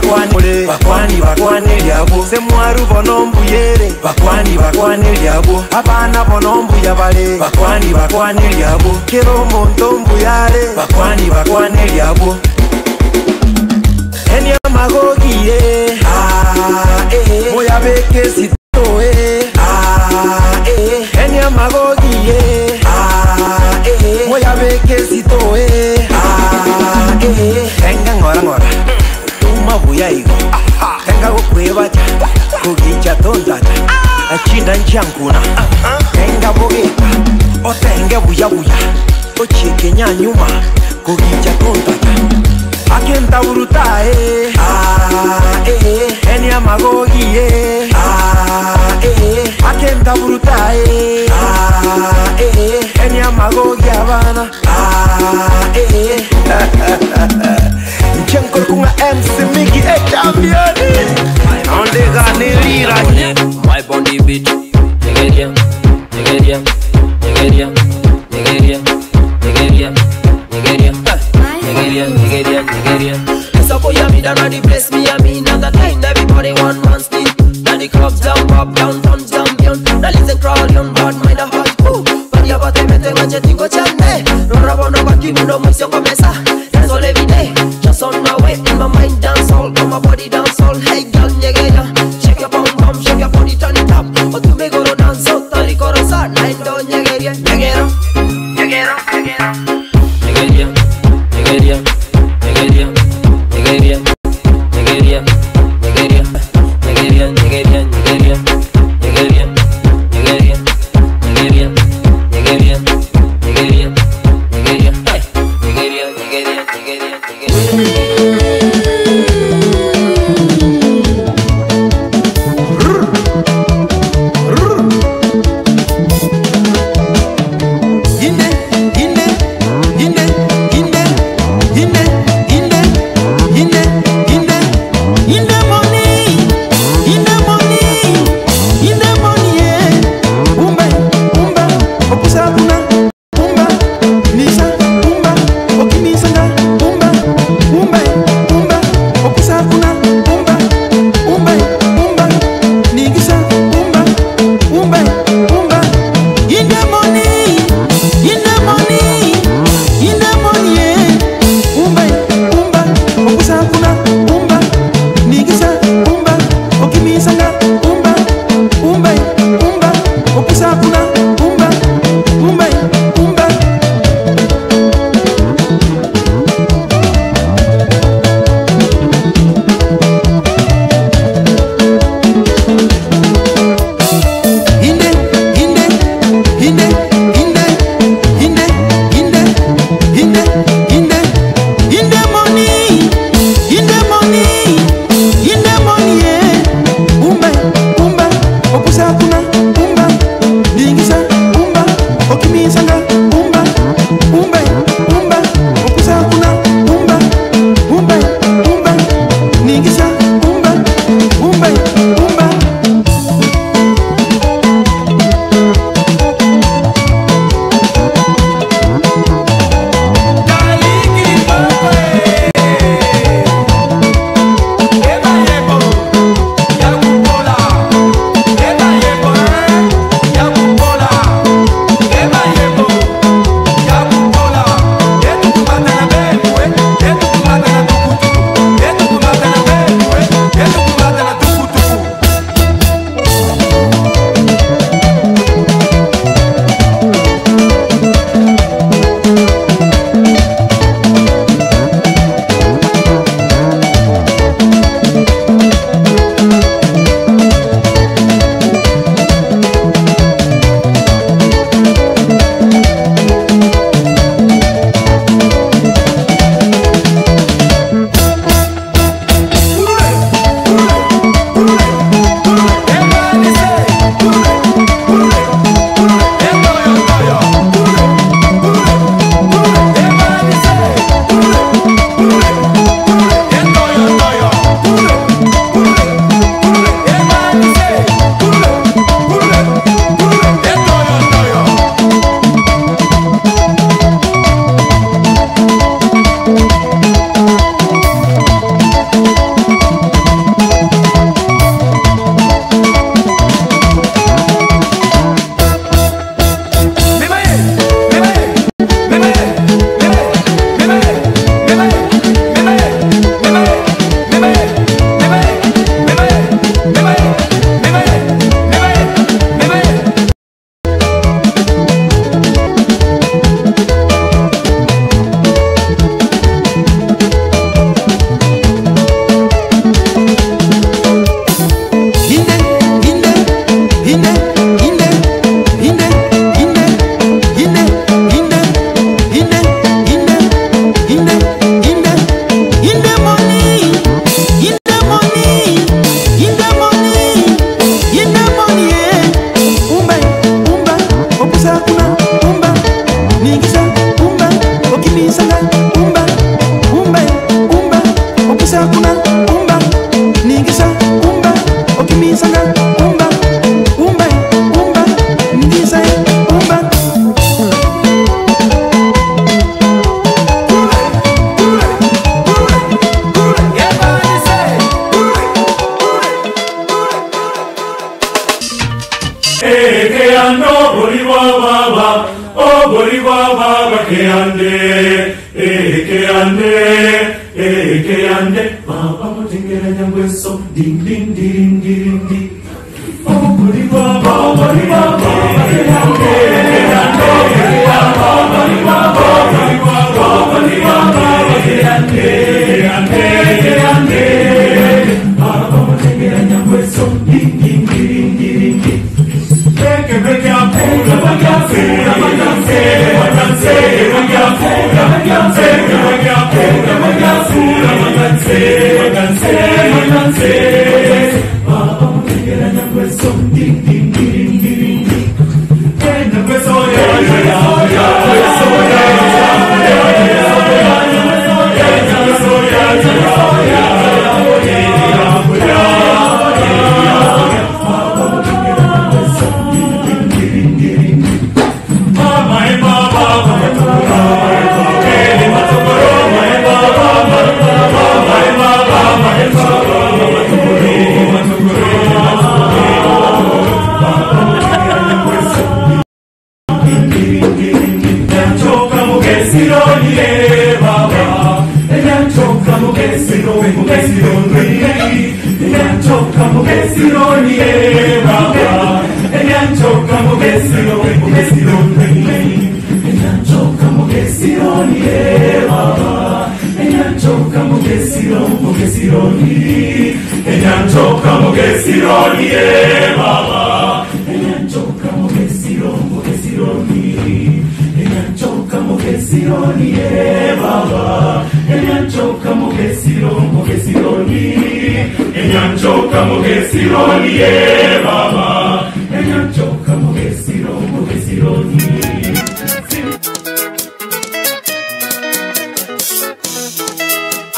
bakwanire bakwani bakwaneri abwo semwaru bono mbuyere bakwani bakwaneri abwo abana bono mbuya bare bakwani bakwaneri abwo kero omonto mbuyare bakwani bakwaneri abwo eni amagogie ah, eh, moyabeke sitoe ah, eh, eni amagogie ah, eh, moyabeke sitoe ah, eh, tenga ng'ora ng'ora tuma buya igo tenga gokwebacha kugicha tontacha achinda nchankuna tenga bogeka otenge buya buya ochieke nyanyuma kugicha tontacha akentaburutae ah, eh, eni amagogie ah, eh, akentaburutae ah, eh, eni amagogi abana ah, eh. Nchenkor kunga MC Miki e championi Ondeganelira My body beat. Nigeria, Nigeria, Nigeria, Nigeria, Nigeria, Nigeria, Nigeria, Nigeria, Nigeria. It's a boy, me that run the place, me and me not the kind. Everybody one man still. Now the club down, pop down, tons champion. Now listen, crawl on bad mind a hot ooh. Body about the mete manche tingo chane. No rabo no baki no mission mesa. Dance all every day, just on my way. In my mind dance all, on my body dance all. Hey girl, nyegeria, shake your bum bum, shake your body, turn it up. O tu me goro dance, tari korosa. Nine do nyegeria, nyegero, nyegero, nyegero. Nigeria, Nigeria, Nigeria, Nigeria, Nigeria, Nigeria, Nigeria, Nigeria, Nigeria, Nigeria, Nigeria, Nigeria, Nigeria, Nigeria, Nigeria, hey, Nigeria, Nigeria, Nigeria, Nigeria. Misana, umba, umba, umba, ndisa, umba.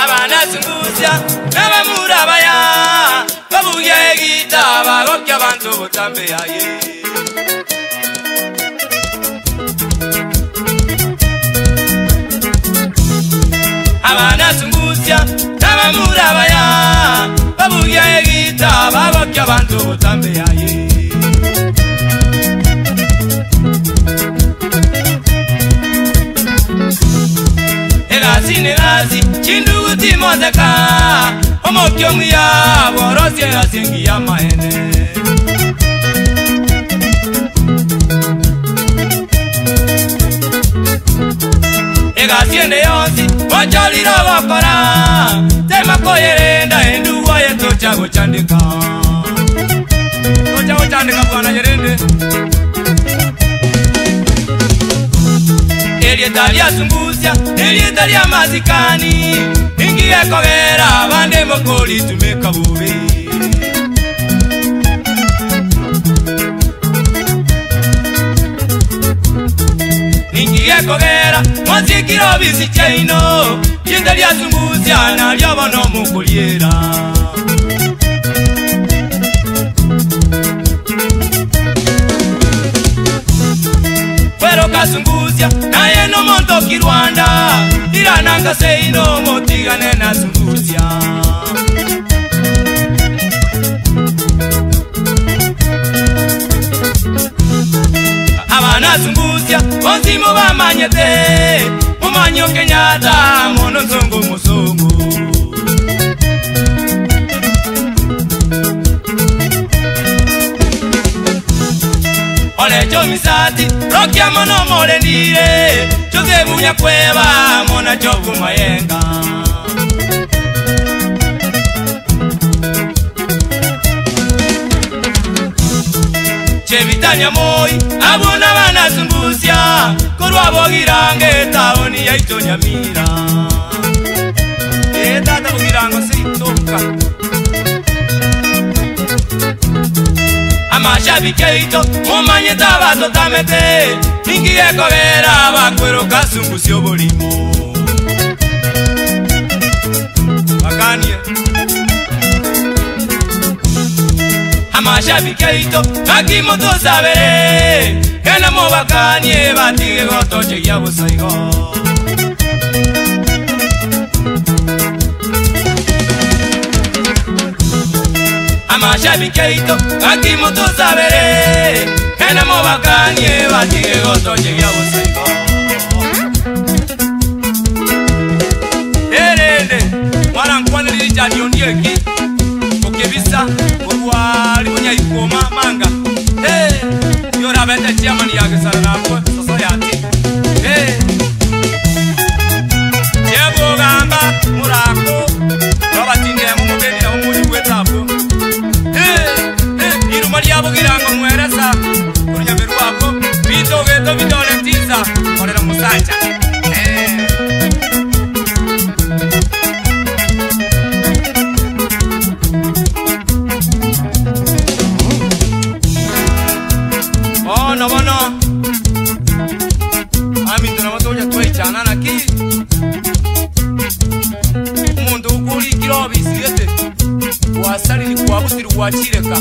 Abanazungusya n'abamurabaya babuya egita bagokya abantu butambe yaye. Abanazungusya n'abamurabaya babuya egita bagokya abantu butambe yaye. Egasi negasi chinduguti mozeka omokyo mwiya borosie gasingi ya maene. Egasi ende yonsi bocholiro bokora temakoyerenda enduwa yetocha gochandika tocha gochandika bwana yerende. Elieta lyazungusya elieta lya mazikani ingiye kogera abande mokoli tumeka bubi. Ingiye kogera mwanzikiro bisi chaino yenda lyazungusya nalyobono mukuliera. Pero kasungusya naye no monto kirwanda irananga seino motigane na sungusya. Abana sungusya bonzimo bamanyete mumanyo Kenyatta mono nzungu musungu. Olecho misati rokia mono morendire chose bunya kweba mona chovu mayenga. Chebitanya moi abona banazungusya korwa bogirange taoni yaito Nyamira. Etata bogirango seitoka amashabiki aito mumanye tabato tamete ingiye kogera bakwero kasungusya oborimo bakanie. Amashabiki aito akimotosabere kena mobakanie batige gotochegia busaigo Amashabiki aito akimotosabere kena mobakanie batige gotochegia busaigo Erende mwana nkwane lirichani ondieki okebisa orwari bunyaikoma manga hey yora bete chairman ya gesara nabwo society hey yebo gamba murako babatinde mu mubeni na umuji gwetabo hey hey iruma lyabo girango mweresa orunyameru wako bito geto bidole tisa korera musacha Wachireka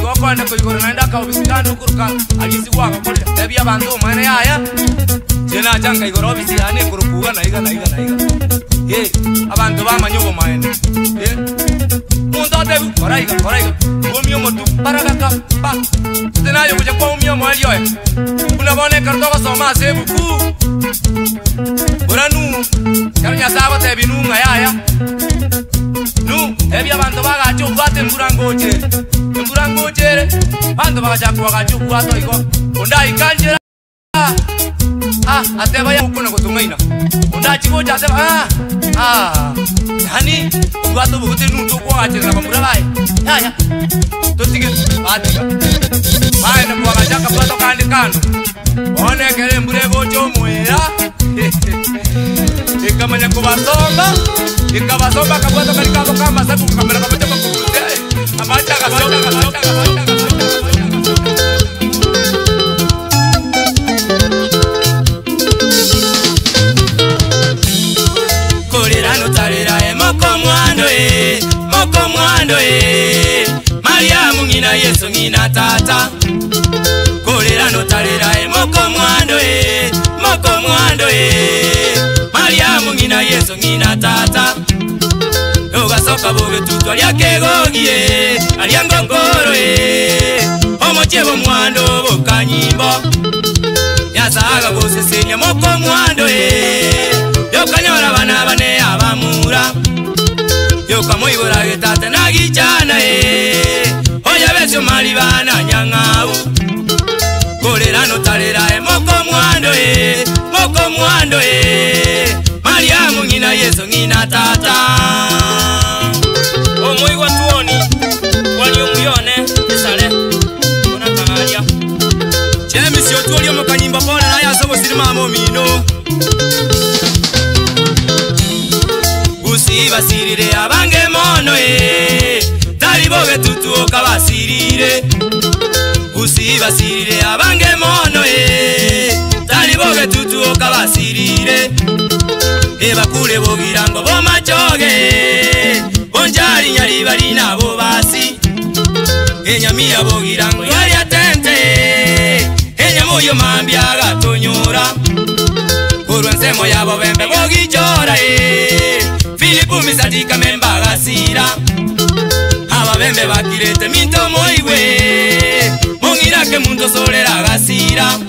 gokwanda koigora naenda kaobisikana okuruka alisi gwagakorera tebia abanto omwana yaya chena changa igoro obisi yane kurukuga naiga naiga naiga ye abantu bamanya obomaene ye mundu atebi koraiga koraiga omia omotu paragaka pa tenayo kuja kwa omia omweri oye buna bono ekero togosoma ase ebuku bora nu kero Nyasaye agotebi nu ng'a yaya Nu, ebi abantu bagacha obwate embura ngochere embura ngochere bantu bagachaka bagacha obwate igo ondaikanjera ah ateba yakuna gotung'aina ondachigocha ateba ah ah yani obwate obogote nunto okwagachera bamura baye yaya totige batiga baenda kwagacha akabwato kandi kando onekere embura egocha omwera ikamanya kubasomba ikabasomba akabwato kari kabo kamasaku kakamera kabacha makubuze amacha agasomba Kolera no tarera e moko mwando e moko mwando e Mariamu ngina Yesu ngina tata Kolera no tarera e moko mwando e moko mwando e Mariamu ngina Yesu ngina tata Yogasoka boge tutwa lyakegogie alyangongoro e omochebo mwando bokanyimbo Nyasaga gosesenya moko mwando e yokanyora bana bane abamura yokamoibora getate nagichana e oya besyo mali bana nyang'au Kolera no tarera e moko mwando e moko mwando e Mariamu ngina Yesu ngina tata Omoigwa tuoni wali omuyone esale onakagaria Chemisi otuoli omukanyimba pona naye asobo mama omino Gusi basirire abange mono e tali boge tutuoka basirire Gusi basirire abange mono e tali boge tutuoka basirire Ebakule bogirango bomachoge bonjari nyari bari nabo basi Enyamia bogirango yari atente Enyamuyo mambya agatonyora Korwa ensemo yabo bembe bogichora e Filipu misadika memba gasira Ababembe bakirete minto moigwe Mongirake muntu solera gasira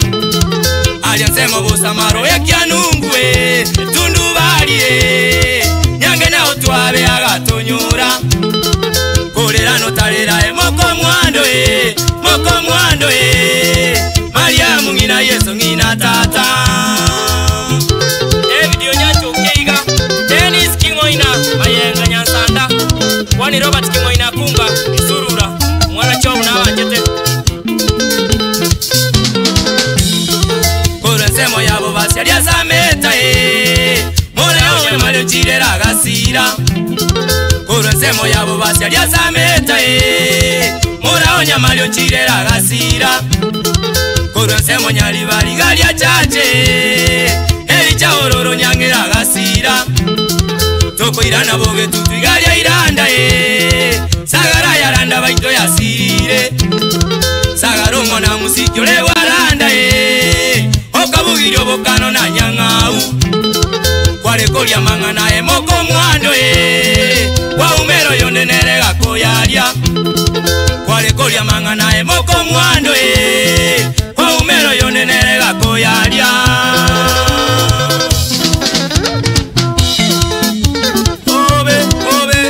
Alya nsemo busamaro ekyanungwe Tundu balie Nyange nao twabe agatonyora Kolera no tarera e moko mwando e moko mwando e Mariamu ngina Yesu ngina tata David Onyancho Keiga Dennis Kingoina Mayenga Nyansanda Wani Robert Kingoina Kunga Isurura Mwana chou na wanjete Korwa nsemo yabo basyalia sameta e Mora yowe malio chirera gasira Korwa nsemo yabo basyalia sameta e Mora onya malio chirera gasira Korwa nsemo nyali bali galia chache Ericha ororo nyangera gasira Tokoirana boge tutwigalia iranda e Sagara yaranda baito yasirire koria mang'ana emoko mwando e kwaumero yonenere gakoyaria kware koria mang'ana emoko mwando e kwaumero yonenere gakoyaria obe obe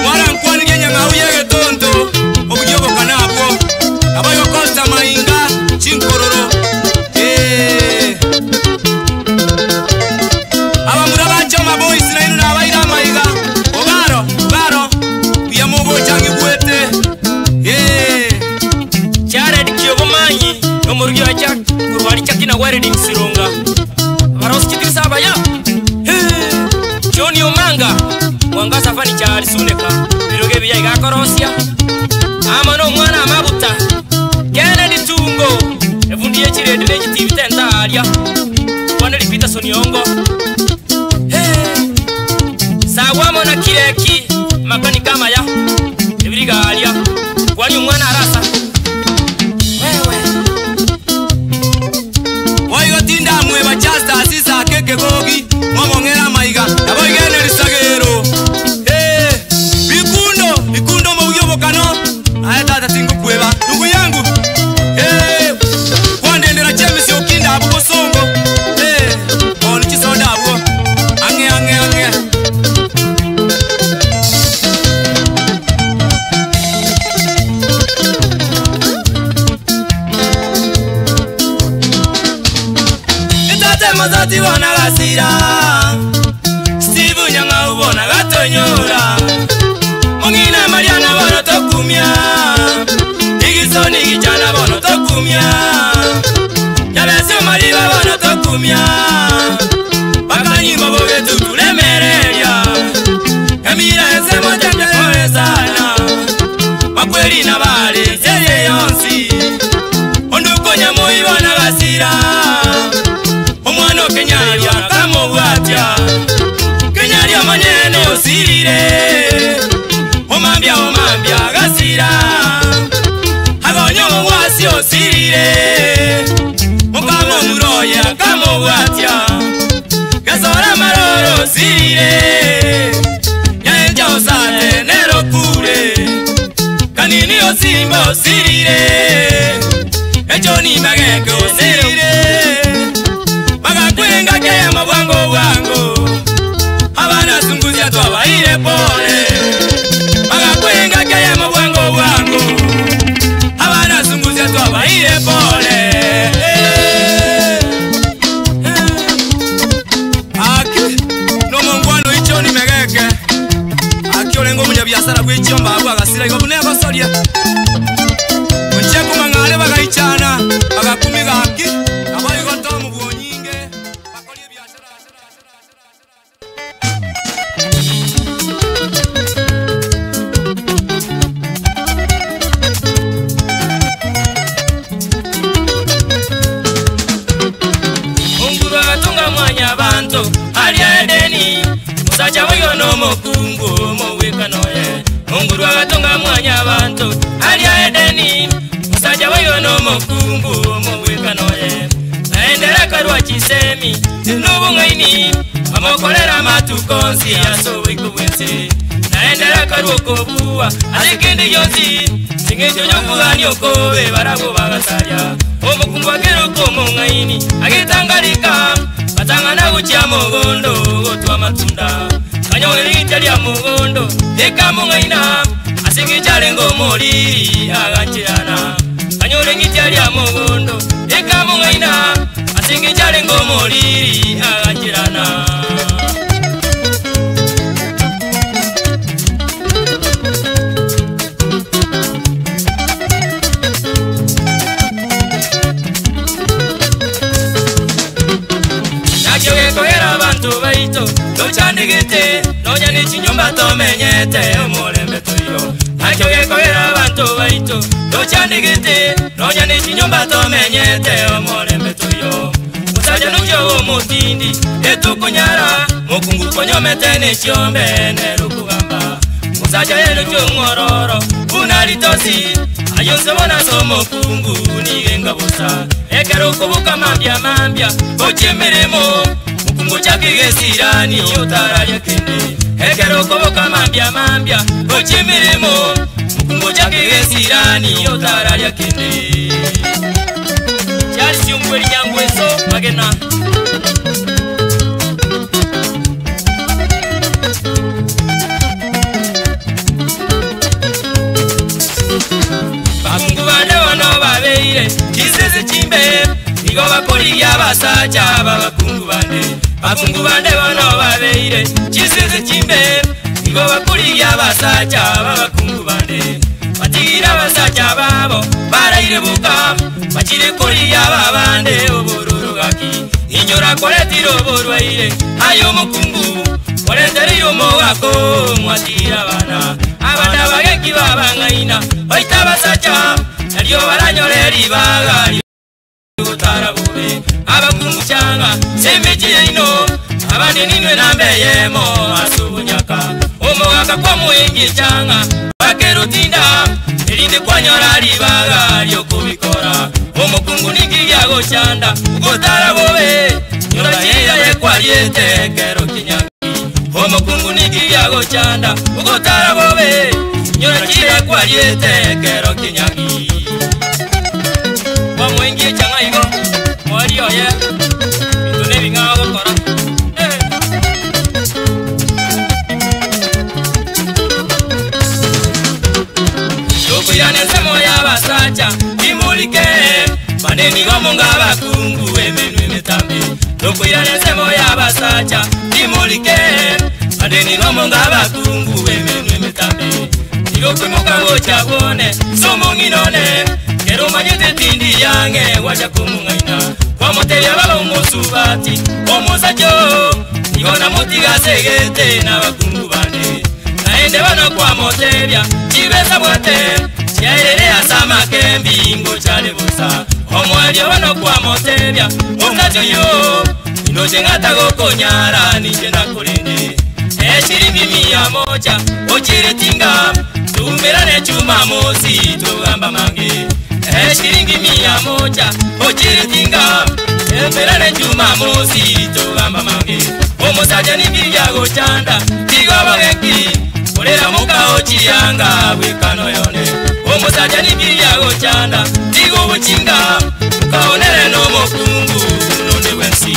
mwarankwani genyang'au yegetonto obugioboka nabwo abayokosta mainga chinkororo abamura bachoma boys na inu nabaira maiga ogaro ogaro biyamugocangigwete Jared Kiobomanyi nomurugi wa Jack kurwari chakina wedding sirunga barosi sabaya Johnny Omanga mwangaza fani cha Alisuneka biroge biya igakorosia ama no mwana amabuta Kennedy Tungo evundiye chiredi legitivi tenta aria Waneli Peterson Yongo Sawamo na kireki makani kama ya ebiriga aria kwani umwana arasa wewe Waigotinda mwe bachasta asisa keke gogi mwamongera maiga naboigene risagero bikundo bikundo mubugyo aye tata tingukweba ndugu yangu kwandendera chemisi okinda abo bosongo onu chisoda abo ange ange ange Etate mazati bona gasira Steve nyanga ubona gatonyora Mungina Mariana bono tokumya Igisoni gichana bono tokumya Yabese mariba bono tokumya Bakanyimbo bogetu tulemereria Emira ensemo tembe sana Makweli na bale zeye yonsi Onduko nyamoyi bona gasira Omwana Kenyalya kamubwatya Kenyalya manyene osirire Omambya omambya gasira Agonyo mugwasi osirire Mukama omuroya kamubwatya Gasora maroro osirire Nyaenja osate nerokure Kanini osimba osirire Echo ni mageke osirire Bagakwenga kema bwango bwango Abana sunguzia twabaire pole Bagakwenga kema bwango bwango Abana sunguzia twabaire pole Aki no mongwano icho ni megeke Aki olengo munyabiasara bw'ichomba abwa gasira igobune abasoria Onche kumangale bagaichana bagakumiga aki abayigoto mu bwonyinge bakoli biashara Unguru agatunga mwanya bantu aria Edeni musacha wiyo no mukungu muwikanoye Unguru agatunga mwanya bantu aria Edeni musacha wiyo no mukungu muwikanoye naendera karwa chisemi nubung'aini amokorera matuko nsi asobwikubwensi naendera karwa kobuwa asekende yonsi singejo nyokugani okobe barabo bagasaria omukungu akeruko omong'aini agetangarika batangana guchia mugondo gotwa matunda kanyogerigita ria mugondo ekamong'aina asengecharengo omoriri agancherana kanyoregita ria mugondo ekamong'aina asengecharengo omoriri agancherana Nakyo abantu baito tochandigite nonya ni chinyumba tomenyete omurembe tuyo Nakyo abantu baito tochandigite nonya ni chinyumba tomenyete omurembe tuyo Musaja nujo omutindi etukunyara mukungu konyomete nechombe nerukugamba Musaja yenu chongororo unalitosi ayonsebona somokungu nigenga busa ekero kubuka mambya mambya ochemeremo Mukungu chake gesirani otararia kende ekero koboka mambia mambia gochia emeremo mukungu chake gesirani otararia kende Charles Chungweri Nyangweso Magena Bakungu bande bono babeire chisese chimbe nigo bakorigia abasacha babakungu bande bakungu bande bono babeire chisese chimbe nigo bakorigia abasacha babakungu bande batigira abasacha babo baraire buka bachire korigia babande obororo gaki inyora koretire oborwaire ayo omokungu koretereire omogako mwatira abana abana bageki babang'aina baita abasacha nario baranyore ribaga gutara bube abakungu changa semechi yaino abandi ninwe nambeyemo asubunyaka omogaka kwa muingi changa bakerutinda erinde kwanyora ribaga ryokubikora omukungu ningi gochanda gutara bube nyora chiya yekwariete kero kinyagi omukungu ningi gochanda gutara bube nyora chiya kwariete kero kinyagi Mwengi changa igo mwari oye bitune bing'a gokora Yokuyane nsemo y'abasacha imulike bane nigo munga abakungu emenwe emitambe Yokuyane nsemo y'abasacha imulike bane nigo munga abakungu emenwe emitambe Nigo kwimuka gocha bone somong'inone kero manyete tindi yange wacha kumung'aina kwamutebya baba omusubati omusacho nigo namutiga segete n'abakungu bande naende bano kwamutebya chibesa bwate chiaerere asamake mbingo chale busa omwalio bano kwamutebya omusacho yo inoche ng'atagokonyara ninche nakorende eshiringi mia moja ochiritinga tumerane Jumamosi tugamba mange eshiringi mia moja ochiritinga tumerane Jumamosi tugamba mange omusacha ningi gochanda tigobogeki olera mukao chiyanga bwikano yone omusacha ningi gochanda tigobuchinga ukaonere n'omukungu nonde wensi.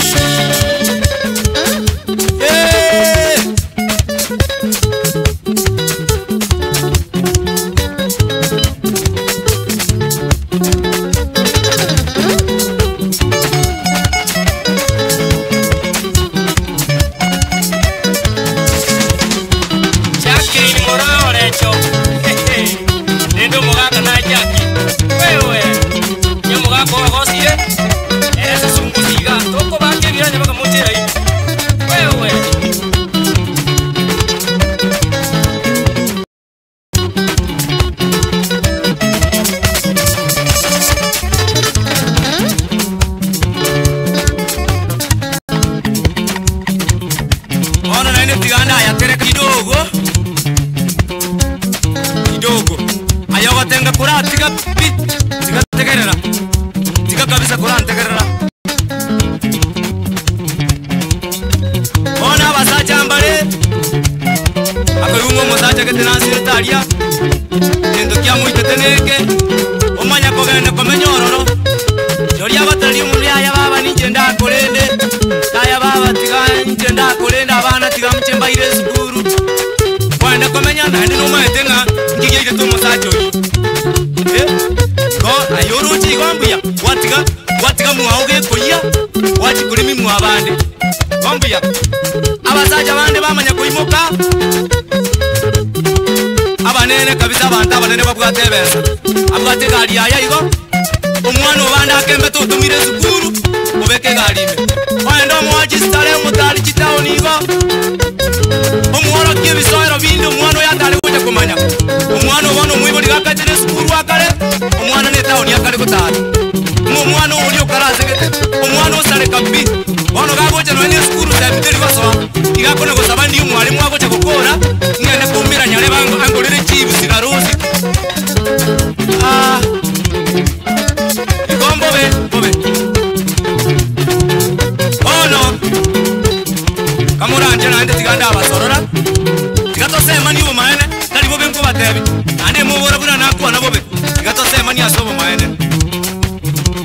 Tosemanie obomaene, tari bobe nkobatebia, naende mobora buna nakwana bobe, tiga tosemanie ase obomaene.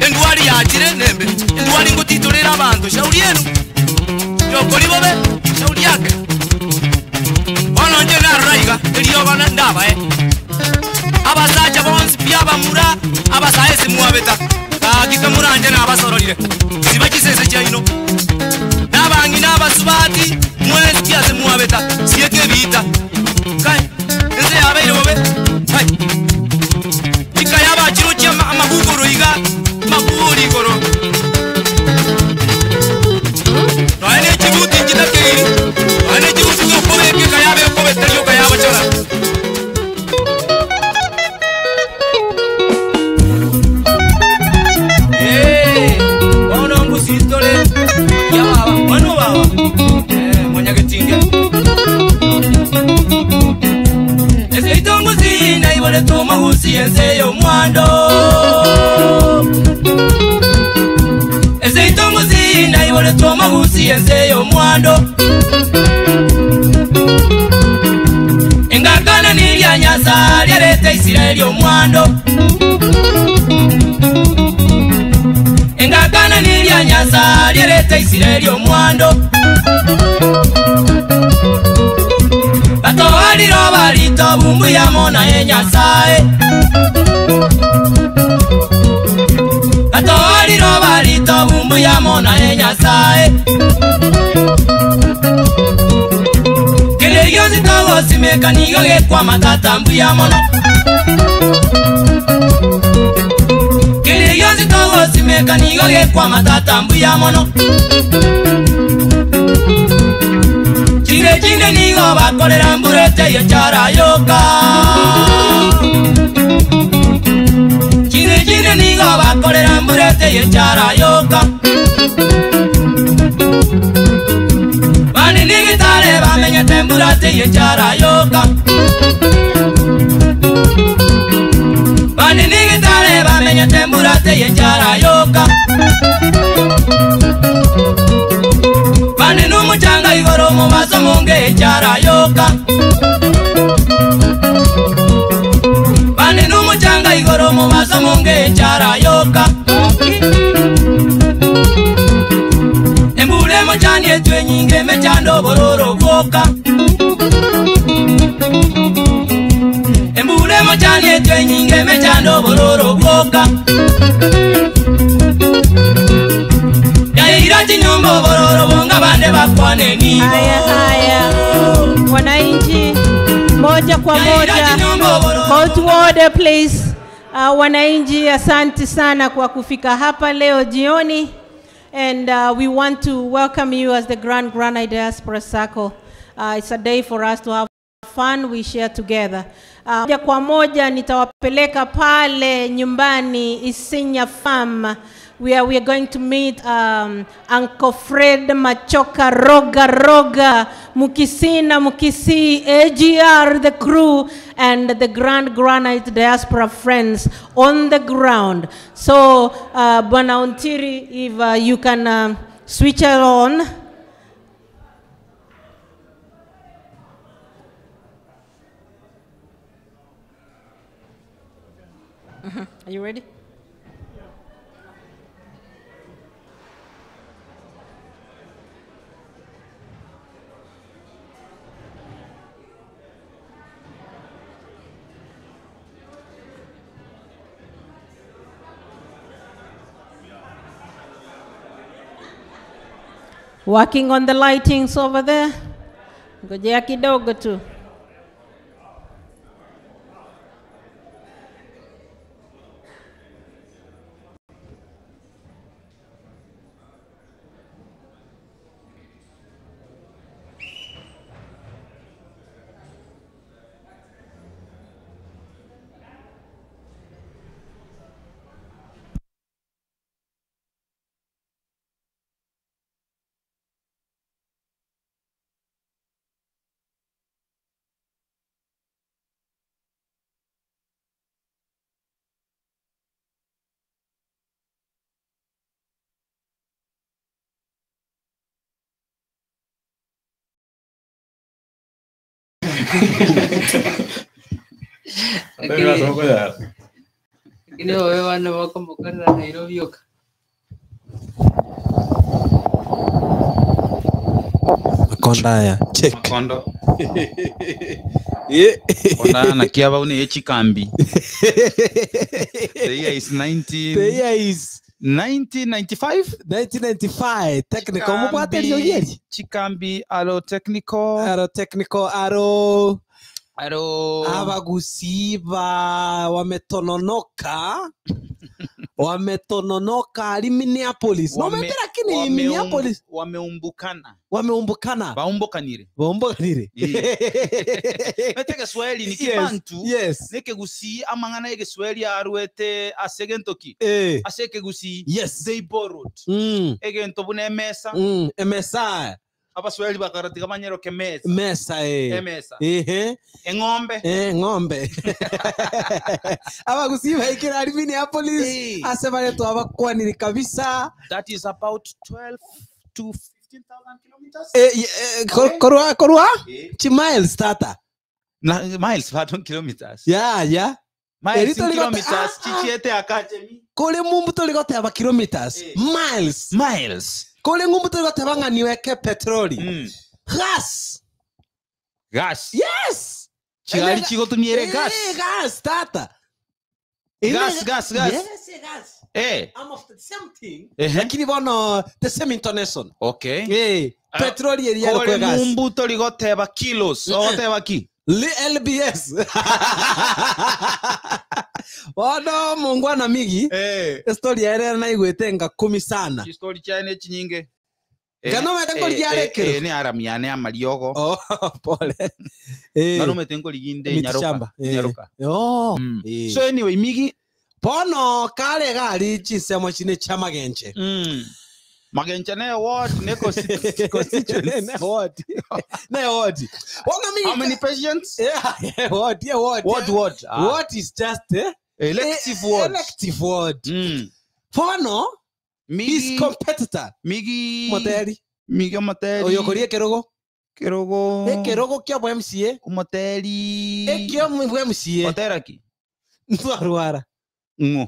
Endwari yachire nembe, endwari ngotitorere abanto, shauri yenu. Yokori bobe, shauri yake. Bono inche narora iga, eriogo ndabae. Abasacha bonsi pi abamura, abasae ase mwabeta, gaki kamoranche nabasororire, siba chisese chiaino. Na abang'ina abasubati, mwensi pi ase mwabeta, sieka ebiita. Kai, ense yabeire bobe, kai. Chikaya abachirochia amagugoro iga, amagugoro igoro. Nonya ne chibuti nchitakeiri, nonya ne chibuti okobeka ekayabe okobeteria okayabachora. Ee, bono ngusitore ya baba, mwana baba. Mwanyagetinge. Eseito ngusi na ibole tomagusi ense y'omwando. Eseito ngusi na ibole tomagusi ense y'omwando. Engakana nilya nyasa lyareta Israeli omwando. Engakana nilya nyasa lyareta Israeli omwando. Batoaliro balito bumbu ya mona e Nyasaye. Batoaliro balito bumbu ya mona e Nyasaye. Kere gyosi togosimeka nigo gekwa matata mbuya mono. Kere gyosi togosimeka nigo gekwa matata mbuya mono. Chinde chinde nigo bakorera mburete yo charayoka. Chinde chinde nigo bakorera mburete yo charayoka. Bani nigitare bamenyete mburate yo charayoka. Bani nigitare bamenyete mburate yo charayoka. Bani numuchanga igoro mumaso munge charayoka. Bani numuchanga igoro mumaso munge charayoka. Embure mochani etwe nyinge mechando bororo bwoka. Embure mochani etwe nyinge mechando bororo bwoka. Yaira chinyombo bororo bonga bande bakwane nibo. Haya haya, wananchi moja kwa moja, call to order please. Wananchi, asante sana kwa kufika hapa leo jioni, and we want to welcome you as the Grand Granite Diaspora Circle. It's a day for us to have fun, we share together. Moja kwa moja nitawapeleka pale nyumbani Isinya Farm, where we are going to meet Uncle Fred Machoka Roga Roga, Mukisina Mukisi, AGR, the crew, and the Grand Granite Diaspora friends on the ground. So, Bwana Ontiri, if you can switch it on. Are you ready? Working on the lightings over there. Ngojea kidogo tu. Lakini Lakini wewe wana wako mokorera Nairobi oka. Makonda aya check. Makondo. Yeah. Konda na kiaba une echikambi. The year is 19 The year is 1995. 1995 technical mubwate ryoyeri. Chikambi alo technical. Aro technical aro Aro abagusiba wametononoka wametononoka ali Minneapolis. Wame- Nomete lakini Minneapolis wameumbukana. wameumbukana Baumbukanire. baumbukanire. Mete Kiswahili ni Yes, kibantu. yes. Nekegusii amang'ana egeswahili arwete ase egentoki Eh. ase ekegusii Yes. they borrowed egento buna emesa Emesa abaswahili bakaratiga banyeroke mesa mesa eh. Emesa. Ehe. Eng'ombe. Eh, ng'ombe. Abagusii baikire ari Minneapolis ase baretwa abakwanire kabisa. That is about 12 to 15,000 kilometers. Eh, eh, korwa korwa chi miles tata. Na, miles pardon kilometers. Yeah, yeah. Miles Eri in torigote- kilometers chichiete akachemi. Kore mumbu torigoteba kilometers. Miles. Miles. Kore ngumbu torigoteba ng'a niweke petroli. Gas. Gas. Yes. Chigari chigotumiere gas. Eh, gas tata. Gas, gas, gas. Yes, gas. Eh. I'm of the same thing. Ehe. Lakini bono the same intonation. Okay. Eh, petroli eri Kore yarokwe gas. mumbu torigoteba kilos. Ogoteba ki? LBS. Bono mungwana migi. Eh. Story ere naigwete nga kumi sana. Chistori chiane chinyinge. Ngano mete ngori yarekero. Eh, ne aramiane amariogo. Oh, pole. Eh. Ngano mete ngori ginde Miti nyaroka. shamba. Eh. Nyaroka. Oh. So anyway, migi Bono kare gari chisemo chine cha magenche. Magenche ne ward ne constituency. Ne ward. Ne ward. Bono migi. How many patients? Yeah, yeah, ward, yeah, ward. Ward, ward. Ah. Ward is just eh? Elective ward. Elective ward. Bono Migi his competitor. Migi Moteri. Migi Moteri. Oyokorie kerogo. Kerogo. Ekerogo kia bwa MCA. Moteri. Ekio bwa MCA. Otera ki? Ntwarwara. Ngo.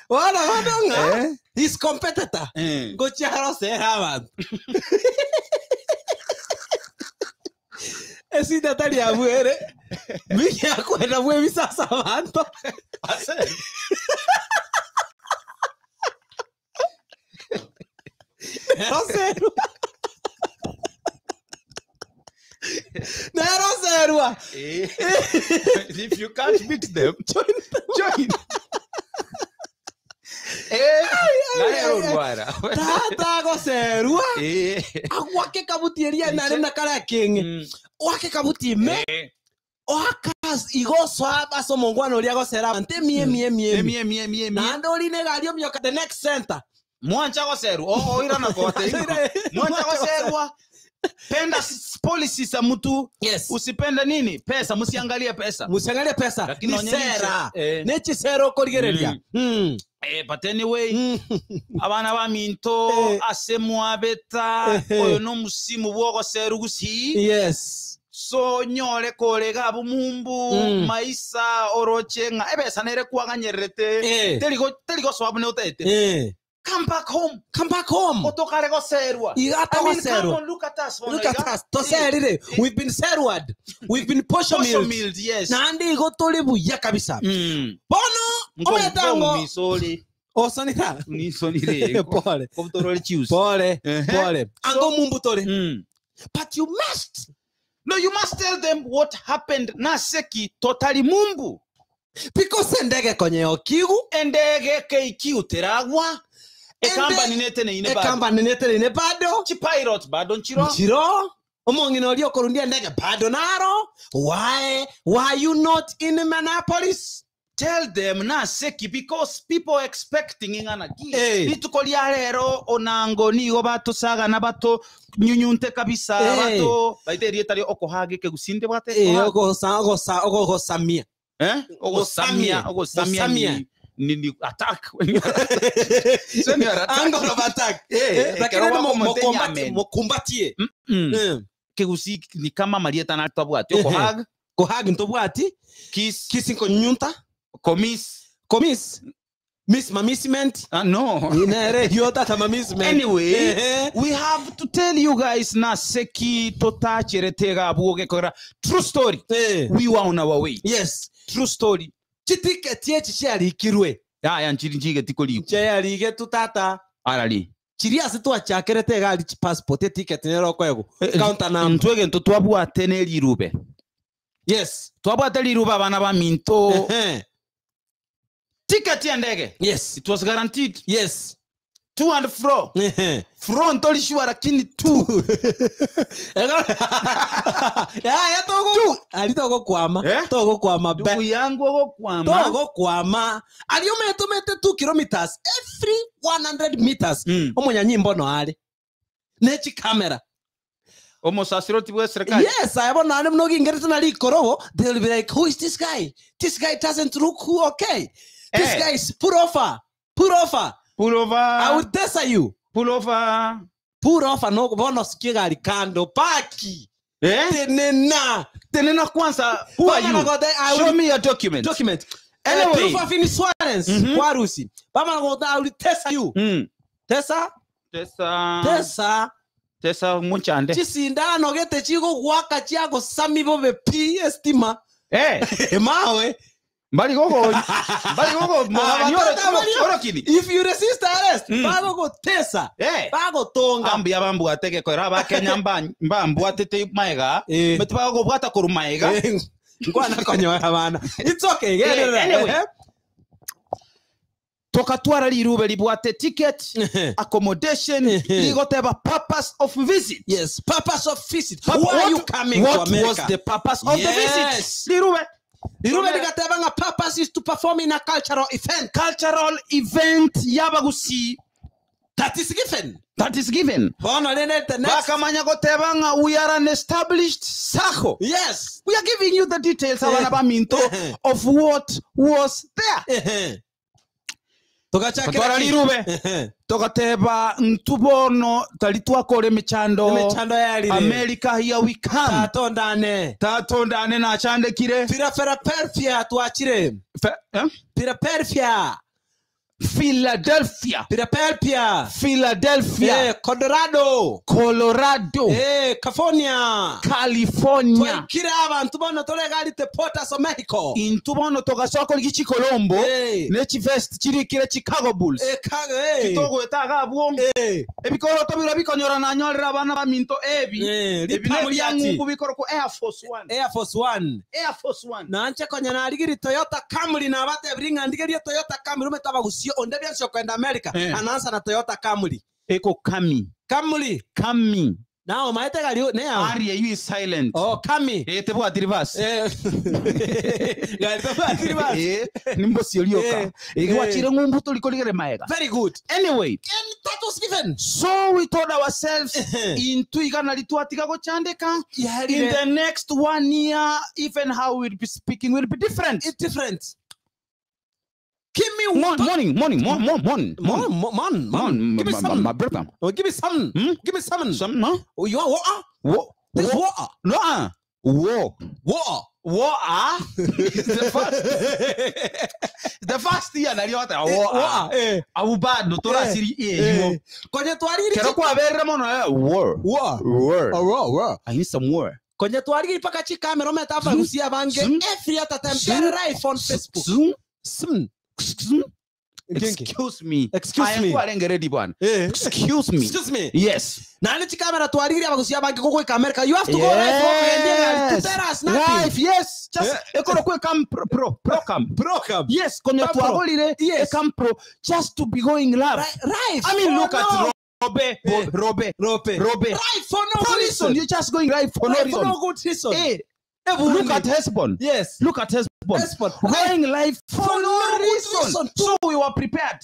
Wana wana nga. His competitor. Eh. Gocharo sera abantu. Esita tali abwere. Miki akwenda bwe bisasa abantu. Nero serwa. Nero serwa. Eh. If you can't beat them, join them. Join. Eh, nero rwara. Tata goserwa. Eh. Agwake kabutieria nare na kara kingi. Wake kabuti me. Oakas igoso abaso mongwana oria gosera ante mie mie mie Mie mie mie mie. Na ndori ne gario mioka the next center. Mwancha goserwa. Oh, oira na kote. Mwancha goserwa. Penda policies za mtu. Yes. Usipende nini? Pesa, msiangalie pesa. Musiangalie pesa. Lakini Ni onye sera. Eh. Nechi sera okorigereria. Eh, but anyway, abana ba minto ase mwabeta oyo no musimu bwogoseru gusi. Yes. So nyore korega bumumbu maisa oroche nga ebesa nere kwaganyerete Eh. terigo terigo swabune utete. Eh. Come back home. Come back home. Otokare goserwa. Igata I mean, goserwa. come on, look at us. Look at us. Toserire. We've been serwad. We've been posho Posho milled. milled, yes. Nandi igo tuli buya kabisa. Bono ometango. Misori. Osonira. Nisonire. Pole. Kobutorole chius. Pole. Eh. Pole. Ango mumbu tole. But you must. No, you must tell them what happened naseki totally mumbu. Because endege konye okigu. Endege KQ teragwa. Ekambani nete ine bado. Ekambani nete ine bado. Chi pilot bado nchiro. Nchiro. Omong'ina oria okorundia endege bado naro. Why? Why you not in Minneapolis? Tell them naseki because people expecting ing'ana ki. Eh. Rituko ria rero onango nigo batosagana bato nyunyunte kabisa Eh. bato baite rieta rio okohage kegusinde bwate. Eh, ogosa ogosa ogosamia. Eh? Ogosamia, ogosamia Ogosamia. ni attack when you are attacked. When you are attacked. Angle of attack. Eh, Lakini kero wako mokumbatie. mokumbatie. Mokumbatie. Kegusi ni kama marieta na twabwati okohag Kohag ntobwati. Kiss. Kiss nkonyunta. Komis. Komis. Miss mamisment. No. Inere hiyo tata mamisment. Anyway, Ehe. we have to tell you guys na seki totacheretega abwoge kora true story. We were on our way. Yes. True story. Chitiketi echi chiarikirwe. Ya nchiri njige tikoli. Chiarige tu tata. Arali. Chiri ase twachakerete egari passport eticket nero kwego. Counter number. Ntwege nto twabwate ne rirube. Yes. Twabwate rirube abana ba minto. Ticket ya ndege. Yes. It was guaranteed. Yes. To and fro. Fro ntolishwa lakini two. Ya togo. Ali togo kwama. Togo kwama. Ndugu yangu ogokwama. Togo kwama. Ali umetumete 2 kilometers every 100 meters. Omunyanyimbo no ali. Nechi camera. Omosasiroti bwa serikali. Yes, I have no no ingereza na likorobo. They'll be like, who is this guy? This guy doesn't look okay. This Eh. guy is put offer. Put offer. Pull over. I will test you. Pull over. Put offer no bono sikia gari kando paki. Eh? Tenena. Tenena kwanza. Who are you? Show me your document. Document. Anyway. Proof of insurance. Kwa rusi. Bama ngoda I will test you. Tesa. Tesa. Tesa. Tesa muchande. Chisindano gete chigo gwaka chiago sami bobe P estima. Eh. Mawe. Mbali gogo. Mbali gogo. Orokini. If you resist arrest, bago go tesa. Eh. Bago tonga. Ambuya bambwate gekora abakenya mbambwatete maega. Beti bago bwata koru maega. Ngwana konyoa bana. It's okay. Anyway. Tokatwara rirube ribwate ticket, accommodation, rigoteba purpose of visit. Yes, purpose of visit. Why are you coming what to America? was the purpose of the Yes. visit? Rirube. Rirube rigateba nga purpose is to perform in a cultural event. Cultural event yabagusi. That is given. That is given. Bono lene the next. Bakamanya goteba nga we are an established sacco. Yes. We are giving you the details abana ba minto of what was there. Tugachakira Twara rirube togateba ntubono tali twakore emechando Emechando yarire. America here we come Tatondane. Tatondane nachandekire Philadelphia twachire. Philadelphia. Philadelphia. Philadelphia. Philadelphia. Colorado. Colorado. California. California. Twaikire abantu bono toregarite Portas of Mexico. Intu bono togasoko lichi Colombo. Nechi vest chirikire Chicago Bulls. Kitogwetaga abwo. Ebikoro tobira bikonyora nanyorera abana ba minto ebi. Ebi nebyangungu bikoro ku Air Force One. Air Force One. Air Force One. Nanche konya narigiri Toyota Camry na batebiri ng'andigerie Toyota Camry umetaba gusio onde byancio kwenda America anansa na Toyota Camry. Eko Kami. Camry. Kami. Nao maete gari ne ao. Ari you is silent. Oh, Kami. Tebwa reverse. Gari tebwa reverse. Nimbo siolioka. Gwachire ng'umbu tulikorigere maega. Very good. Anyway, and that was given. So we told ourselves into igana litwatiga gochandeka. In the next 1 year, even how we'll be speaking will be different. It's different. Give me morning, morning, morning, morning, morning, morning. Give me some. My brother. Oh, give me some. Give me some. Some, no? Oh, you want water? This water. No, War. Water. Water. The first. The first year na riota war. Abu bad no tora siri eh. Konye twariri. Kero kwa berre mono war. War. War. War. War. I need some war. Konye twariri paka chikamera ometa gusia bange every other time. Get live on Facebook. Zoom. Zoom. Excuse me. Excuse me. I am ready bwana. Excuse me. Excuse me. Yes. Nani chikamera twariri abagusia bange koko America. You have to go live yes. to tell us nothing. Live, yes. Just ekoro kwe kam pro pro pro cam. Pro cam. Yes, konye twagolire yes. Kam pro just to be going live. Right. I mean look at no. Robe, Robe, Robe, Robe. Right for no reason. You're just going live for no reason. For no good reason. Hey. Look at Hesbon. Yes. Look at Hesbon. Hesbon. Going live for no reason. So we were prepared.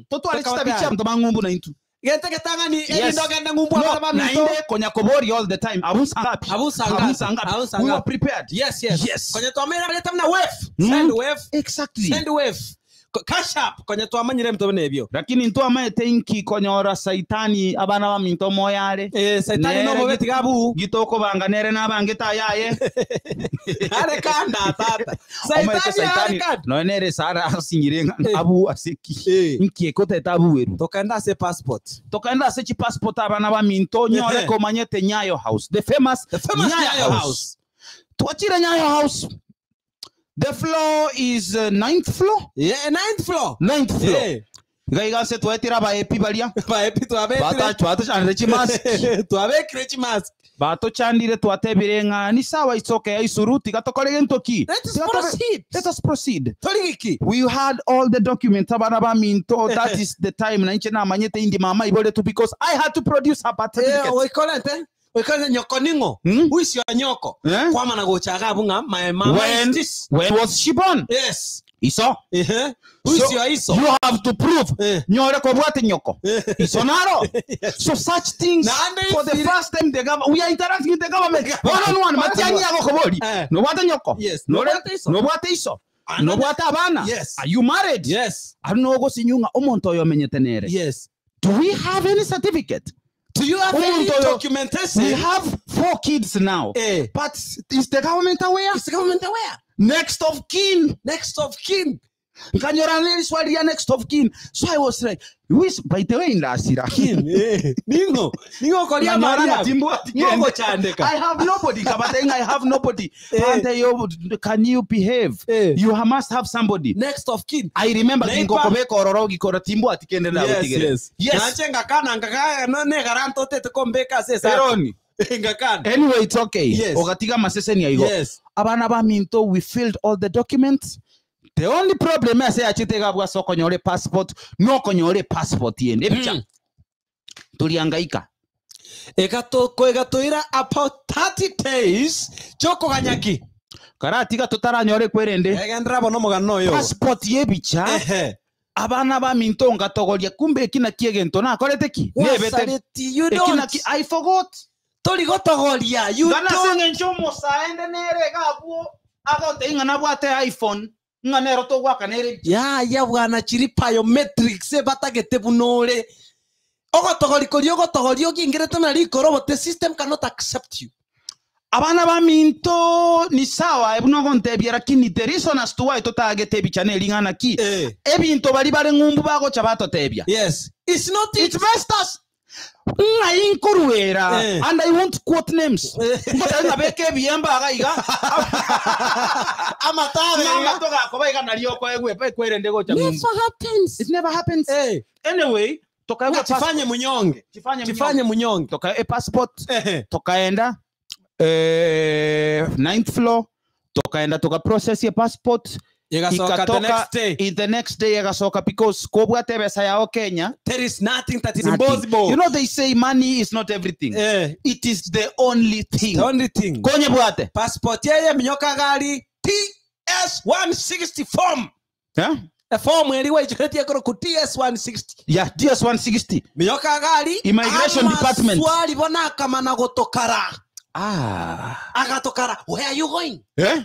Toto alichita mto mangumbu na intu. Gete ketangani edindogenda ngumbu abana Na inde konya kobori all the time. Abusa ngapi? Abusa ngapi? We were prepared. Yes, yes. Yes. Konya twamera leta mna wave. Send wave. Exactly. Send wave. Cash app konya twamanyire ebinto buna ebio. Lakini ntwamaete inki konyora saitani abana baminto omoyo are. Eh, saitani Nere nomobe tiga abuu. Gitokobanga nere nabangete ayaye. Are kanda tata. Omaete Saitani are saitani kanda. noe nere sara asinyire ng'a Eh. abu ase ki. Eh. Inki ekoteta abuweru. Tokaenda ase passport. Tokaenda ase chipassport abana baminto nyore Ehe. komanyete Nyayo House. The famous, The famous Nyayo House. Twachire Nyayo House. The floor is ninth floor. Yeah, ninth floor. Ninth floor. Eh. Iga iga ase twetire abaepi baria. Baepi twabetire. Twatochandire chimask. Twabekire chimask. Batochandire twatebire ng'a ni sawa it's okay aisuru tiga tokore gento ki. Let us Tiga proceed. Let us proceed. Torigiki. We had all the documents abana baminto that is the time na inche namanyete indi mama iboretu because I had to produce her birth Eh, certificate. oikorete. Oikorete nyoko ningo. Hmm? Who is your nyoko? Eh? Kwamana gochaga abu ng'a my mama When, is this. when was she born? Yes. Iso. Eh. Who is So, your iso? You have to prove. Eh. Nyore kobwate nyoko. Iso naro. So such things Nande for the ifire- first time the government we are interacting with the government one on one. Matiang'i agokobori. Eh. Nobwate nyoko. Yes. Nore- Nobwate iso. Nobwate iso. Another- Nobwate abana. Yes. Are you married? Yes. Ari nogosinyunga omonto oyo omenyete nere. Yes. Do we have any certificate? Do you have any Omonto oyo- documentation? We have four kids now. Eh. But is the government aware? Is the government aware? Next of kin. Next of kin. Nkanyora n'eriswali lya next of kin. So I was like, who is, by the way, ndasira. Kin. Eh. Ningo. Ningo koria Nkanyora Maria. ngatimbwa Ningo tikende. chandeka. I have nobody. Kabatenga, I have nobody. Eh. Ante yo, can you behave? Eh. You must have somebody. Next of kin. I remember Neighbor. ginkokobeka ororo gikora timbo atikende na Yes, gutigere. yes. Yes. Nache ngakana ngakana no ne garanto tete kombeka sesa. Eroni. Ngakana. Anyway, it's okay. Yes. Ogatiga maseseni aigo. Yes. Abana baminto, we filled all the documents. The only problem ase achitega bwa sokonyore passport, no konyore passport yende. Ebicha. Tulihangaika. Egatoko egatoira about 30 days chokoganyaki. Karatiga tutaranyore kwerende. Egendera bono mugano oyo. Passport yebicha. Ehe. Abana baminto ngatogoria kumbe eki naki egento nakorete ki? Nebete. Wasareti, you Eki don't. naki I forgot. Tori gotogoria, you Ngana don't. seng'encho omosaende nere gabwo agote ing'a nabwate iPhone ng'a nero togwaka nere Ya ya bwana chiri biometrics batagete bunore. Ogotogori kori ogotogori ogingerete na rikoro but the system cannot accept you. abana baminto ni sawa ebunogontebia lakini the reason as to why totagete ebicha nering'ana ki Eh. ebinto bari bare ng'umbu bagocha batotebia Yes. It's not it messed us ng'ai nkoruera Eh. and I won't quote names ngotari ng'a beka ebiyemba iga iga Amatabe. n'amato gakoba iga nario okoegwe ekwerende gocha ng'umbu Never happens. it never happens Eh. anyway tokaegwa Chifanye munyonge. chifanye Chifanye munyonge. toka e passport Ehe. tokaenda ninth floor tokaenda tukaprocess ye passport Igasoka the Ikatoka next day. in the next day igasoka because kobwate ebesa yao Kenya There is nothing that is nothing. impossible. You know they say money is not everything. Eh. It is the only thing. The only thing. Konye bwate. Passport yeye minyoka gari TS 160 form. Yeah? A form eriwa ichiretie koro ku TS 160. Yeah, DS 160. Minyoka gari Immigration Department. Swali bona kamana gotokara. Ah. Agatokara. Where are you going? Eh?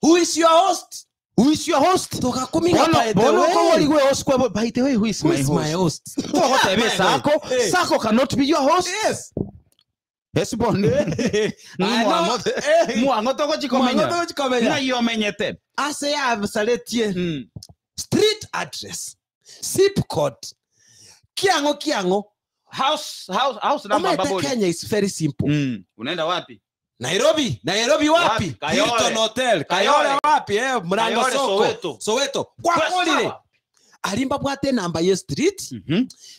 Who is your host? Who is your host? Tukakuminga Bono by the bono way. ko wali gwe host kwa by the way who is Who my is host? my host? Kogotebe sako. Eh. Sako cannot be your host. Yes. Yes, bon. I know. Eh. Mwango toko chikomenya. Mwango toko chikomenya. Ng'ai omenyete. Ase absaletie. Street address. Zip code. Kiango kiango. House number Omete baboli. Kenya is very simple. Unaenda wapi? Nairobi, Nairobi wapi? Wapi? Kayole. Hilton Hotel. Kayole Kayole. wapi? Eh, Mrango Kayole, Soko. Soweto. Soweto. Kwakorire. Sawa. Ari mbabwate namba ye street.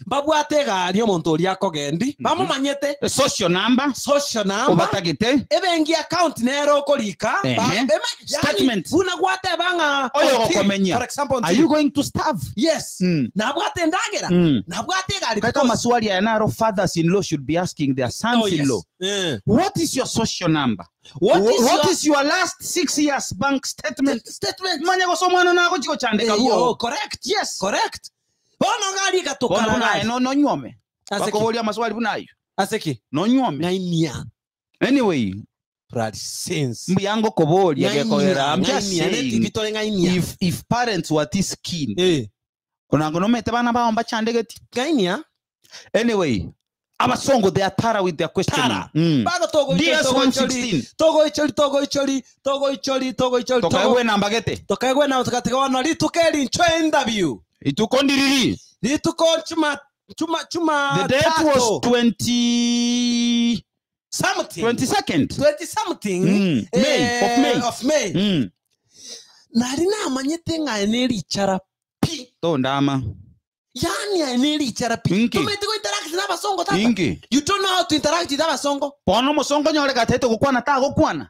Mbabwate egari omonto oria akogendi. Bamomanyete. Social number. Social number. Obatagete. Ebengi account nero okorika. Ehe. Statement. Buna gwateba ng'a Oyo on TV, gokomenya. For example, on Are TV. you going to starve? Yes. Nabwate endagera. Nabwate egari. Katika maswali ya naro fathers in law should be asking their sons Oh, in yes. law. What is your social number? What is what your- is your last 6 years bank statement? Statement. Manya gosomwana nako chiko chandeka Eh, buo. yo, correct. Yes. Correct. Bono gari Bono gatokara bunaye gari. no no nyome. Aseki. Bakoboria maswali bunayo. Aseki. No nyome. Nainia. Anyway, Sense. Mbuya ngokoboria gekogera I'm just Ng'ainia, saying, netibi tore ng'ainia. if parents were this keen Eh. onango nomete bana bao mbachandegeti Ng'ainia. Anyway, abasongo, they are thorough with their questioning. Thorough. Mm. Bado togoichori, DS togoichori, 116. togoichori, togoichori, togoichori, togoichori, Tokaegwe namba gete. Tokaegwe namba tukatiga wano rituko eri ncho interview. Ituko ndiriri. Rituko chuma chuma chuma The date was tatu. 20 something. 22nd. 20 something. May, of May. Of May. Nari namanyete ng'a nerichara pi. Tondama. Yani aye nerichara pi. Inki. Tomete go interact n'abasongo tata. Inki. You don't know how to interact with abasongo. Bono mosongo nyore gatete gokwana ta gokwana.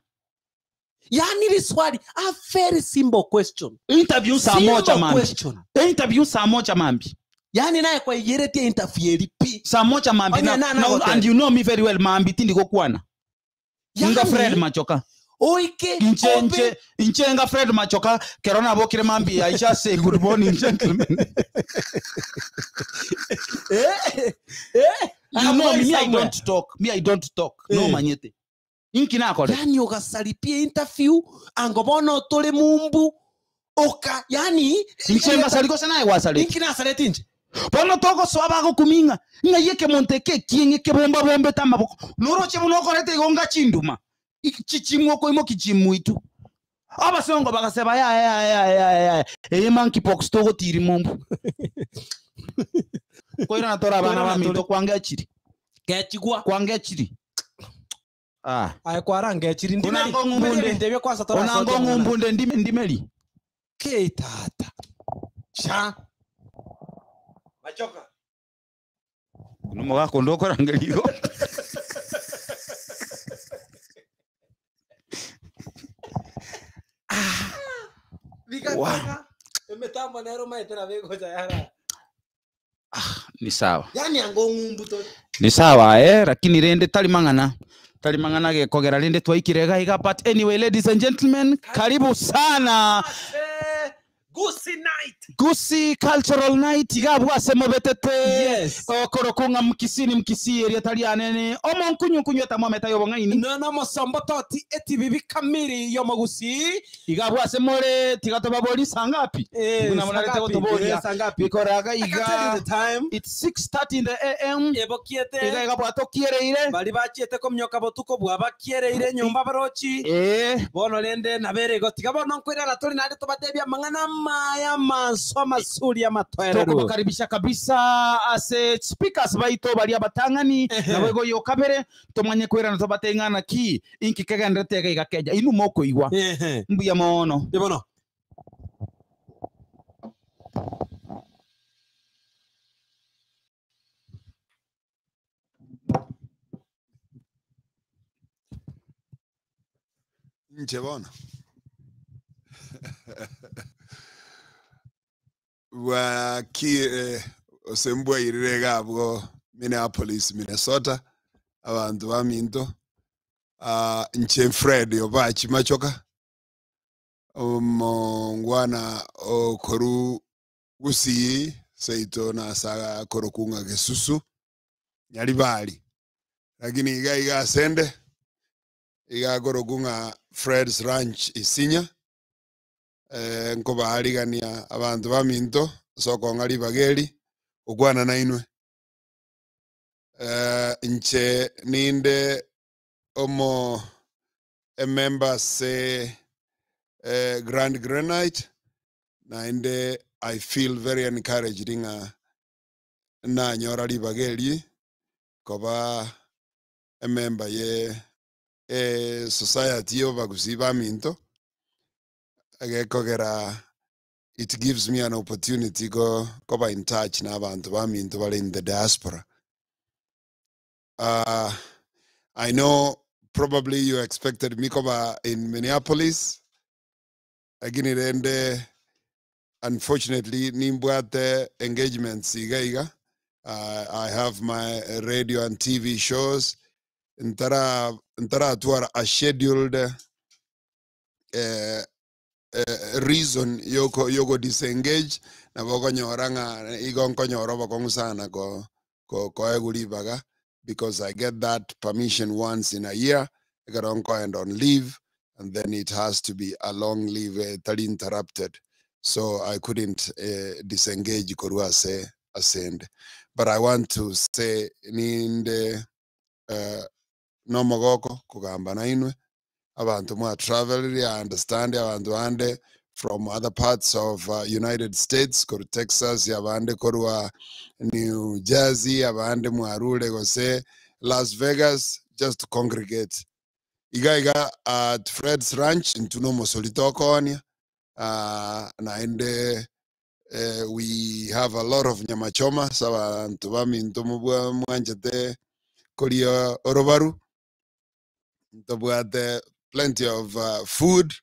Yani riswali a very simple question. Interview saa Simple moja mambi. question. Interview saa moja mambi. Yani naye kwa iyeretie interview eri pi. Saa moja mambi. Onya Na, na na, na and you know me very well mambi tindi gokwana. Yani, Nga Fred Machoka. Oike Inche obe- inche inche nga Fred Machoka kerona bokire mambi I just say good morning gentlemen. You I'm know going me, me I somewhere. don't talk. Me I don't talk. No Eh. manyete. Inki nakore. Yani ugasalipia interview angobono tole mumbu oka yani Inche ngasaliko sena wasale. Inki nasaleti inche. Bono togo soa bagokuminga ng'a yeke monte ke kienge ke bomba bombe tamaboko noroche buno okorete igo nga chinduma chichimwo koimo kichimuitu abasongo bagaseba ya ya ya ya ya eye monkeypox togotiri mumbu koirana tora abana baminto kwangechiri Kechigwa. kwangechiri ah Aye kwarangechiri ndimeri. Onango ng'umbunde. Ndebye kwanza tora onango ng'umbunde ndime ndimeri Ke tata. Cha. Machoka. nomogako ndokorangerigo Bika. Emitambo nero maetera begoja yara. Ni sawa. Yani ango ng'umbu to. Ni sawa eh, lakini rende tali mang'ana tali mang'ana gekogera rende twaikire gaiga, but anyway, ladies and gentlemen, karibu sana Gusii night. Gusii Cultural Night igabwase mobetete. Yes. Okoro kung'a mkisini mkisi eria tali anene omo nkunyu nkunyu etamwa meta yobong'aini Nono mosombo toti etibibi kamiri yomogusi. Igabwase more tigatobabori sangapi Eh, Kuna munarete sangapi? gotoboria. Eh, sangapi? Bikoraga I can tell you iga the time. It's 6:30 in the AM. Ebokiete. Iga iga bwatokiereire. Bari bachiete komyoka botuko bwabakiereire nyomba barochi. Eh. Bono rende nabere gotiga bono nkwirana turi nande tubatebia mang'ana maya manso masuri amatoereru. Tukubakaribisha kabisa ase speakers baito baria batang'ani nabo igo yo kabere tumanye kwirana tubateng'ana ki inki kegenderete iga iga Kenya inu mokoigwa Ehe. mbuya mono Bono. Nche bono bwakire osembwairire gabwo Minneapolis, Minnesota, abantu baminto nche Fred Obachi Machoka omongwana okoru Gusii seito nasaga korokunga Gesusu Nyaribari, lakini iga iga asende iga korokunga Fred's Ranch Isinya nkobaharigania abantu baminto sokonga ribageri okwana nainwe nche ninde omo emember se Grand Granite nainde I feel very encouraged ng'a nanyora ribageri koba emember ye society yobagusi baminto agekogera it gives me an opportunity go koba in touch na abantu baminto bali in the diaspora. I know probably you expected me koba in Minneapolis, lakini rende unfortunately nimbwate engagements iga iga. I have my radio and TV shows ntara ntara twara a scheduled reason yoko yoko disengage na bokonyora ng'a igo nkonyora bokong'u sana ko ko koeguribaga because I get that permission once in a year. Ekero nkoenda on leave and then it has to be a long leave etari interrupted. So I couldn't disengage korwa ase asende. But I want to say ninde nomogoko kogamba nainwe abanto mwa travelire I understand abanto bande from other parts of United States korwa Texas abande korwa New Jersey abande mwarure gose Las Vegas just to congregate iga iga at Fred's Ranch intwe nomosori tokoonia naende we have a lot of nyama choma ase abanto baminto mobwa mwanchete koria orobaru ntobwate plenty of food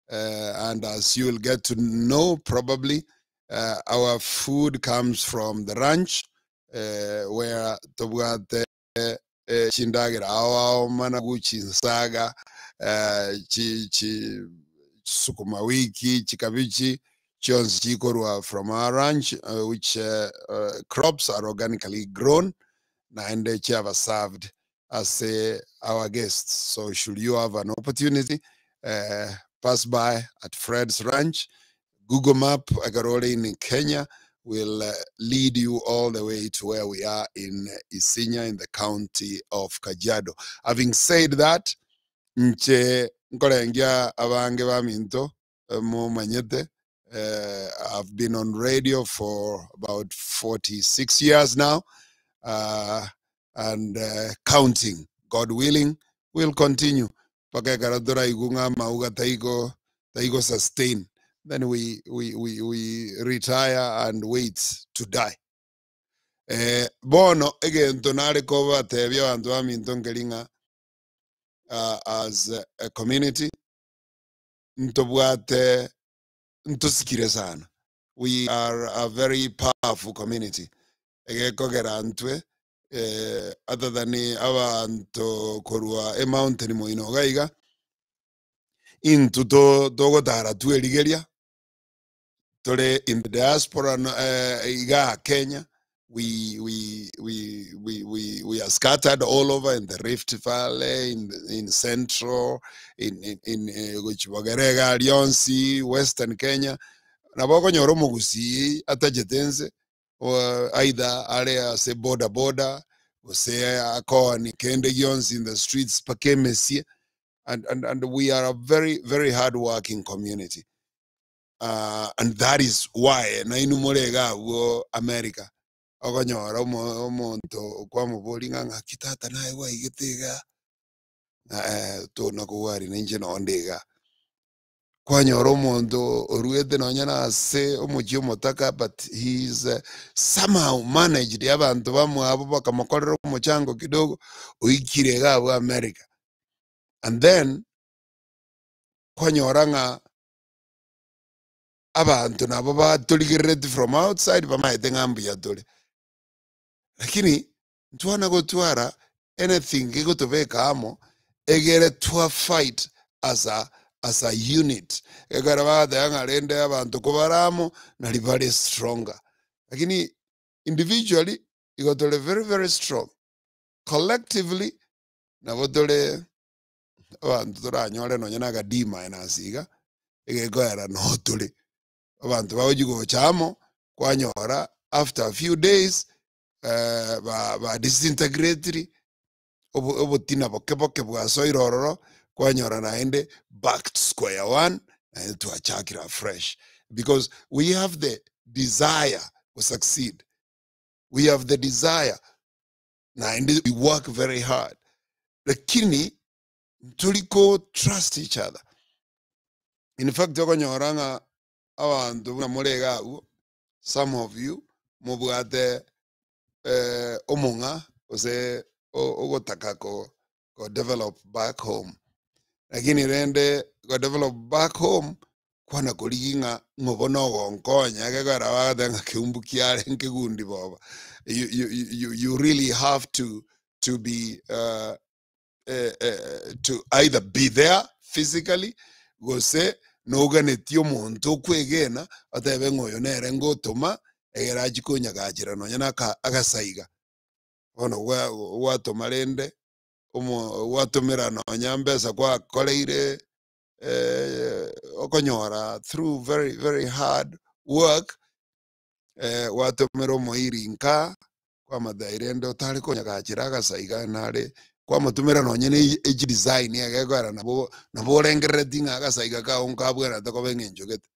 and as you will get to know probably our food comes from the ranch where tobwate chindagera ao ao managu chinsaga chi chi sukuma wiki chikabichi chionsi chikorwa from our ranch which crops are organically grown naende chiaba served ase our guests. So should you have an opportunity, pass by at Fred's Ranch. Google Map ekero ore in Kenya will lead you all the way to where we are in Isinya in the county of Kajiado. Having said that, nche nkorengia abange baminto momanyete I've been on radio for about 46 years now and counting. God willing, we'll continue. Mpaka ekero toraigwe ng'a amauga taigo taigo sustain then we, we, we, we retire and wait to die. Eh, bono egento nare kobatebia abanto baminto nkeri ng'a as a community ntobwate ntosikire sana. We are a very powerful community. Egekogera ntwe other than abanto korwa emountain moino iga iga, intwe togotara twerigeria tore in the diaspora iga Kenya. We, we, we, we, we, we are scattered all over in the Rift Valley, in, in Central, in, in, in Gochibogerega, Lionsi, Western Kenya. Nabo okonyora omogusii atachete nse, either are ase boda boda, gose akooni kende gionsi in the streets mpaka emesie. And, and, and we are a very, very hard-working community. And that is why nainwe more iga abwo America. Okonyora omonto okwamobori ng'a ng'aki tata naye gwaigete iga, ng'a tona kogwari na inche nonde iga. Kwanyora omonto oruete nonya na ase omochie omotaka but he is somehow managed abanto bamwabo bakamokorera omochango kidogo oikire iga abwo America. And then kwanyora ng'a abanto nabo batorigerereti from outside bamaete ng'a mbuya tore. Lakini ntwana gotwara anything gegotobeka amo egere twa fight as a, as a unit. Ekero bagateba ng'a rende abanto kobare amo nari bare stronger. Lakini individually igo tore very very strong. Collectively nabo tore abanto toranyore nonya na aka D minus iga egekoera no tore. Abanto bagochi gocha amo kwanyora after a few days ba, ba disintegratiri obotina boke boke bwasoire ororo kwanyora naende back to square one naende twachakire afresh because we have the desire to succeed. We have the desire naende we work very hard, lakini ntoriko trust each other. In fact okonyora ng'a abanto buna more iga abwo some of you mobwate omong'a gose ogotaka ko, ko develop back home, lakini rende go develop back home kwana korigi ng'a ng'obo nogonkonya egekogera bagoteba ng'a keumbu kiare nkigundi boba. You, you, you, you really have to be to either be there physically gose noganetie omonto okwegena otebe ng'a oyo nere ngotoma egere achie konyagachera nonya na agasaiga. Bono gwatoma rende Omo gwatomera nonya mbesa gwakoreire okonyora through very very hard work, gwatomera omoiri nka, kwamotebia rende otare konyagachera agasaiga nare, kwamotomera nonye na echidesign egekogera nabo nabo orengerereti ng'a agasaiga kago nkabwenerete koba eng'encho gete.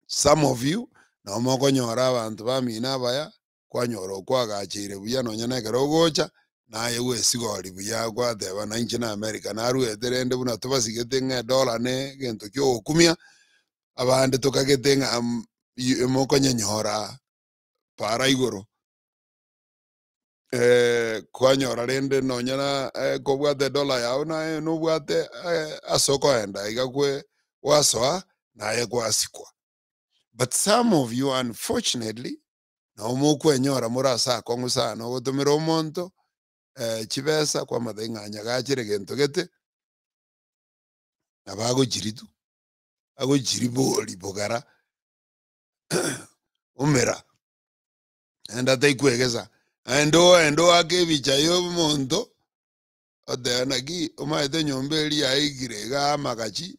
Some of you, nabo mokonyora abanto bamino abaya, kwanyora okoagacheire buya nonya na ekero ogocha, naye gwesigori buya gwateba na inche na America naruete rende buna tobasigete ng'a edollar ne egento kia ogokumia, abande tokagete ng'a mokonyenyora para igoro. Kwanyora rende nonya na kobwate edollar yago naye nobwate ase okoenda iga kwe gwasoa naye gwasikwa. But some of you unfortunately, nabo mokwenyora more ase akong'u sana ogotomera omonto chibesa kwamotebia ng'a nyagachere gento gete, nabo agochiria tu, agochiria bori bogara omera, naende ataikwegesa, naende oende oake ebicha ya omonto, oteba naki omanyete enyomba eria yaigire igaa amagachi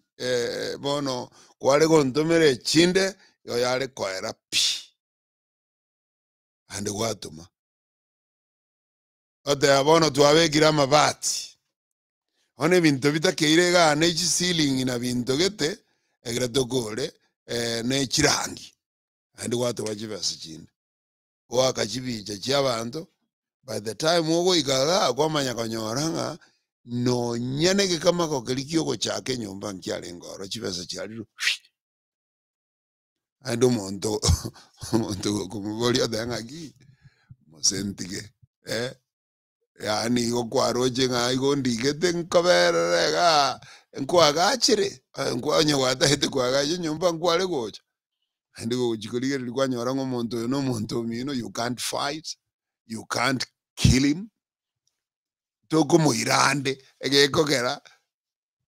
bono kware gontomera echinde, igo yare koera pi. Naende gwatoma. Oteba bono twabekire amabati, bono ebinto bitakeire igaa ne chisilingi na binto gete, ekero tokore ne chirangi, naende gwatoma chibesa chinde. Goaka chibicha chia abanto, by the time ogoika igaa kwamanya konyora ng'a nonya na egekamago keria kia ogochaka enyomba nkiarenge ororo, chibesa chiarirwe. Naende omonto omonto gokomoboria oteba ng'aki, mosentige eh, yaani igo kwaroche ng'a igo ndigete nkoberere igaa, nkoagachere, onye gwatagete koagacha enyomba nkware gocha. Naende gogochia korigereria kwanyora ng'a omonto oyo na omonto omino you can't fight, you can't kill him, tokomoira ande, egekogera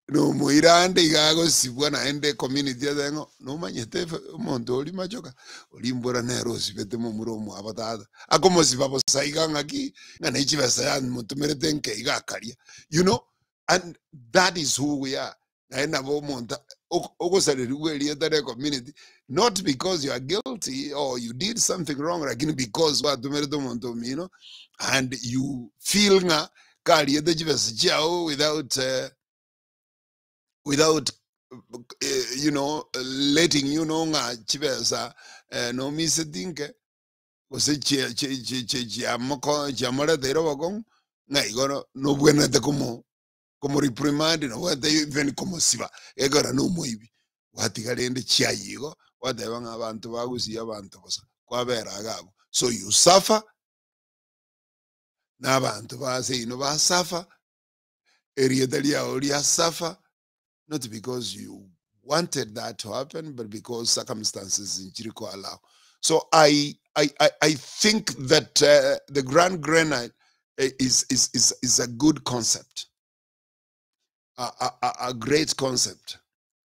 nomoira ande iga agosibwa naende ecommunity ase ng'a nomanyete omonto oria machoka, oria mbora nere osibete momura omwabo tata, akomosiba bosa iga ng'aki, ng'a ne chibesa yamotomerete nke iga akaria, you know, and that is who we are. Naende nabo omonto ogosarerigwa erieta ria ecommunity not because you are guilty or you did something wrong lakini because gwatomerete omonto omino and you feel ng'a kariete chibesa chiao without without you know letting you know ng'a chibesa nomiseti nke gose chiamoreteire obokong'u ng'a igo nobwenerete komo komoreprimand nobwate even komosiba gekogera na omoibi gwatiga rende chiayia igo gwateba ng'a abanto bagusia abanto bosa kwabera iga abwo so you suffer na abanto ba ase inwe ba suffer, erieta riao ria suffer, not because you wanted that to happen but because circumstances nchiri ko allow. So I I I, I think that the Grand Granite is a good concept, a great concept.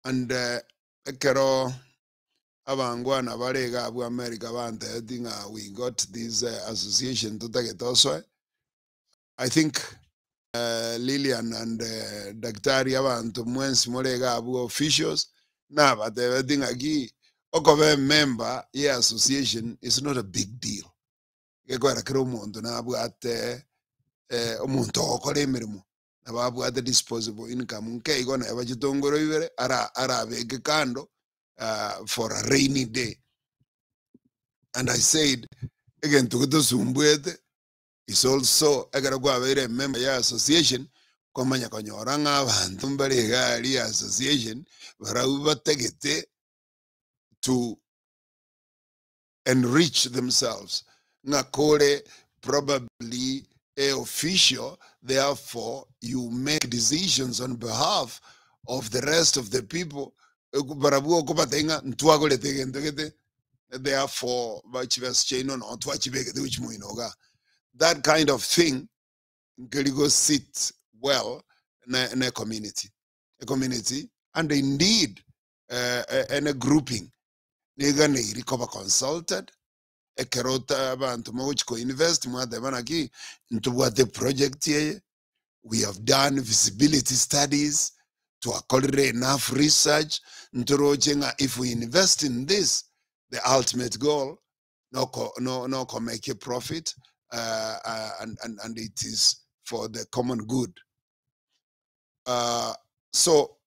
And ekero abangwana bare iga abwo America bantebeti ng'a we got this association totagete osoe, I think Lilian and Daktari abanto mwensi more iga abwo officials nabatebeti ng'aki okoba emember ye association is not a big deal. Gekoera kera omonto nabwate omonto ogokora emeremo nabo abwate disposable income nke igo naye bachitongoro ibere ara arabeke kando for a rainy day. And I said egento getosumbuete is also ekero kwabeire emember ya association kwamanya konyora ng'a abanto mbare iga aria association barabwo batagete to enrich themselves ng'a kore probably a official therefore you make decisions on behalf of the rest of the people barabwo okobatebia ng'a ntwagorete egento gete therefore chibesa chiaino noo twachibegete gochia moino igaa. That kind of thing nkeri go sit well na na ecommunity ecommunity and indeed ene grouping neganeiri koba consulted ekero abanto mogochi ko invest mwateba naki ntobwate eproject eye. We have done feasibility studies, twakorire enough research, ntoroche ng'a if we invest in this, the ultimate goal noko no no make a profit and it is for the common good. So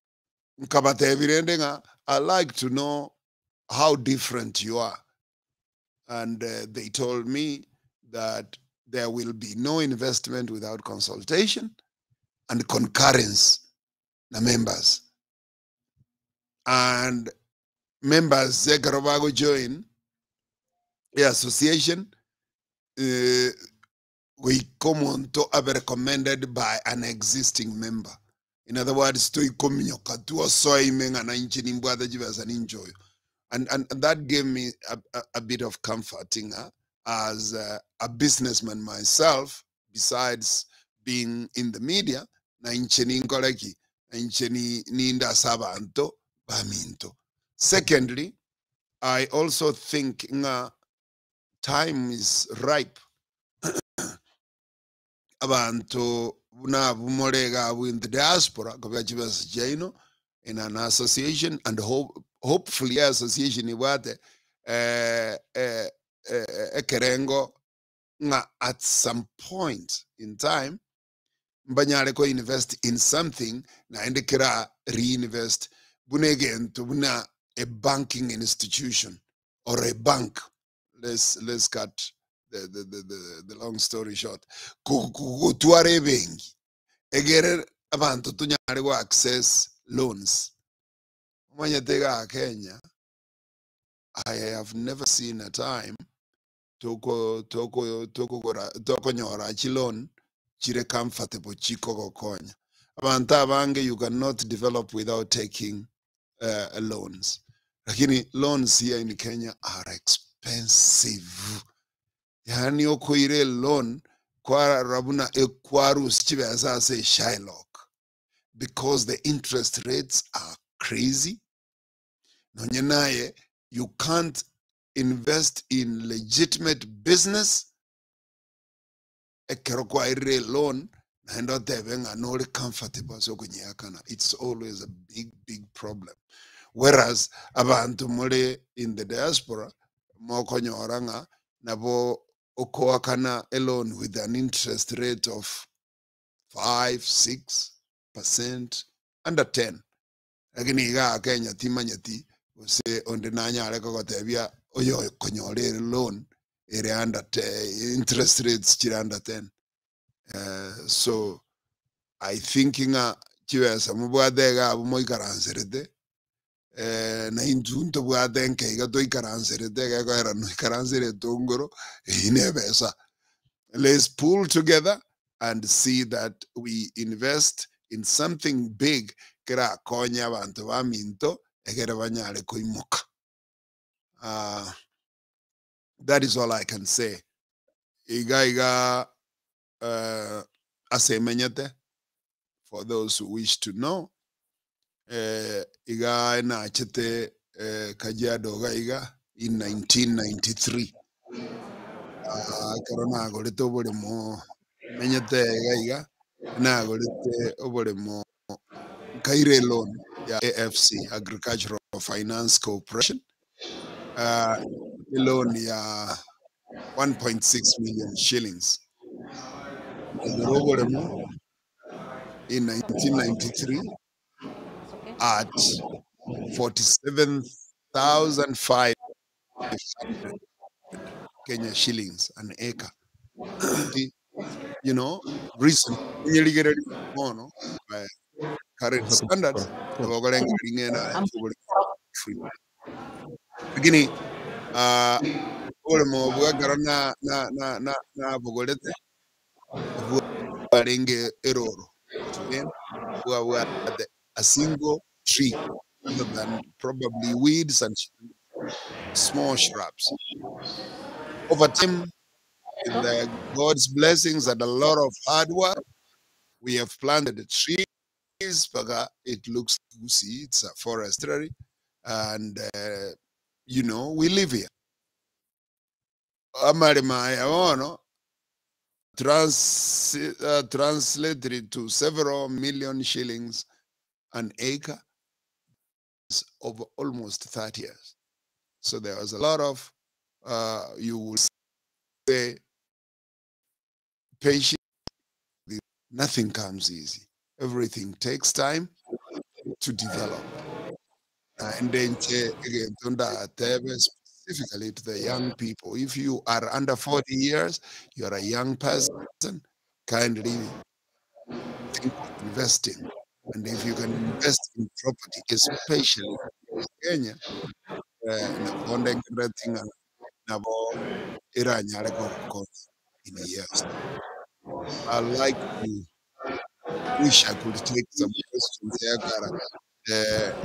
nkabatebi rende ng'a I like to know how different you are. And they told me that there will be no investment without consultation and concurrence na members. And members ekero bago join the association goika omonto abe recommended by an existing member. In other words, toikominyoka tuosoe ime ng'a nainche nimbwate chibesa ninche oyo. And that gave me a bit of comforting as a businessman myself, besides being in the media, nainche ninkore ki, nainche ninde ase abanto baminto. Secondly, I also think ng'a time is ripe. Abanto buna abwo more iga abwo in the diaspora, kobeka chibesa chiaino in an association and hopefully association ebwate ekerengo ng'a at some point in time mbanyare ko invest in something naende kera reinvest buna egento buna a banking institution or a bank. Let's cut the long story short. Gotwara ebenki egere abanto tonyare go access loans. Omanyete iga Kenya, I have never seen a time tokonyora chiloan chire comfortable chikogokonya. Abanto abange you cannot develop without taking loans. Lakini loans here in Kenya are expensive. Yani okoire loan kwarora buna ekwarusia chibesa ase Shylock because the interest rates are crazy. Nonye naye you can't invest in legitimate business ekero kwairire loan naende otebe ng'a nore comfortable ase okonyeakana. It's always a big, big problem. Whereas abantu more in the diaspora mokonyora ng'a nabo okoakana a loan with an interest rate of 5-6% under 10. Lakini iga Kenya timanyeti gose onde nanyare kogotebia oyo okonyora ere loan ere under interest rates chire under 10. So I think ng'a chibesa mobwate iga abwo moikaranserete na intwe ntobwate nke iga toikaranserete iga ekoera noikaransere etongoro eywo na ebesa. Let's pull together and see that we invest in something big kerakonye abanto baminto egere banyare koimoka. That is all I can say. Iga iga ase emenyete, for those who wish to know, iga nachete Kajiado iga iga in 1993. Ekero nagorete oboremo menyete iga iga, nagorete oboremo nkaire loan ya AFC, Agricultural Finance Corporation, loan ya 1.6 million shillings. Nkagora oboremo in 1993 at 47,500 Kenya shillings an acre. You know, recent mono by current standards, free. Lakini oboremo bwekero na na na na nabogorete bwarenge eroro bwabwate a single tree other than probably weeds and small shrubs. Over time, with the God's blessings and a lot of hard work, we have planted the trees. But it looks, you see, it's a forestry, and you know, we live here. Amarima aya bono Translated to several million shillings an acre over almost 30 years. So there was a lot of, you would say, patience. Nothing comes easy. Everything takes time to develop. And then egento ndatebe specifically to the young people. If you are under 40 years, you are a young person, kindly think of investing. And if you can invest in property, especially in Kenya, nakonde ngeretinga nabo iranyare kokonya in years. I like to wish I could take some questions here, Kara.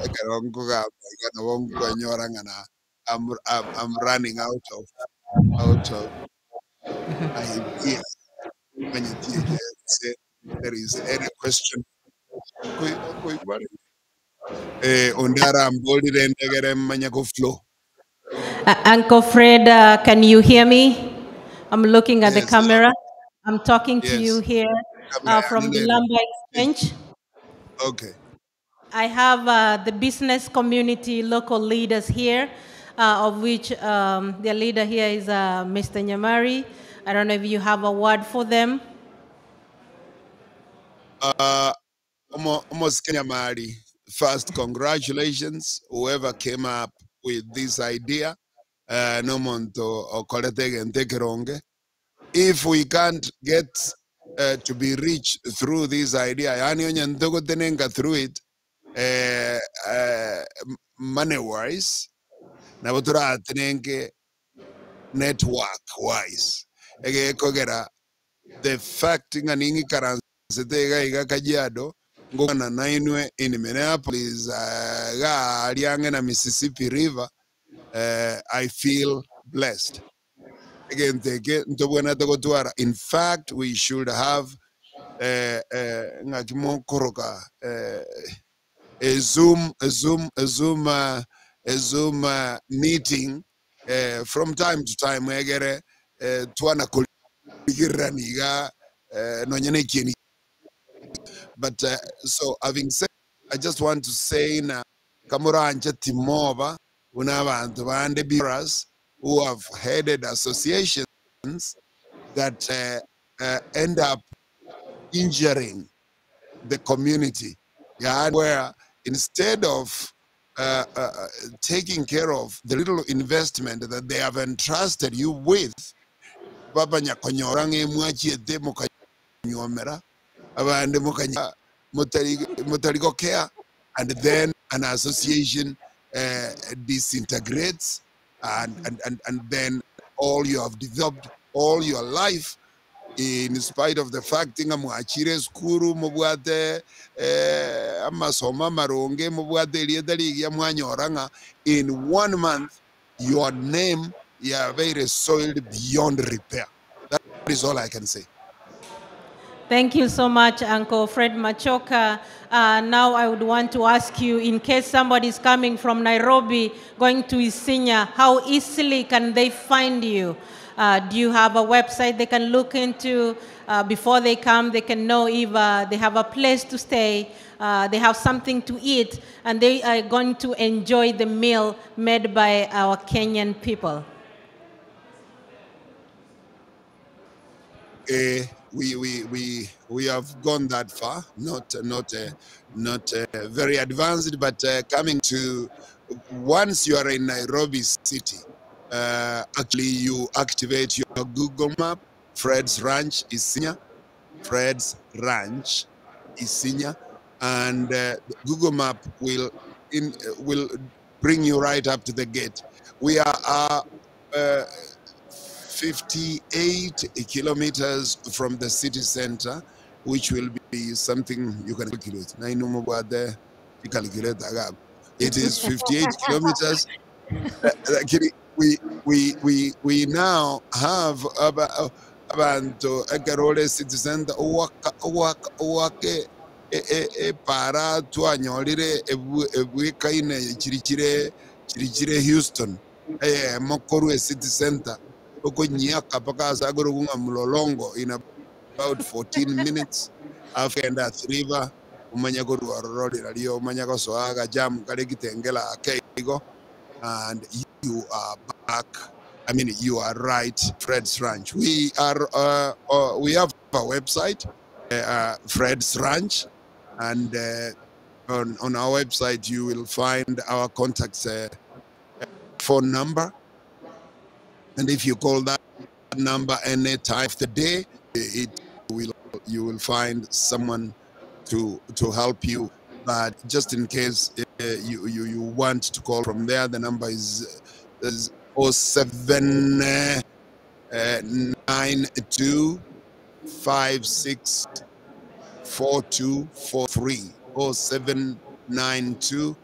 Ekero nkogamba iga nabo nkonyora ng'ana I'm running out of ideas. Manyeti say there is any question. Ondara mbolire ndegere mmanya ko flow. Uncle Fred, can you hear me? I'm looking at the Yes. camera. I'm talking to Yes. you here Camera from the yangu. Lamba Exchange. Okay. I have the business community local leaders here, of which their leader here is Mr. Nyamari. I don't know if you have a word for them. Almost Kenya Mari. First, congratulations, whoever came up with this idea. No monto okorete egento ekeronge. If we can't get to be rich through this idea, yani onye ntogotenenka through it, money wise, nabo turatenenke network wise. Egekogera the fact nga ning'ikaransete iga iga Kajiado ngokana nainwe in Minneapolis, ga ariange na Mississippi River, I feel blessed. Egento eke ntobwenerete gotwara. In fact, we should have ng'aki mokoroka a Zoom meeting from time to time egere twana kurigererani iga nonya na ekieni. But so having said, I just want to say na kamuranje timoba una abantu bande us who have headed associations that end up injuring the community. Yeah, where instead of taking care of the little investment that they have entrusted you with, baba nyakonyora ng'emwachiete mukanyomera abande mukanya mutarigokea, and then an association disintegrates and then all you have developed all your life, in spite of the fact nga mwachire skuru mubwate amasomo amaronge mubwate erieta rigiya mwanyora ng'a in one month your name yabeire soiled beyond repair. That is all I can say. Thank you so much, Uncle Fred Machoka. Now I would want to ask you, in case somebody is coming from Nairobi, going to Isinya, how easily can they find you? Do you have a website they can look into? Before they come, they can know if they have a place to stay, they have something to eat, and they are going to enjoy the meal made by our Kenyan people. We have gone that far, not very advanced, but coming to once you are in Nairobi city, actually you activate your Google Map, Fred's Ranch Isinya, Fred's Ranch Isinya, and Google Map will bring you right up to the gate. We are 58 kilometers from the city center, which will be something you can calculate. Na inu mubwate calculate agap. It is 58 kilometers. Lakini we now have abantu ekerore city center owaka owaka owake para twanyorire ebwikaine chiri chiri Houston mokorwe city center okonyiaka paka asagoro kunga mlolongo in about 14 minutes after kenda Athi River omanye korwa ororo rirorio omanye gosoa agajam kare Kitengela ake igo and you are back I mean you are right Fred's Ranch. We are we have a website Fred's Ranch and on, on our website you will find our contacts phone number and if you call that number any time of the day it will you will find someone to to help you but just in case you, you you want to call from there the number is is 07 uh, 92 56 4243 0792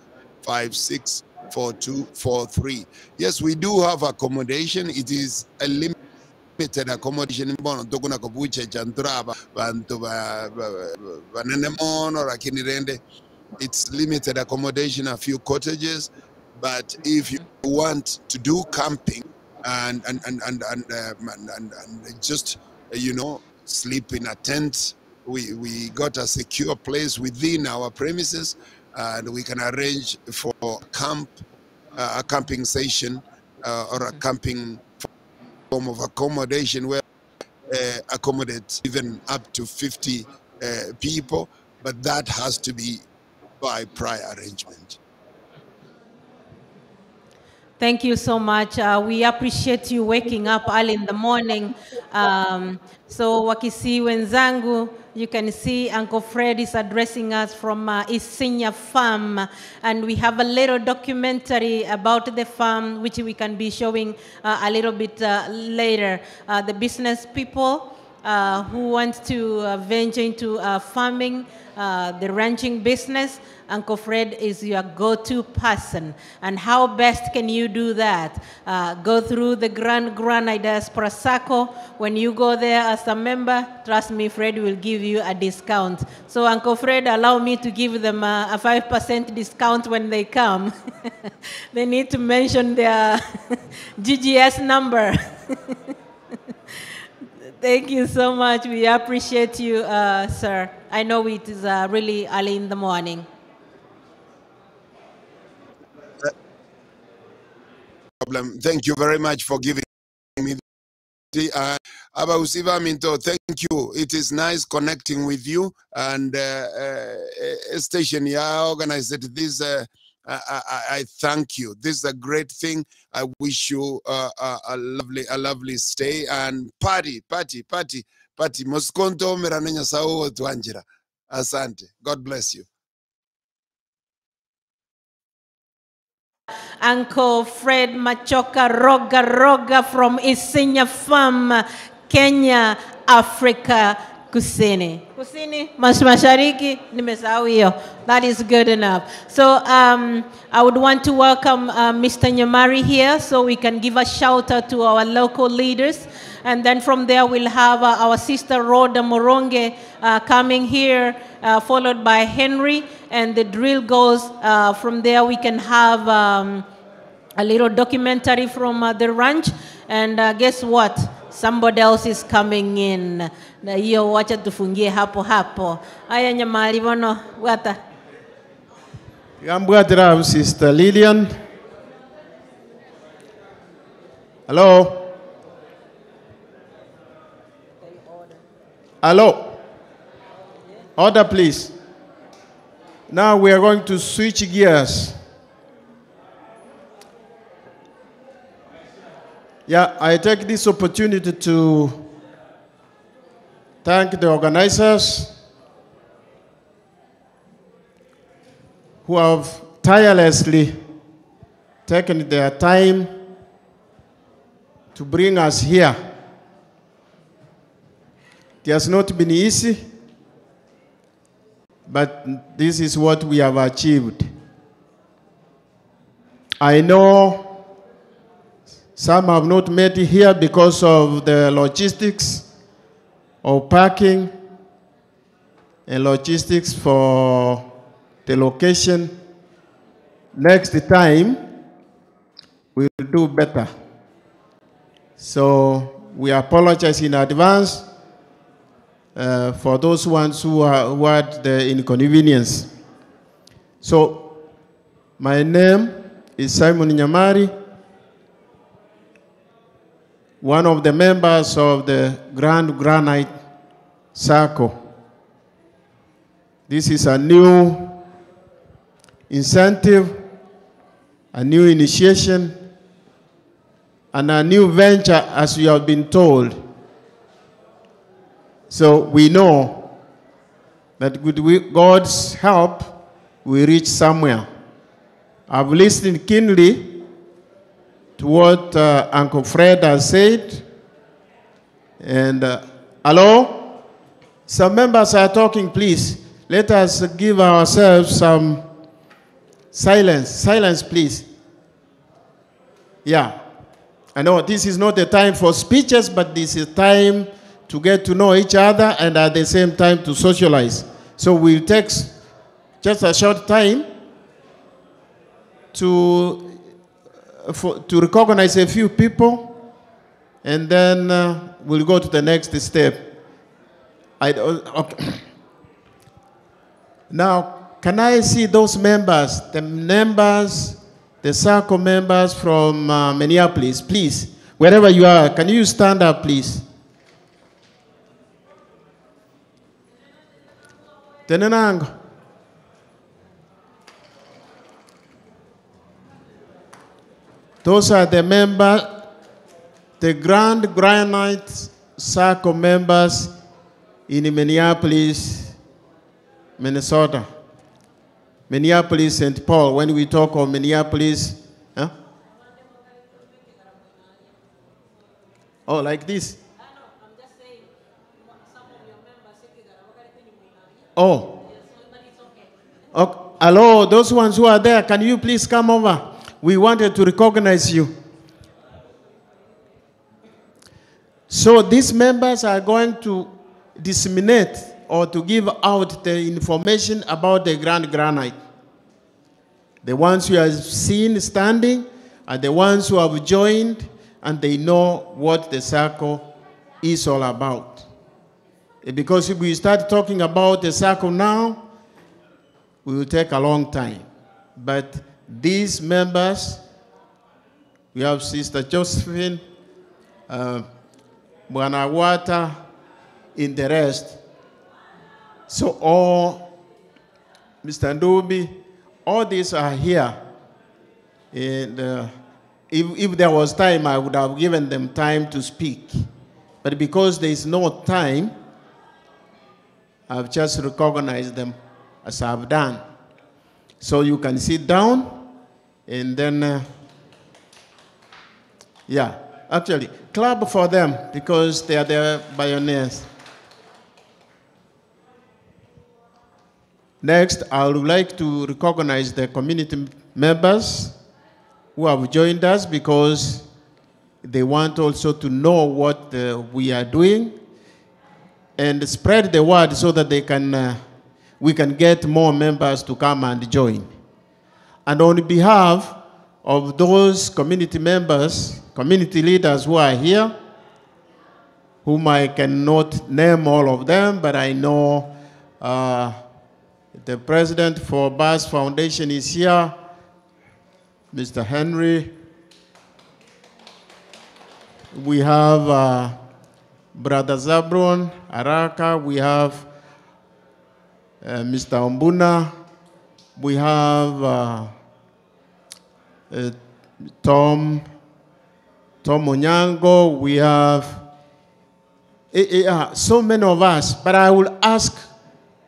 56 4243 yes we do have accommodation it is a limited accommodation bono tokuna kobuchecha nturaba bantu ba- ba- banene mono lakini rende it's limited accommodation a few cottages but if you want to do camping and and and and and, and, and, and just you know sleep in a tent we we got a secure place within our premises and we can arrange for camp a camping session or a camping form of accommodation where accommodate even up to 50 people but that has to be by prior arrangement Thank you so much. We appreciate you waking up early in the morning. So Wakisi wenzangu, you can see Uncle Fred is addressing us from Isinya Farm. And we have a little documentary about the farm, which we can be showing a little bit later. The business people who want to venture into farming, the ranching business, Uncle Fred is your go-to person. And how best can you do that? Go through the Grand Granite Diaspora Sacco. When you go there as a member, trust me, Fred will give you a discount. So Uncle Fred, allow me to give them a 5% discount when they come. They need to mention their GGS number. Thank you so much. We appreciate you, sir. I know it is really early in the morning. Problem. Thank you very much for giving me the Abausiva Minto, thank you. It is nice connecting with you and station ya organized this. I thank you. This is a great thing. I wish you a lovely stay and party, party, party, party. Moskonto meranenya sao tuanjira. Asante. God bless you. Uncle Fred Machoka Roga Roga from Isinya Farm, Kenya, Africa Kusini. Kusini, Mashariki, nimesahau hiyo. That is good enough. So I would want to welcome Mr. Nyamari here so we can give a shout out to our local leaders. And then from there, we'll have our sister Rhoda Moronge coming here, followed by Henry. And the drill goes from there. We can have a little documentary from the ranch. And guess what? Somebody else is coming in. Na hiyo wacha tufungie hapo hapo. Aya Nyamari bono, wata. Gambwadra, Sister Lillian. Hello. Hello. Order, please. Now we are going to switch gears. Yeah, I take this opportunity to thank the organizers who have tirelessly taken their time to bring us here. It has not been easy, but this is what we have achieved. I know some have not made it here because of the logistics of parking and logistics for the location. Next time, we will do better. So we apologize in advance. for those ones who, are, who had the inconvenience. So, my name is Simon Nyamari, one of the members of the Grand Granite Circle. This is a new incentive, a new initiation, and a new venture, as you have been told. So we know that with God's help, we reach somewhere. I've listened keenly to what Uncle Fred has said. And hello? Some members are talking, please. Let us give ourselves some silence. Silence, please. Yeah. I know this is not the time for speeches, but this is time to get to know each other and at the same time to socialize. So we'll take just a short time to recognize a few people, and then we'll go to the next step. I don't, okay. Now, can I see those members, the members, the circle members from Minneapolis, please? Wherever you are, can you stand up, please? Tenenango. Those are the members, the Grand Granite Circle members in Minneapolis, Minnesota. Minneapolis, St. Paul. When we talk of Minneapolis, huh? Oh, like this? Oh. Okay. Hello, those ones who are there, can you please come over? We wanted to recognize you. So these members are going to disseminate or to give out the information about the Grand Granite. The ones who have seen standing are the ones who have joined, and they know what the circle is all about. Because if we start talking about the circle now, we will take a long time. But these members, we have Sister Josephine, Bwanawata, in the rest. So all, Mr. Ndubi, all these are here. And if there was time, I would have given them time to speak. But because there is no time, I've just recognized them as I've done. So you can sit down and then, yeah, actually, clap for them because they are the pioneers. Next, I would like to recognize the community members who have joined us because they want also to know what we are doing and spread the word so that they can, we can get more members to come and join. And on behalf of those community members, community leaders who are here, whom I cannot name all of them, but I know the president for BAS Foundation is here, Mr. Henry. We have Brother Zabron Araka. We have Mr. Ombuna. We have Tom Onyango. We have so many of us, but I will ask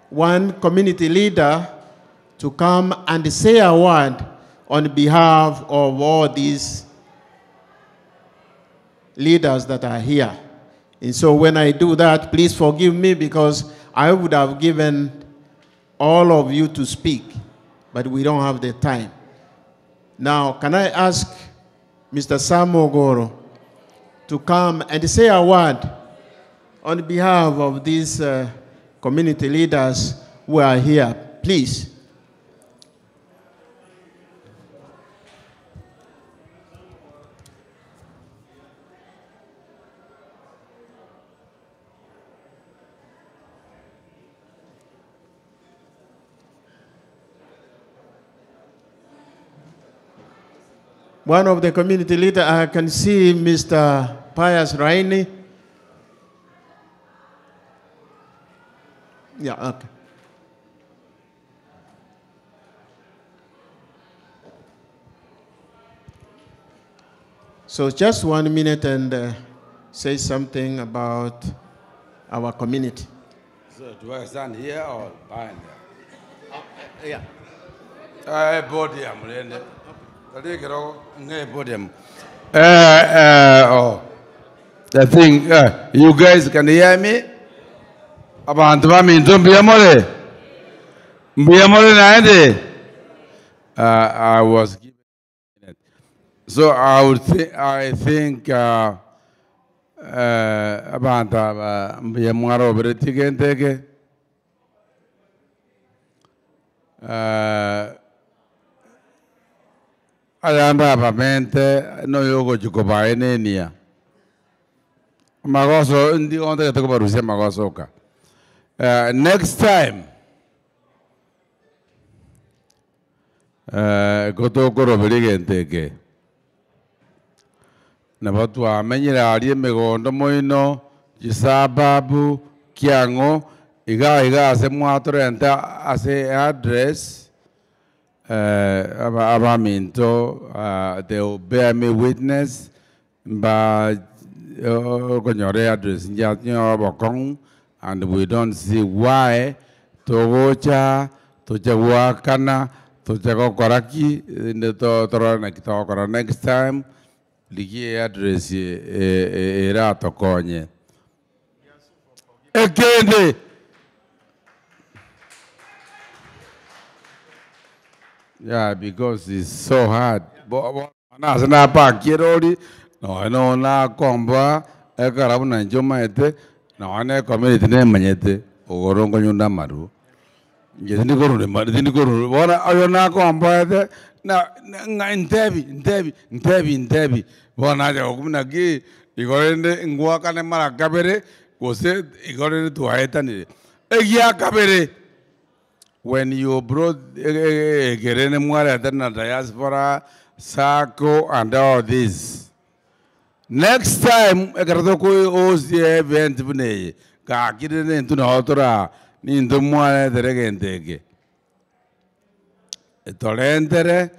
one community leader to come and say a word on behalf of all these leaders that are here. And so when I do that, please forgive me because I would have given all of you to speak, but we don't have the time. Now, can I ask Mr. Sam Ogoro to come and say a word on behalf of these community leaders who are here, please. One of the community leader, I can see Mr. Pius Raini. Yeah, okay. So just 1 minute and say something about our community. So do I stand here or behind there? Yeah. Podium, rende. Talikero nge podium. Oh. The thing, you guys can hear me? Abantu baminto mbuya more? Mbuya more naende? I was given it. So I would think, I think abantu aba mbuya mwaroberetie gento eke. Ayanda abamente noyogochi kobaenenia magoso ndi onde kubarusia magoso oka. Next time gotokoroberi gento eke nabo twamenyire aria emigondo moino chisababu kiang'o iga iga ase mwatorenta ase address abaminto they will bear me witness mba okonyora address nja bokong'u and we don't see why togocha tocha gwakana tocha gokora ki inde torore naki togokora next time rigie address eratokonye ekende. Yeah, because it's so hard. Nase napakia erori nonya no nakomba ekara buna inche omanyete nonya ecommunity nemanyete ogoro nkonyunda amaru inche tindikorurema tindikoruru bono oyo nakomboete na ng'a ntebi ntebi ntebi ntebi bono nacha gokumi naki igo rende ngwakane mara kabere gose igo rende twaetanire. Egia kabere when you brought ekerene mwarete na diaspora circle and all this next time ekero toko host event buna eye gakire nintwe nabo tora nintwe mwaretere egento eke torentere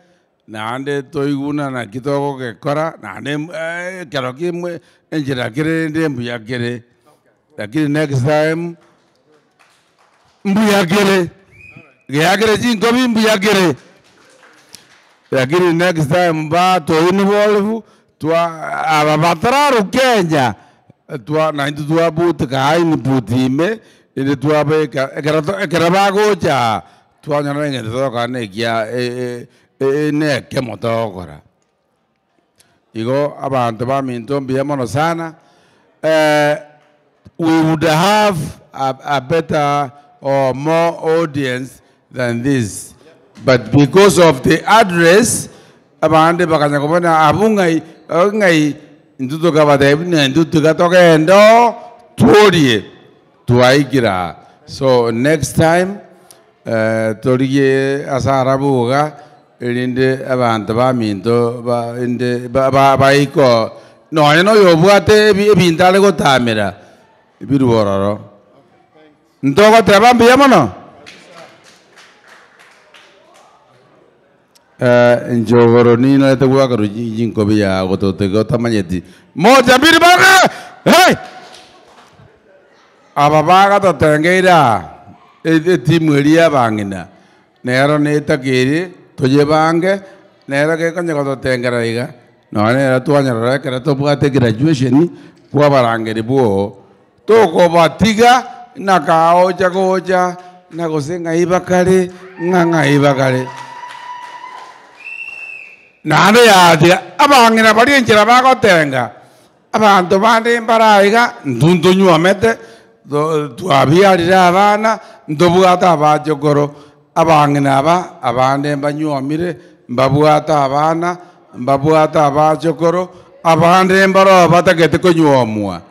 naende toiguna naki togogekora naende ekero kimwe enchera kere rende mbuya kere lakini next time mbuya kere giakere chinkobi mbuya kere lakini next time bato involve twa aba batararu Kenya twa naintwe twabutika input ime inde twabeka ekero ekero bagocha twanyora eng'encho togokora na ekia nekemo togokora igo abanto baminto mbuya mono sana. We would have a better or more audience than this, but because of the address abande bakanya kobona abu ng'ai ng'ai intwe tokabatebi ng'a intwe tiga togende oo tworie twaikira. So next time torigie ase arabuga erinde abanto baminto ba inde baiko nonya na oyo obwate ebinto are gotamera ebiruororo ntogoteba mbuya mono. Njogoro ninarete gwakaru chinkobi ya gototega otamanyeti moja mbili baka hey! Aba bagatotengeire aa etimu eria abang'ina nero netakeri toyebange nero gekonya gototengera iga nonya nero twanyarora ekero tobwate graduation kwabarangeri bwo tokobatiga nakaocha gocha nagose ng'ai bakare ng'a ng'ai bakare naende yatiga abang'ina baria enchera bagotenga abanto bande mbaraiga intwe ntonyuomete twabiarire abana ntobwate abachokoro abang'ina aba abande mbanyuomire mbabwate abana mbabwate abachokoro abande mbaro batagete konyuomwa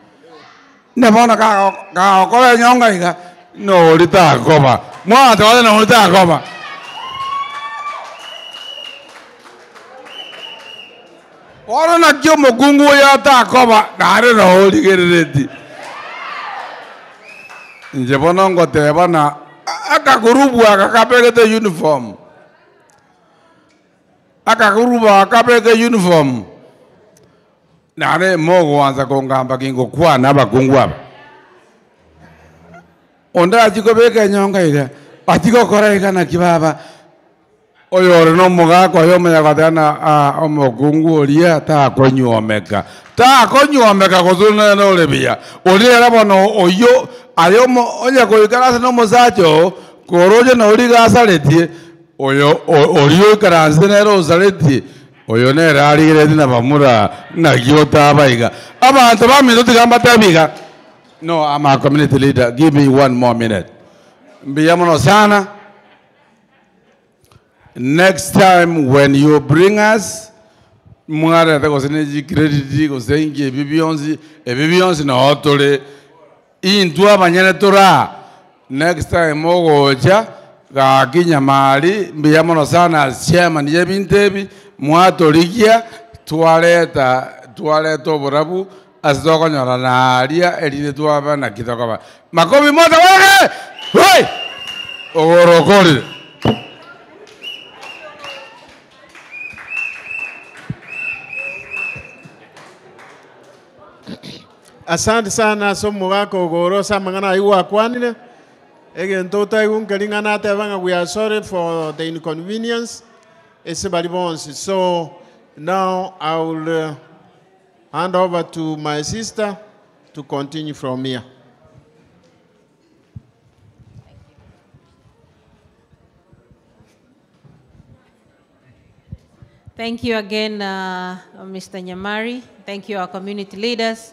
na bono kagokora enyonga iga nori takoba mwanto gose nori takoba. Bono naki omokungu oyo atakoba nare noo origerereti. Inche bono ngoteba na akagurubu aka kabegete uniform, akagurubu aka kabeke uniform, nare mogoansa kongamba gingokwana abakungu aba. Onde achia kobeka enyonga iga, achia gokora iga naki baba, oyore na omogaka oye omanya goteba ng'a aa omokungu oria takonyuomeka, takonyuomeka gose nere ore buya, oria ere bono oyio aye omo onye goikaransa na omosacha oo, koroche na oria iga asaretie, oyo oria oikaransete nere osaretie, oyo nere arigereretie na bamura naki otaba iga. Abanto baminto tiga mbatebi iga, no I'm a community leader, give me one more minute. Mbuya mono sana. Next time when you bring us, mwarete gose ne chicredit gose inki ebi bionsi, ebi bionsi noo tore, intwe abanyene tore aa, next time ogocha, gaki Nyamari mbuya mono sana as chairman ya ebinto ebi, mwatorigia, twareta twareta oborabu ase tokonyora naria erinde twabe naki tokoba. Makobi moto wake! Hoi! Ogoro okorire. Asante sana ase omogaka ogoro ase amang'ana ayio gwakwanire, egento otaigwe nkeri ng'a nateba ng'a we are sorry for the inconvenience ase baria bonsi. So now I will hand over to my sister to continue from here. Thank you again, Mr. Nyamari. Thank you, our community leaders.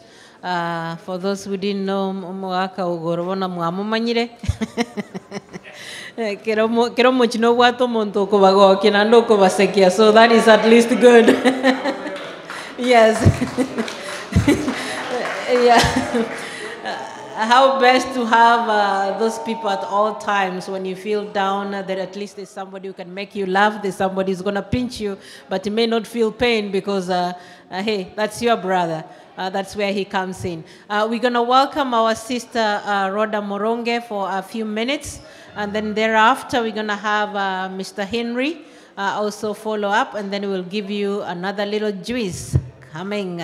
For those who didn't know, omogaka ogoro bono mwamomanyire. Kero mo- kero omochie nobwate omonto okobagokia naende okobasekia, so that is at least good. Yes. Yeah. How best to have those people at all times when you feel down, that at least there's somebody who can make you laugh, there's somebody who's going to pinch you, but you may not feel pain because, hey, that's your brother. That's where he comes in. We're going to welcome our sister, Rhoda Moronge, for a few minutes. And then thereafter, we're going to have Mr. Henry also follow up, and then we'll give you another little juice coming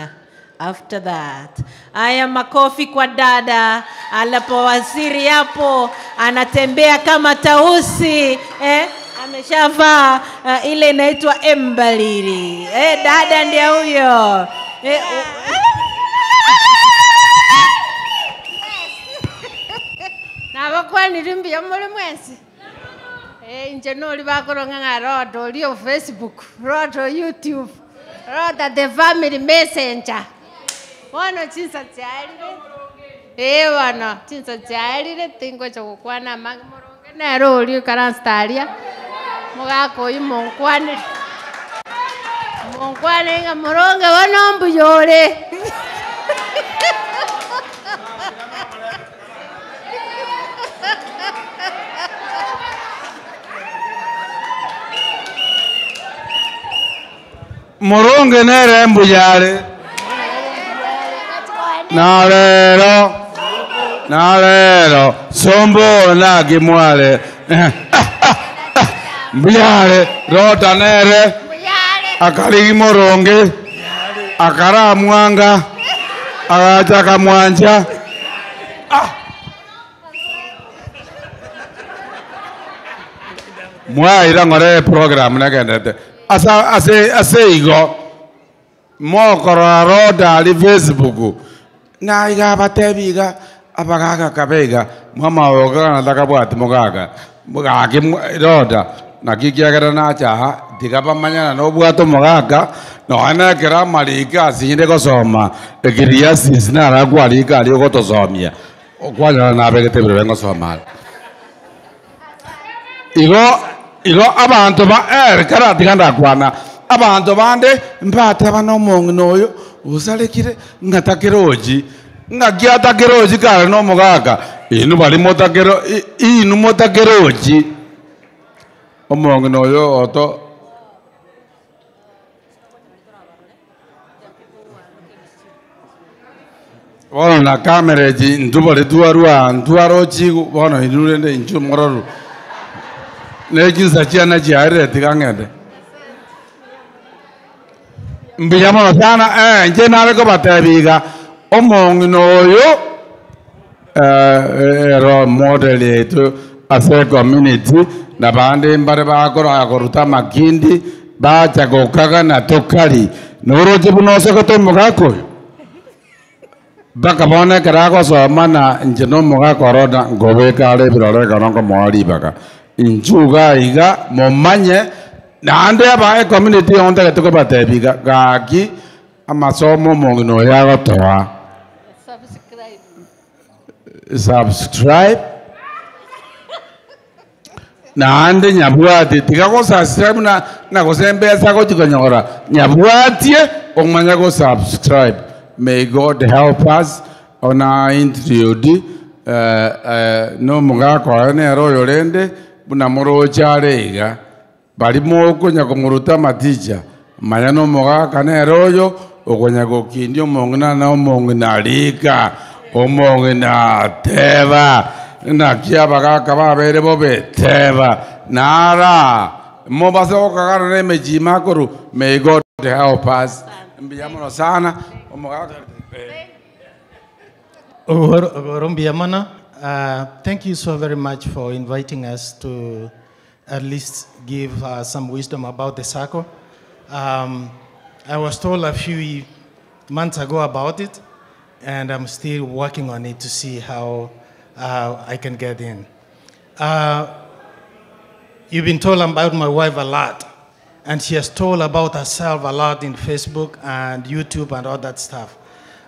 after that. Aya, makofi kwa dada alipowasiri hapo, anatembea kama tausi, ameshavaa ile inaitwa embalili. Dada ndiye huyo. Nabakwanire mbuya muri mwensi. Inche nori bakoronga ng'a Rhoda ori o Facebook, Rhoda o YouTube, Rhoda the family messenger. Bono chinsa chiarire. Bono chinsa chiarire tingocha gokwana amange moronge nere ori oikaranse aria. Mogaka oyio monkwanere. Monkwanere ng'a moronge bono mbuya ore. Moronge nere mbuyare. Na lero, na lero, sombo na kimwale. Mbuyare, Rhoda nere. Akarigi moronge. Akara mwanga. Agacha kamwanja. Mwaira ngore program nagendete. Asa ase ase igo mokorora Rhoda ari Facebook. Na iga batebi iga abagaga kabega mama ogana takabwati mugaga. Mugaki Rhoda naki kiagera nachaha tiga bamanyana nobwato mugaga nonya ekero amariko asinde gosoma Ecclesiastes narakwarika aria ogotosomia okwanyora nabegete ebiro bengosoma. Igo igo abanto ba kara tiga ndakwana abanto bande mbateba na omong'ina oyo osarekire ng'atakerochi ng'aki atakerochi kare na omogaka inu bari motakero inu motakerochi omong'ina oyo oto. Bono na kamera echi ntubore twarwa ntwarochi bono inwe rende inchuo mororu. Ne chinsa chiane chiarire tiga ng'ende. Mbuya mono sana eh, inche nare kobatebia iga, omong'ina oyo eh, ero model yaito ase ecommunity, na bande mbare bakora koruta amakindi, bacha gokaga na tokari. Noroche buna osegete omogaka oyo? Mpaka bono ekero agosoma na inche na omogaka oro na nkobeka are ebirore ekero nkomoa ribaga. Inchuo iga iga momanye, naende aba ecommunity igo ntagete kobatebia iga, gaki amasomo omong'ina oyo agotoa, subscribe, Naende nyabwatie, tiga gosubscribe na na gose embesa gochi konyora, nyabwatie omanye go subscribe. May God help us ona introduce eh, eh, nomogaka oye nere oyo rende buna moroche are iga. Baria mokonya komoruta amaticha, manya nomogaka nere oyo okonya gokindia omong'ina na omong'ina rika, omong'ina teba, naki abagaka babeire bobe, teba, nara, mobase gokagana nemechie ime akorwa, may God help us. Mbuya mono sana, omogaka. Ugoro mbuya mono. Thank you so very much for inviting us to at least give some wisdom about the circle. I was told a few months ago about it, and I'm still working on it to see how I can get in. You've been told about my wife a lot, and she has told about herself a lot in Facebook and YouTube and all that stuff.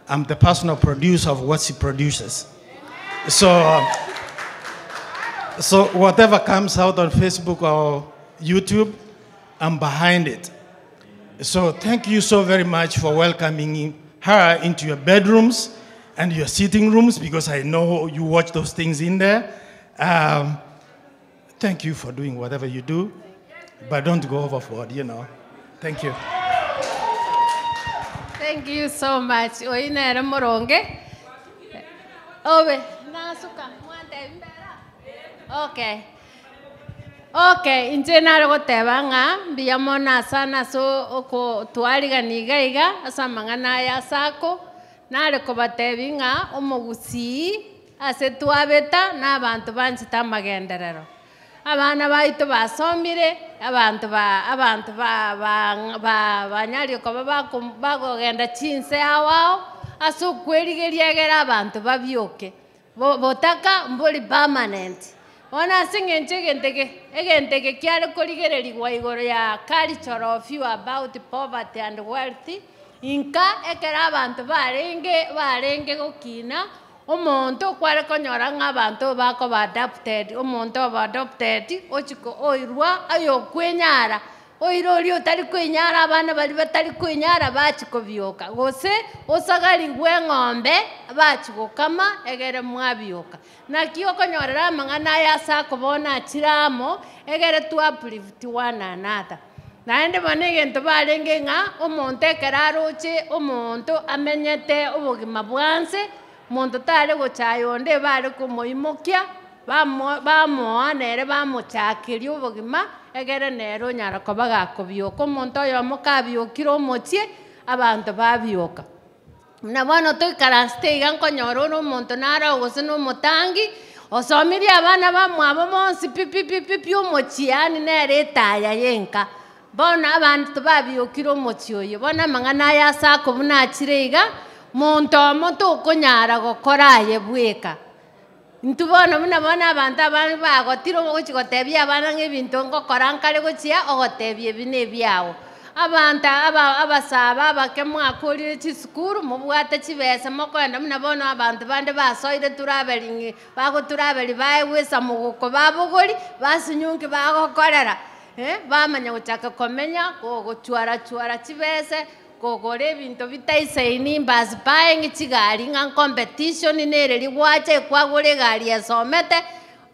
I'm the personal producer of what she produces. So, so whatever comes out on Facebook or YouTube, I'm behind it. So thank you so very much for welcoming her into your bedrooms and your sitting rooms, because I know you watch those things in there. Thank you for doing whatever you do, but don't go overboard. Thank you. Thank you so much. Oinere moronge. Obe, nasuka, mwante mbera. Okay. Okay, inche nare goteba ng'a mbuya mono sana ase oko twarigani iga iga ase amang'ana aya asako, nare kobatebi ng'a omogusii ase twabeta na abanto banchete amagenderero. Abana baito basomire, abanto ba abanto ba ba ba banyarie koba bako bakogenda chinse ao ao, ase okwerigeria egere abanto babioke. Bo botaka mbori permanent. Bono ase eng'encho egento eke egento eke kiare korigereriwa igoro ya culture of you about poverty and wealth, inka ekero abanto barenge barenge gokina, omonto okware konyora ng'a abanto bakoba adopted, omonto oba adopted, ochia oirwa oyokwenyara, oira oria otari kwenyara abana baria batari kwenyara bachia kobioka, gose osagarigwe eng'ombe bachia gokama egere mwabioka. Naki okonyorera amang'ana aya ase akobona achire amo, egere twa uplift one another. Naende bono egento barenge ng'a omonto ekero aroche omonto amenyete obogima bwa nse, monto tare gochaya onde bare komoimokia, bamo bamoa nere bamochakeria obogima, egere nere onyara koba gakobioka. Omonto oyomo kabiokire omochie, abanto babioka. Buna bono toikaransete iga nkonyora ore omonto naro gose na omotangi, osomirie abana bamwabo bonsi pi pi pi pi pi omochie yaani nere etaya ya enka. Bono abanto babiokire omochie oyo, bono amang'ana aya ase akobuna achire iga, monto omo tokonyara gokora aye bweka. Intwe bono buna bono abanto abange bagotire ogochi gotebia abana ng'a ebinto ngokora nkare gochia, ogotebia ebi na ebiago. Abanto aba abasaba abake mwakorire chisukuru, mobwate chibesa mokoenda buna bono abanto bande basoire travelling, bagotravel baegwa esamogoko babogori, basinyunki bagokorera, bamanya gochaka komenya, gochwara chwara chibese, kogora ebinto bitaisaini, bus buying chigari ng'a competition nere rigwacha ekwagora egari esomete,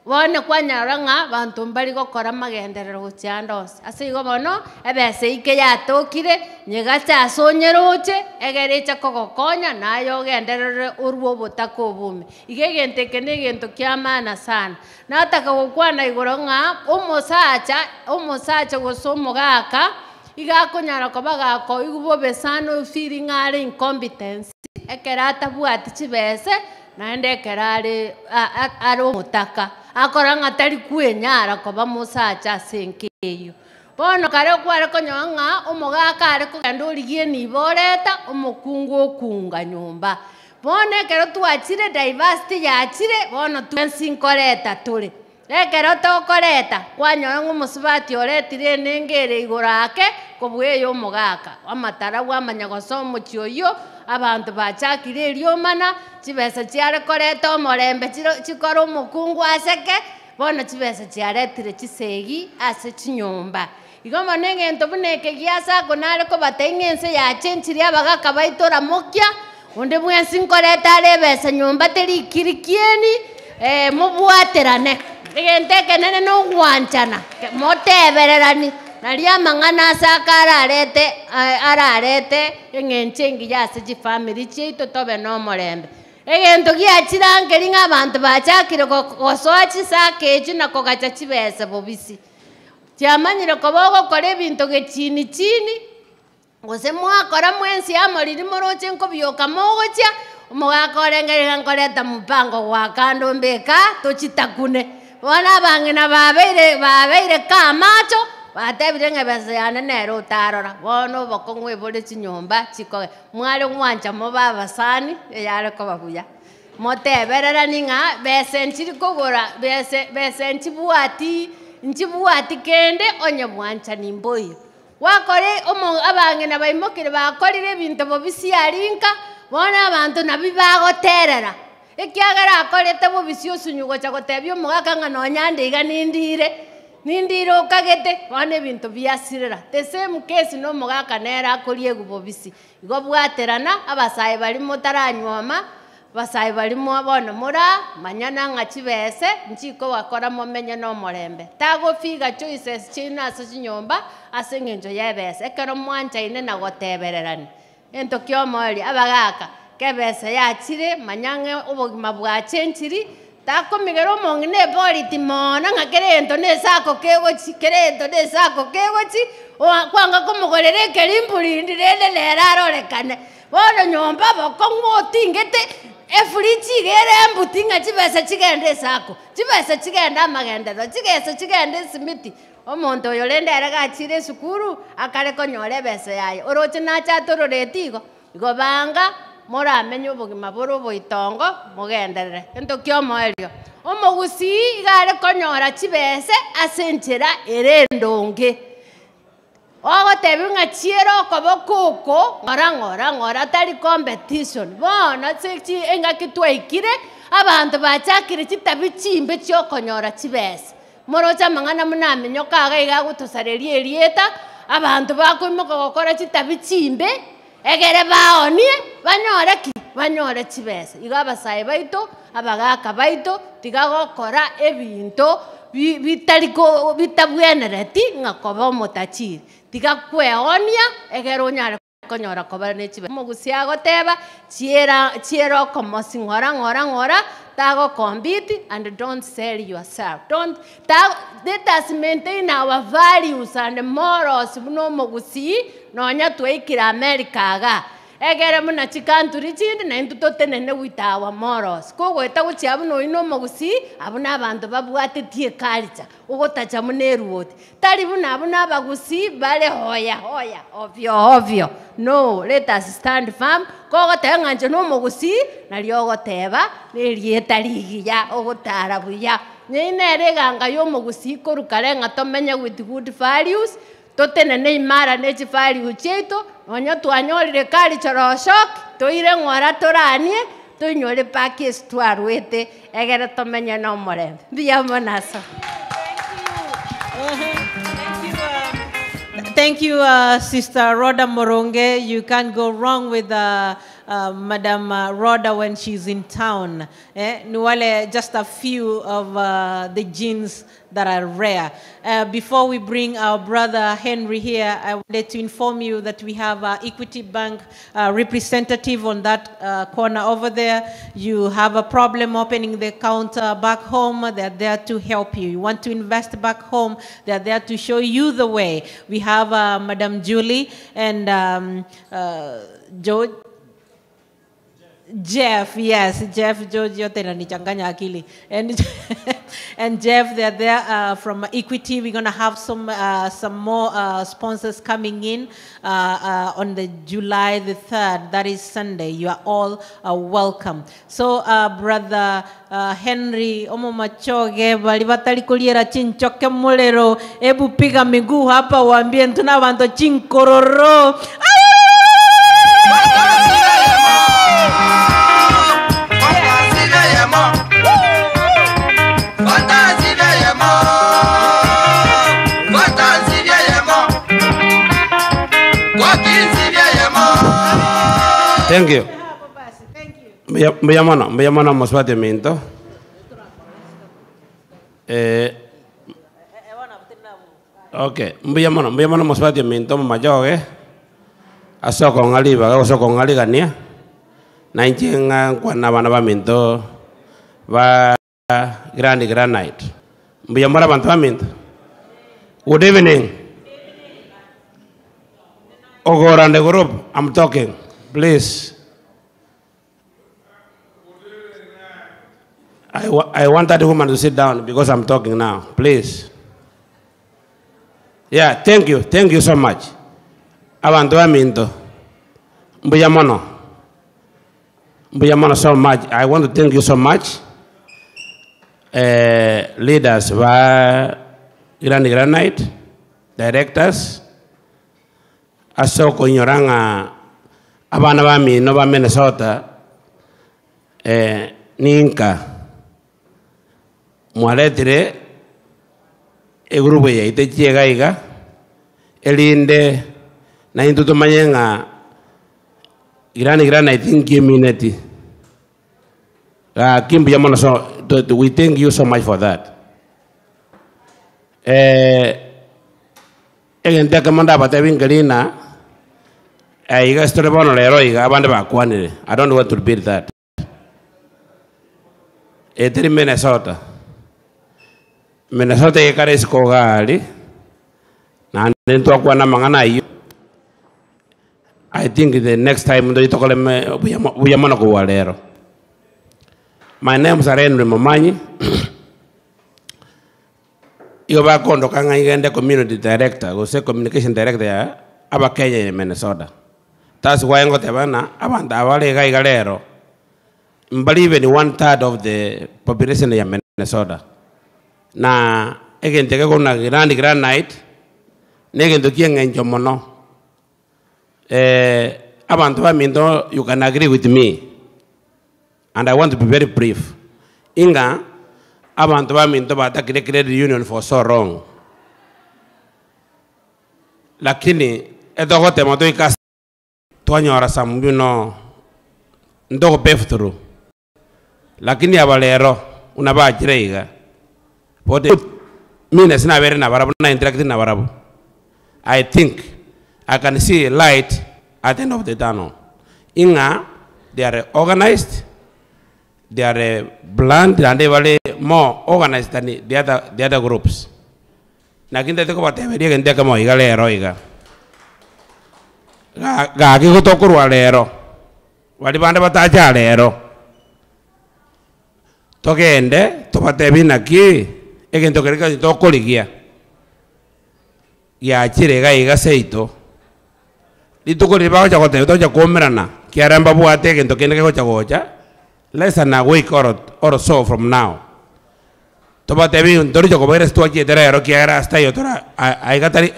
Bono kwanyora ng'a abanto mbari gokora amagenderero gochia ande onsi. Ase igo bono, ebesa ike yatokire, nyegache ase onyeroche, egere eche kogokonya, naye ogenderere orwe obotaka obume. Iga egento eke na egento kia maana sana. Nataka gokwana igoro ng'a, omosacha, omosacha gose omogaka, iga akonyara koba gakoigwa bobe sana ofeeli ng'a are incompetence, ekero atabwati chibese, naende ekero are are omotaka, akora ng'a tari kwenyara koba mosacha ase enka eywo. Bono kare kware konyora ng'a omogaka are kogenda origie enibo oreta, omokungu okunga nyomba. Bono ekero twachire diversity yachire, bono twensi nkoreta tore. Ekero tokoreta, kwanyora ng'a omosubati oretire enengo ere igoro ake, kobua eye omogaka. Amatarau amanya gosoa omochie oyio, abanto bachakire eriomana, chibesa chiare koreta omorembe chiro chikore omokungu aseke, bono chibesa chiaretire chisegi ase chinyomba. Igo bono egento buna eke giasa ako nare kobatebia ng'a ense yachenchirie abagaka baito ramokia, onde bwensi nkoreta are ebesa nyomba teri kiri kieni, mobwaterane. Egento ekenene na ogwanchana, motebererani, naria amang'ana ase aka ararete ararete eng'encho engiya ase chifamiri chiaito tobe na omorembe. Egento giachirankeri ng'a abanto bachakire gosoa chisaka echio na kogacha chibesa bobisi. Chiamanyire koba ogokora ebinto gechini chini, gose mwakora mwensi amo riria moroche nkobioka mogochia, omogaka orenge iga nkoreta mpango goaka ande ombeka tochitakune. Bono abang'ina babeire babeire ka amacho, batebire ng'a ebesa yane nere otarora, bono obokong'u ebore chinyomba chikoge. Mware gwancha mobe abasani, eyare koba buya. Motebererani ng'a besa nchiri kogora besa besa nchibwati nchibwati kende onye bwanchani mboiyo. Gwakora omo abang'ina baimokire bakorire ebinto bobisi aria nka, bono abanto nabio bagoterera, ekiagera akorete bobisi osunywa gocha gotebia omogaka ng'a nonya nde iga nindire, nindire okagete, bono ebinto biasirera. The same case na omogaka nere akoriegwa bobisi. Igo bwaterana, abasae baria motaranyuoma, abasae baria mwa bono moraa, manyana ng'a chibese, nchikobakora momenye na omorembe. Tagofiga choices chiaino ase chinyomba, ase eng'encho ya ebesa, ekero mwanchaine na gotebererani. Egento kia omoerio, abagaka, kebesa yachire, manya ng'a obogima bwachenchiri, takomigera omong'ina eboriti mono ng'a kera egento na esako kegochi, kera egento na esako kegochi, oa kwanga komogorera ekerimburindi rende nere arorekane. Bono nyomba bokong'u otingete, efridge iga ere embuti ng'a chibesa chigende esako, chibesa chigende amagenderero, chigesa chigende esimiti, omonto oyo rende ere gachire esukuru, akare konyora ebesa yaye, oroche nache atororeti igo. Igo banga moramenye obogima bore oboitongo, mogenderere. Gento kia omoerio, omogusii iga are konyora chibese ase enchera ere endonge. Ogotebiwa ng'a chiere okoboko oko, ng'ora ng'ora ng'ora tari competition. Bono ase chi engaki twaikire, abanto bachakire chitabi chimbe chia okonyora chibesa. Moroche amang'ana buna aminyoka iga iga agotosareria erieta, abanto bakoimoka gokora chitabi chimbe, egere baonie, banyore ki? Banyore chibesa. Igo abasae baito, abagaka baito, tiga gokora ebinto bi bitari ko bitabwenereti ng'a koba omotachiri. Tiga kweonia, egere onyare konyora koba ne chibesa. Omogusia agoteba, chiera chiera okomosi ng'ora ng'ora ng'ora, tagocompete and don't sell yourself. Don't ta let us maintain our values and morals buna omogusii, nonya twaikire America igaa, egere buna chicountry chinde naintwe totenene with our morals. Kogoeta gochia abwo nonya na omogusii, abwo na abanto babwatetie eculture, ogotacha buna eruoti. Tari buna abwo na abagusii bare hoya hoya, ovyo ovyo, no, let us stand firm, kogoteba ng'a inche na omogusii, nario ogoteba, na erieta rigiya, ogotara buya. Nyei nere eganga ya omogusii korwa kare ng'a tomenye with good values, totenene imara na echivalue chiaito, nonya twanyorire cultural shock, toire ng'ora toranie, toinyore mpaka ase twarwete, egere tomenye na omorembe. Mbuya mono ase. Thank you, Sister Rhoda Moronge. You can't go wrong with Madam Rhoda when she's in town. Eh, ni wale just a few of the genes that are rare. Before we bring our brother Henry here, I wanted to inform you that we have our Equity Bank representative on that corner over there. You have a problem opening the counter back home, they're there to help you. You want to invest back home, they're there to show you the way. We have Madam Julie and George. Jeff, yes, Jeff, George, yote inanichanganya akili. And, and Jeff, they're there from Equity. We're going to have some more sponsors coming in on the July the 3rd. That is Sunday. You are all welcome. So, Brother Henry Omo Machoge, bali batali kuliera chinchoke mulero, ebu piga miguu hapa waambie ntuna bantu chinkororo. Thank you. Mbuya mono, mbuya mono mosubati ominto. Eh, okay, mbuya mono mosubati ominto momachoge ase okong'a ribaga gose okong'a rigania na inche ng'a nkwana abana baminto ba Grand Granite. Mbuya mono abanto baminto. Good evening. Ogora and the group, I'm talking. Please. I want that woman to sit down because I'm talking now. Please. Yeah, thank you. Thank you so much. Abantu baminto. Mbuya mono. Mbuya mono so much. I want to thank you so much. Leaders ba Grand Granite, directors, ase okonyorang'a abana bamino ba Minnesota ninka mwaretire egroup yaite chiega iga erinde naintwe tumanye ng'a Grand Granite nkimineti gaki mbuya mono so we thank you so much for that. Egento ekemo ndabatebi nkerina iga story bono rero iga abande bakwanire. I don't want to repeat that. Eteri Minnesota. Minnesota ikare isiko gari na ntwakwana mang'ana ayio. I think the next time ndo itokole buya mono kuwa rero. My name is Henry Momanyi. Iyo bakondoka ng'a igende community director gose communication director ya aba Kenya in Minnesota. That's why ngoteba na abantu abare iga iga rero mbali even 1/3 of the population ya Minnesota. Na egente kekona Grand Granite negento kieng'encho mono. Abantu baminto, you can agree with me. And I want to be very brief. Inga abantu baminto batakire credit union for so long. Lakini etogote moto ikas twanyora some ndogo pay through. Lakini abalero unabachire iga. Bote mine sina bere na barabu na interact na barabu. I think I can see a light at the end of the tunnel. Inga they are organized, they are blunt, and they are more organized than the other groups. Lakini teko bateberie gente kama iga lero iga. Ga ga gotokurwa lero. Bali bande batacha lero. Togende tobatebi naki egento kereka tokorigia. Ya chire ga iga seito. Rituko riri bagocha goteba tocha kuomerana kiaramba bwate egento kende kegocha gocha less than a week or so from now. Tobatebi ntoricho kobere twachiete rero kiagera hasta iyo tora aiga tari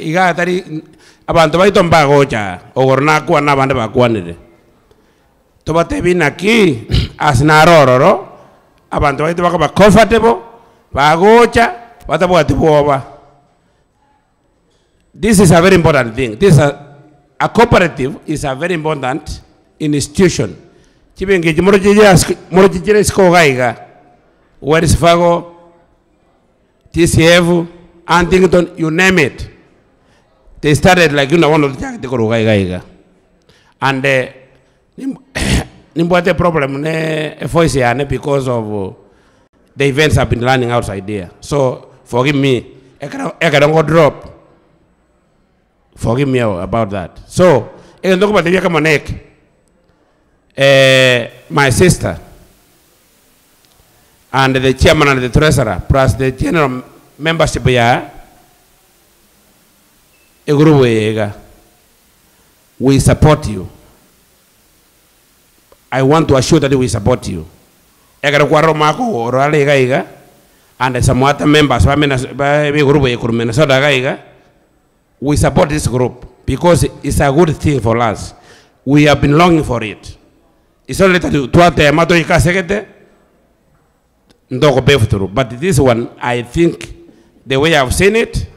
iga tari abantu baito mbagocha ogoro nakwana abande bakwanire. Tobatebi naki asinarororo abantu baito bakaba comfortable bagocha batabwati bwoba. This is a very important thing. This is a cooperative is a very important institution. Chibenki echi moroche chias- moroche chire isiko iga iga, Wells Fargo, TCF, Huntington, you name it. They started like buna bono tochagete korwa iga iga iga. And nim- nimbwate eproblem na evoice yane because of the events have been running outside here. So forgive me, ekero ekero ngo drop, forgive me about that. So, egento nkobatebia kamo na eke, my sister and the chairman and the treasurer plus the general membership ya egroup eye iga, we support you. I want to assure that we support you. Ekero kwarora omwaka ogo orare iga iga, and some other members ba Minnes- ba egroup eye korwa Minnesota iga iga, we support this group because it's a good thing for us. We have been longing for it. It's only that twatema toikasegete, ntokopave through. But this one, I think, the way I've seen it,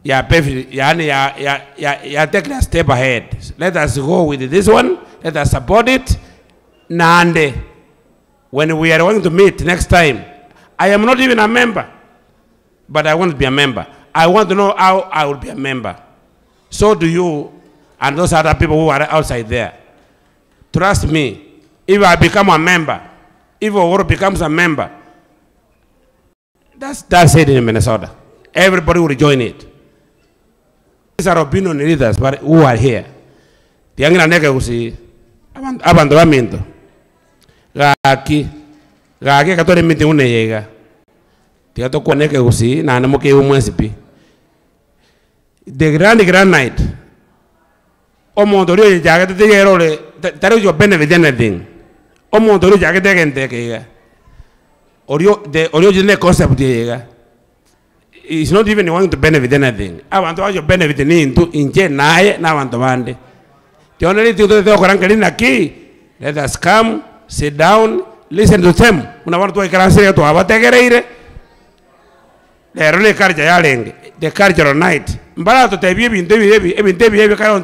ya pave, yani ya, ya, ya, ya take a step ahead. Let us go with this one. Let us support it. Nande, when we are going to meet next time, I am not even a member, but I want to be a member. I want to know how I will be a member. So do you and those other people who are outside there. Trust me, if I become a member, if Owuor becomes a member, that's it in Minnesota. Everybody will join it. These are opinion leaders but who are here. Tiangira neke gusi abantu baminto. Gaki gaki katore meeting une yega. Tiga tokwaneke gusi na namuke umwezi pi. The grand grand night. Omonto rio jagete tigerore tare yo benefit anything. Omonto rio jagete gente que Orio the orio jine concept yega. It's not even want to benefit anything. Abantu bajo benefit ni intu inje naye na abantu bande. The only thing that they okoranka ni ki. Let us come, sit down, listen to them. Una bantu ikaransiria to abategereire. Lero le karja yarenge. The cultural night. Mbara to tebie ebintu ebi ebintu ebi ebi karo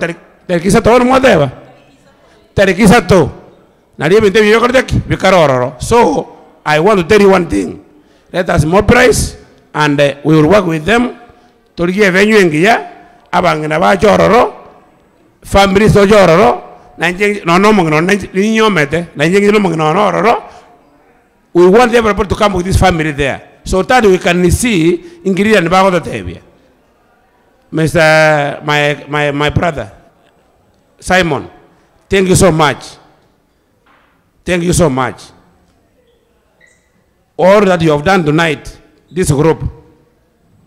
tarikisa to mwateba. Tarikisa to. Nari ebintu ebi bikorete bikarororo. So I want to tell you one thing. Let us mobilize and we will work with them. Tuligie venue engiya abangina bachororo families ochororo na nje no no mongino ninyomete na nje no mongino ororo. We want everybody to come with this family there so that we can see ingredient bagototebia. Mr. my brother Simon, thank you so much. Thank you so much. All that you have done tonight, this group,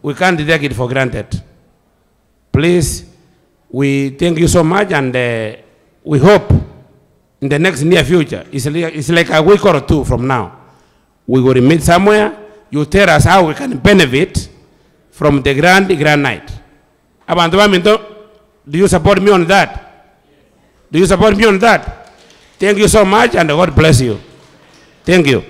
we can't take it for granted. Please, we thank you so much, and we hope in the next near future, it's like a week or two from now, we will meet somewhere. You tell us how we can benefit from the grand, grand night. Abantu baminto, do you support me on that? Do you support me on that? Thank you so much, and God bless you. Thank you.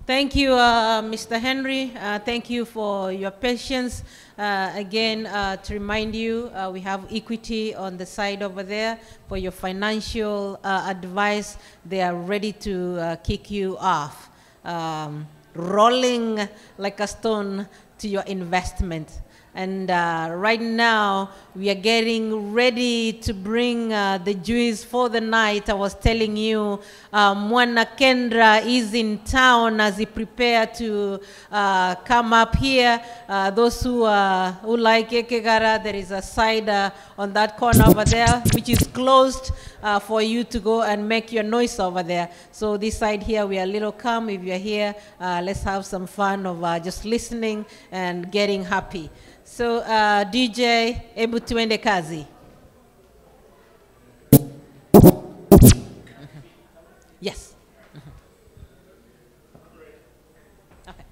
Thank you, Mr. Henry. Thank you for your patience. Again, to remind you, we have Equity on the side over there for your financial advice. They are ready to kick you off, rolling like a stone to your investment. And right now, we are getting ready to bring the Jews for the night. I was telling you, Mwana Kendra is in town as he prepared to come up here. Those who like Ekegara, there is a side on that corner over there, which is closed for you to go and make your noise over there. So this side here, we are a little calm. If you're here, let's have some fun of just listening and getting happy. So DJ, ebu tuende kazi. Yes. Okay.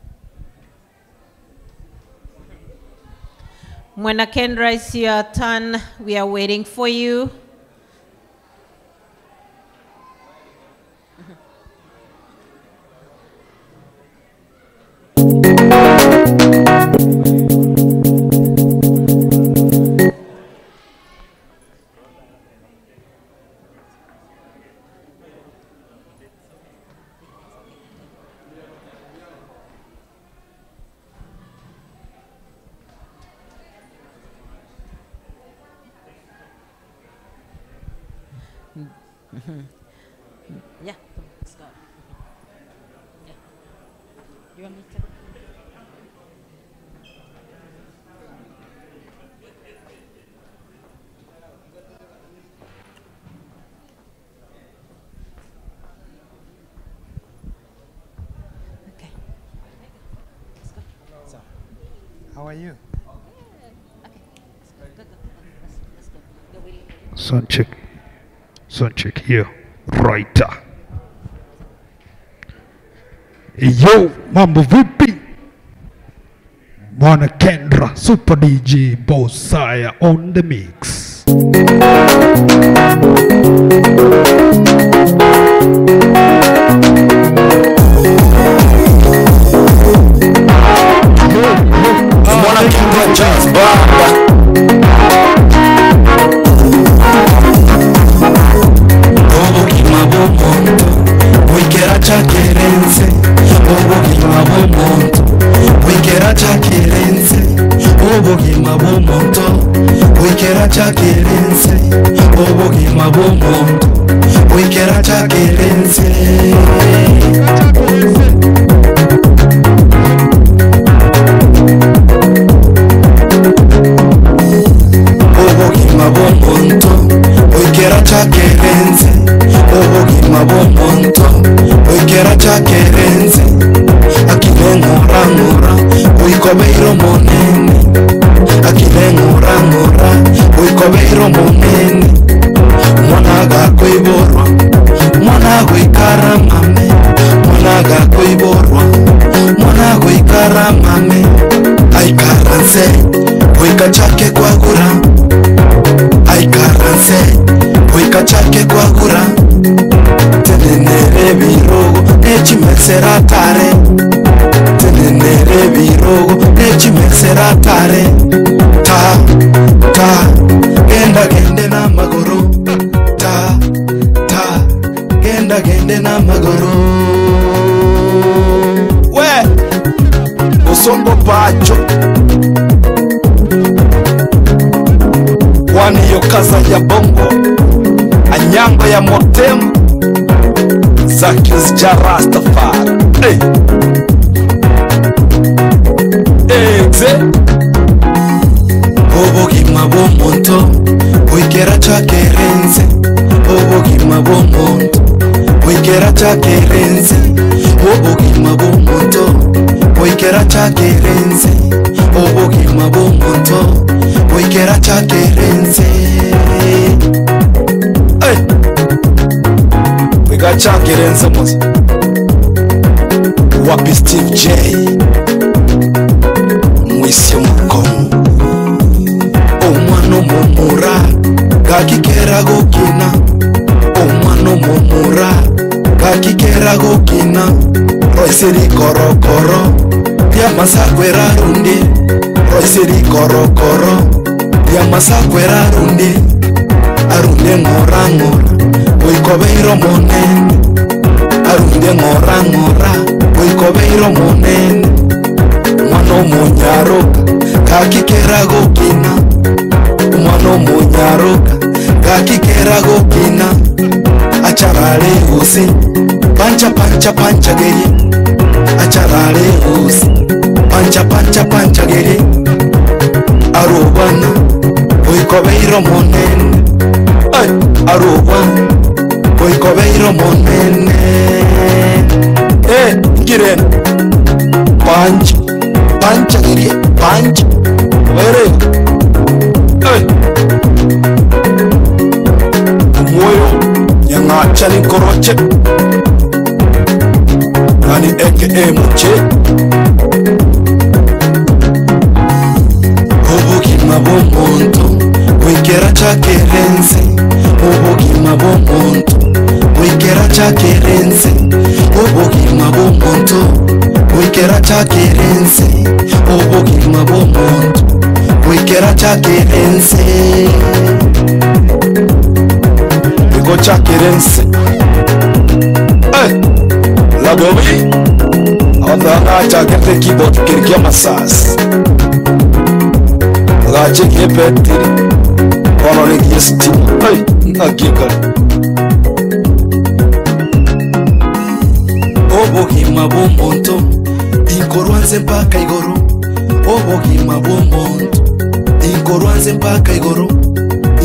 Mwana Kendra, it's your turn. We are waiting for you. Yeah. Yeah. You want me to? Okay. Let's go. How are you? Okay. Let's go. Go, go, go. Let's go. Go with you. Sound check. Sound check here. Right. Yo, mambo vipi? Mwana Kendra, Super DJ Bosaya on the mix. Mwana Kendra Jazz Banda. Obukima bw'omuntu bwikera kyakerenze obukima bw'omuntu bwikera kyakerenze obukima bw'omuntu bwikera kyakerenze obukima bw'omuntu bwikera kyakerenze. Obukima bw'omuntu bwikera kyakerenze obukima bw'omuntu bwikera kyakerenze akile ng'ora-ng'ora bwikobeire omonene akile ng'ora-ng'ora bwikobeire omonene mwana agakoiborwa mwana agoikara mame mwana agakoiborwa mwana agoikara mame aikaranse bwika chake kwagura aikaranse bwika chake kwagura tenenere birogo nechimesera tare tenenere birogo nechimesera tare ta ta genda gende n'amaguru ta ta genda gende n'amaguru we Osongo Pacho Wani Yokaza ya Bongo Anyango ya Motemu Zakius ja Rastafari. Hey. Exe Obugima bw'omuntu bwikera kyakerenze obugima bw'omuntu bwikera kyakerenze obugima bw'omuntu bwikera kyakerenze obugima bw'omuntu bwikera kyakerenze. Hey. Bwika kyakerenze muzi Wapi Steve J Mwisi omukono omwana omumura gakikera gukina omwana omumura gakikera gukina roiseri korokoro lyamasakwera rundi roiseri korokoro lyamasakwera rundi arunde ng'ora ng'ora boikobeire omonene arunde ng'ora ng'ora boikobeire omonene mwana omonyaroka gakikera gukina omwana omonyaroka gakikera gukina acharale usi pancha pancha pancha geri acharale usi pancha pancha pancha geri arubana boikobeire omonene. Ay, arubana boikobeire omonene. Eh, ngiren pancha pancha geri pancha were. Hey. Omwoyo nyang'acha nikoroche nani aka muche. Obugima bw'omuntu bwikera kyakerenze obugima bw'omuntu bwikera kyakerenze obugima bw'omuntu bwikera kyakerenze obugima bw'omuntu bwikera kyakerenze. Iko kyakerenze. Hey. Lagobi abathanga kyakete keyboard kirikia masasi gache kiepetiri ono rigie stima. Hey, ngakikari. Obogima bw'omonto inkorwa nse mpaka igoro obogima bw'omonto inkorwa nse mpaka igoro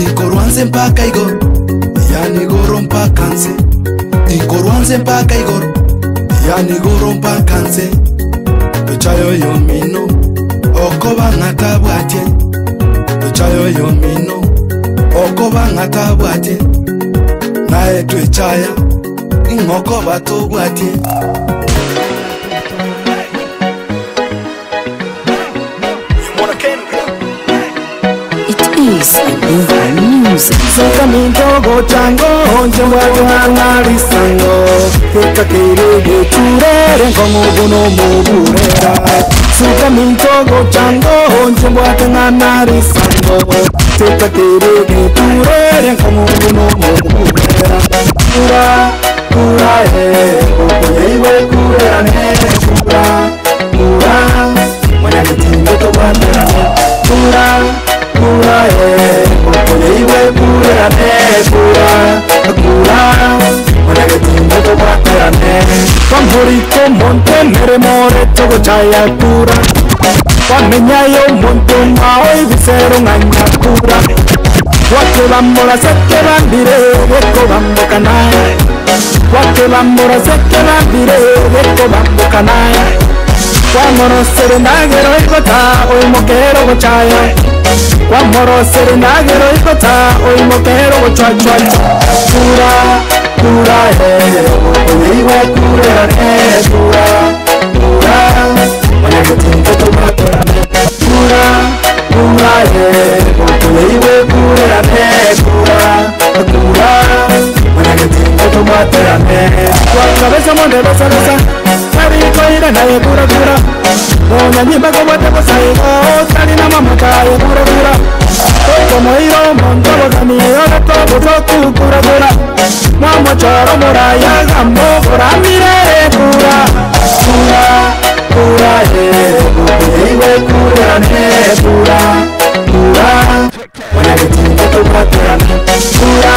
inkorwa nse mpaka igoro yani igoro mpaka nse inkorwa nse mpaka igoro yani igoro mpaka nse tochayo yomino okoba ng'atabwatie tochayo yomino okoba ng'atabwatie naye twechaya ing'oko batobwatie. It is Urban Music. Soka mintogo chango onje mwatunang'alisango kekakere turere nkongubuno muburera Suka mintogo chango onje mwatunang'alisango kekakere turere nkongubuno muburera Kura kura okoyeiwe kurerane kura kura mwanyagetinge tobwaterane kura kura okoyeiwe kurerane kura kura mwanyagetinge tobwaterane Kwamburiko monte mere togochaya kura Kwamenyayo monte mao ibisero ng'anya kura Wake bambora seke bambire geko bamboka naye Wake bambora seke bambire geko bamboka naye Kwamorosere ndagero igota oimokero gochaya Kwamorosere ndagero igota oimokero gochwachwacha Kura kura okoyeiwe kurerane kura kura mwanyagetinge tobwaterane kura kura okoyeiwe kurerane kura kura mwanyagetinge tobwaterane Wakabesa monde besa besa tarikoire naye kura kura Onyanyimba kobwate bosaigo tari na mamaka ye kura kura Okomoiro montobogani ogotobosoku kura kura Mwamochoro moraya gambo boramirere kura kura kura okoyeiwe kurerane kura kura mwanyagetinge tobwaterane kura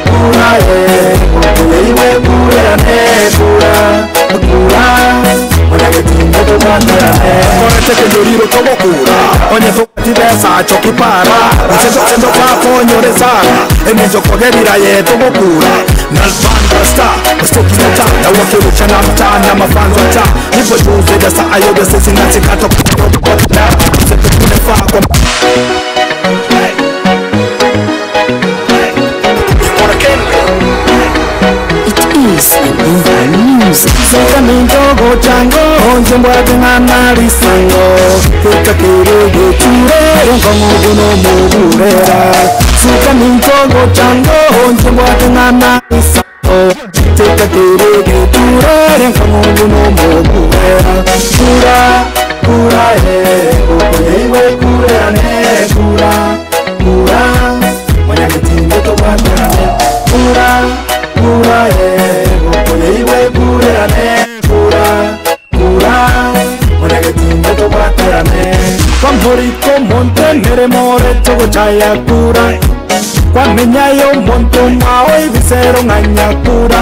kura okoyeiwe kurerane kura kura mwanyagetinge tobwaterane Korete tobokura onye tobwatibesa chokipara Sendo kwakonyorezana emijokogerira yetobokura Nalbanda star ustekita na wakirucha na mtaa na mafanzo ta nipo juze dasa ayo sisi natikato setekunefaa kwa It is Urban Music. Soka mintogo chango onje mbwate ng'analisango kekakere turere nkongubuno muburera Suka mintogo chango onje mbwate ng'analisango kekakere turere nkongubuno muburera Kura kura okoyeiwe kurerane kura kura mwanyagetinge tobwaterane kura kura okoyeiwe kurerane kura kura mwanyagetinge tobwaterane Kwamburiko monte mere more togochaya kura Kwamenyayo monte mao ibisero ng'anya kura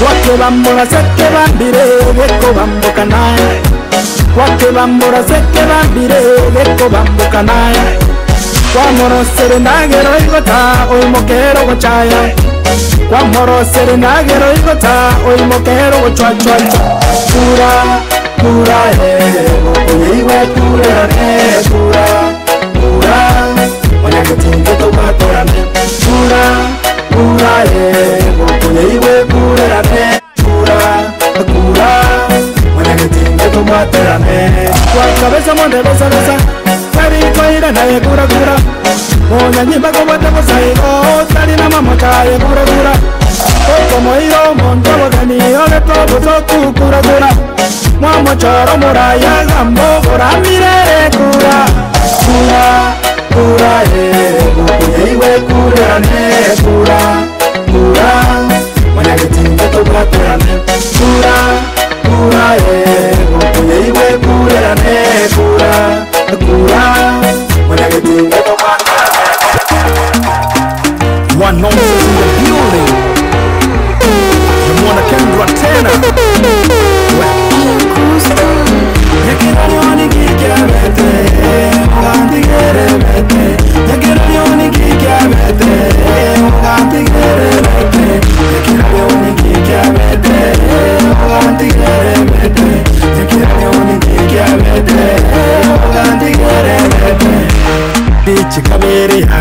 Wake bambora seke bambire geko bamboka naye Wake bambora seke bambire geko bamboka naye Kwamorosere ndagero igota oimokero gochaya Kwamorosere ndagero igota oimokero gochwachwacha Kura kura okoyeiwe kurerane kura kura mwanyagetinge tobwaterane kura kura okoyeiwe kurerane kura kura mwanyagetinge tobwaterane Wakabesa monde besa besa tarikoire naye kura kura Onyanyimba kobwate bosaigo tari na mamaka ye kura kura Okomoiro montobogani ogetobosoku kura kura Mwamochoro moraya gambo boramirere kura kura kura okoyeiwe kurerane kura kura mwanyagetinge tobwaterane kura kura okoyeiwe kurerane kura kura mwanyagetinge tobwaterane One nonsense in the building. Mwana Kendra tena.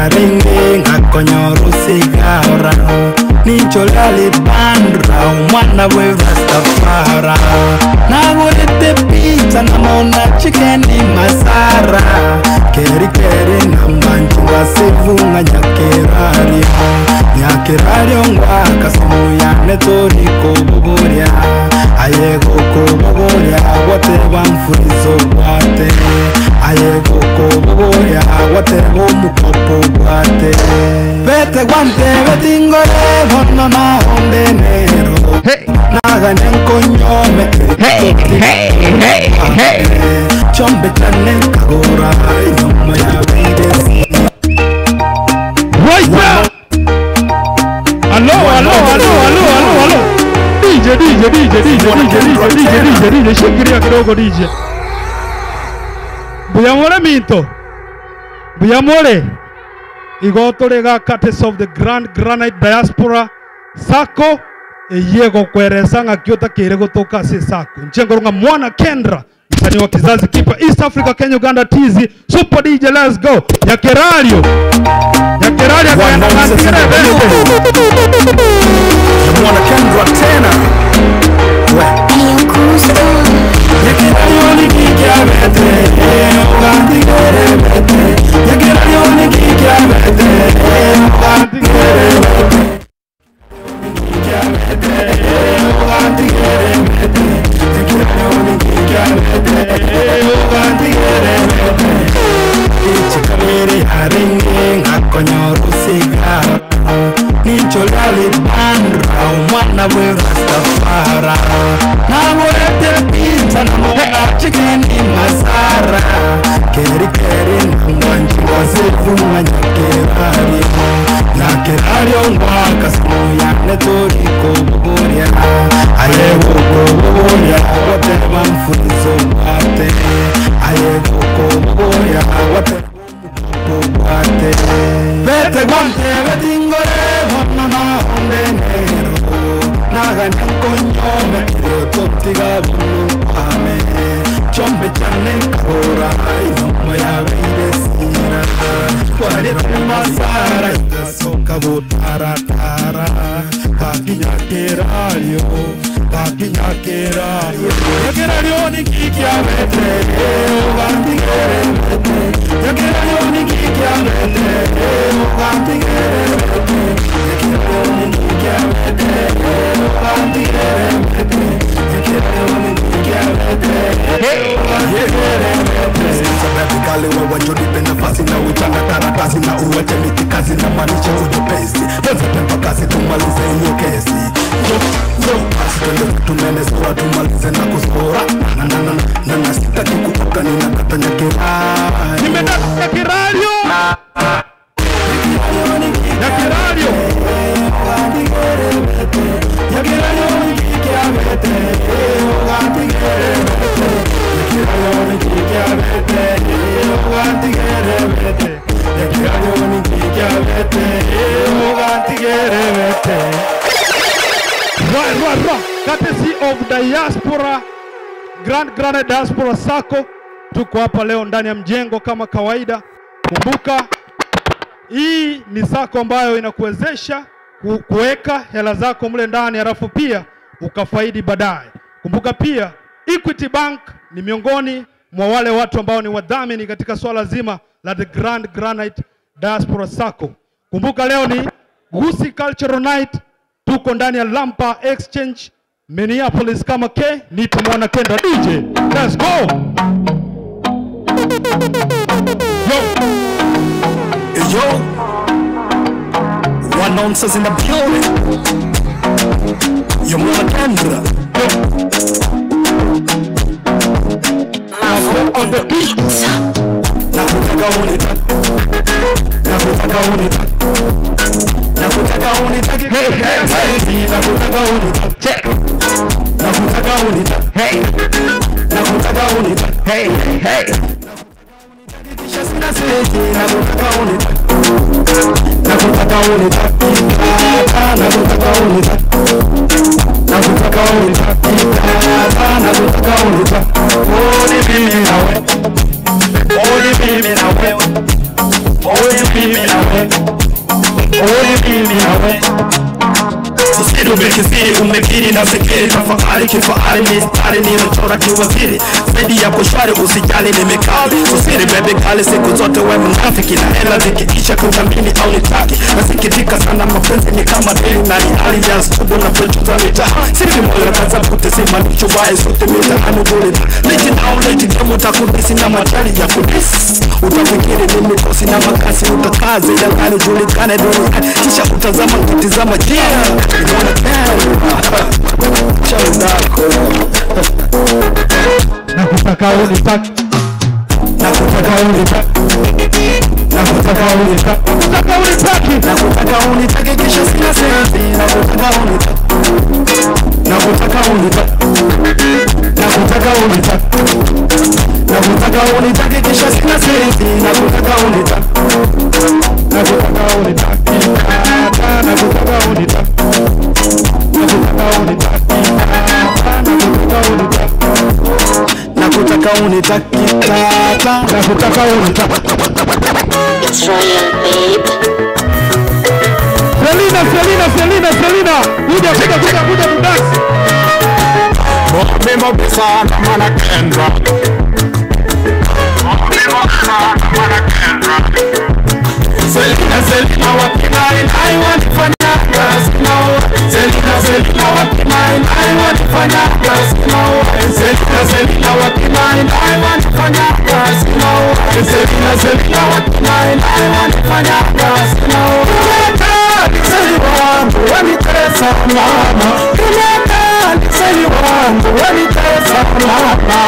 yarenge ngakonyora usigara Nicholalipandra umwana we Rastafara Nagurete pizza namona chicken masara Keri keri namanchunga sivunga nyakerario Nyakerario ngwaka simu yane tori kubuguria Ayego kubuguria wateba mfurizo bwate Ayego kubuguria wateba umukopo bwate Bete guante betingore bono na onde nero Naga nyankonyome Hey, hey, hey, hey. Chombe chane kagora inyuma ya bidesi Right now. Allo, allo, allo, allo, allo, allo. DJ, DJ, DJ, DJ, DJ, DJ, DJ, DJ, DJ, shikilia kidogo DJ. Buyamole minto. Buyamole. Igotorega courtesy of the Grand Granite Diaspora Sacco eyego kweresa ng'akiota kere gotoka ase sako nchengorunga mwana Kendra msanii wa kizazi kipa East Africa Kenya Uganda TZ Super DJ let's go Nyakerario Nyakerario akaenda kantigere beste Mwana Kendra tena We Nyakerario ni kikia bete Ugandigere bete Nyakerario ni kikia bete Ugandigere bete Ichikamere yarenge ngakonyora usigara Nicholalipandra umwana we Rastafara Nagurete pizza namona chicken masara Keri keri nangwanji wazivunga nyakerario Nyakerario ngwaka simu yane tori kubuguria Ayego kubuguria wateba mfurizo bwate Ayego kubuguria wateba bwate Bete guante betingore bono na onde nero Naga nyankonyome totiga bunu ame Chombe chane kagora inyuma ya bidesira Kwarete masara igasoka butaratara Kakinyakerario Kakinyakerario Nyakerario ni kikia bete Ugantigere bete Nyakerario ni kikia bete Ugantigere bete Nyakerario ni kikia bete Ugantigere bete Nyakerario ni kikia bete Ugantigere bete Sabatikali wewe jonipe nafasi na uchana karatasi na uwache miti kazi na maanisha ujepesi Pesa tempa kazi tumalize hiyo kesi Yo, yo, basi twende tumene sura tumalize na kusora Na na na na na sitaki kuoka ninakata nyakerario Nimedaka nyakerario Nyakerario Right, right, right. Courtesy of Diaspora Grand Granite Diaspora Sacco. Tuko hapa leo ndani ya mjengo kama kawaida. Kumbuka hii ni sako ambayo inakuwezesha kuweka hela zako mle ndani halafu pia ukafaidi baadaye. Kumbuka pia Equity Bank ni miongoni mwa wale watu ambao ni wadhamini katika swala zima la the Grand Granite Diaspora Sacco. Kumbuka leo ni Gusii Cultural Night, tuko ndani ya Lampa Exchange Minneapolis kama K, nipo mwana Kendra DJ. Let's go. Yo. Yo. One ounces in the building. Yo, Mwana Kendra. On the beat. Nakutaka unitake. Nakutaka unitake. Nakutaka unitake. Hey, hey, hey. Nakutaka unitake. Nakutaka unitake. Hey. Nakutaka unitake. Hey, hey. Kisha sina seti. Nakutaka unitake. Nakutaka unitake. Nakutaka unitake. Nakutaka unitake. Nakutaka unitake. Only mimi na wewe. Only mimi na wewe. Only mimi na wewe. nafikiri tafakari kifahari mistari nilochora kiwaziri zaidi ya kushwari usijali nimekali usiri bebe kali siku zote we mnafiki na hela zikiisha kuthamini au nitaki nasikitika sana mapenzi ni kama deni na ni hali ya stubu na kuchuza mitaa siri moyo kaza kutesimanisho wae sote mitaani gulita leti nao leti demu takudisi na majali ya kudisi utafikiri ni mikosi na makasi utakaa zidangani ujulikane duniani kisha utazama kutizama yeah Nakutaka unitaki, nakutaka unitaki, nakutaka unitaki, nakutaka unitaki, nakutaka unitaki kisha sina senti nakutaka unitaki nakutaka unitaki nakutaka unitaki nakutaka unitaki kisha sina senti nakutaka unitaki nakutaka unitaki, nakutaka unitaki, nakutaka unitaki, nakutaka unitaki, nakutaka unitaki tata nakutaka unitaki. It's royal, babe. Selina, Selina, Selina, Selina, kuja, kuja, kuja, kuja tudance. Mimo bisa mana Kendra. Mimo bisa mana Kendra. Selina, Selina, wapi nai nai wanifanya kazi no. Selina, Selina, wapi nai nai wanifanya kazi no. Selina, Selina, wapi nai nai wanifanya kazi no. Selina, Selina, wapi nai nai wanifanya kazi no. Seli wangu wanitesa mama Kenyatta seli wangu wanitesa mama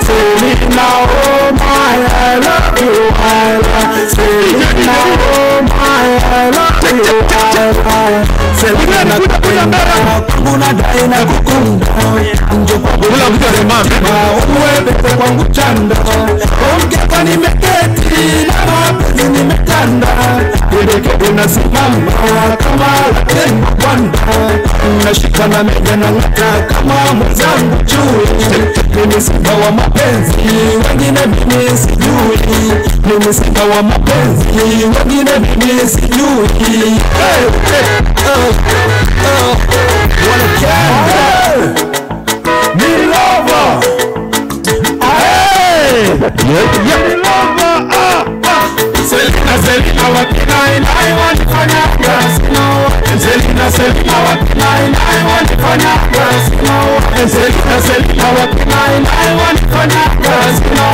Selina oh my I love you I love Selina oh my I love you I love Selina nakupenda kwangu nadai na kukunda Njo kwangu uwebete kwangu chanda Ongeza nimeketi na mapenzi nimetanda Kedekede nasimama kama latengo kwanda Nashika na mega na ng'ata kama mwenzangu chui Mimi simba wa mapenzi wengine mimi sijui Mimi simba wa mapenzi wengine mimi sijui Hey, hey, oh, oh. Wanakenda Ni lover. Hey! Ni lover. Ah, ah. Selina, Selina, wapi nai nai wanifanya kazi no. Selina, Selina, wapi nai nai wanifanya kazi no. Selina, Selina, wapi nai nai wanifanya kazi no.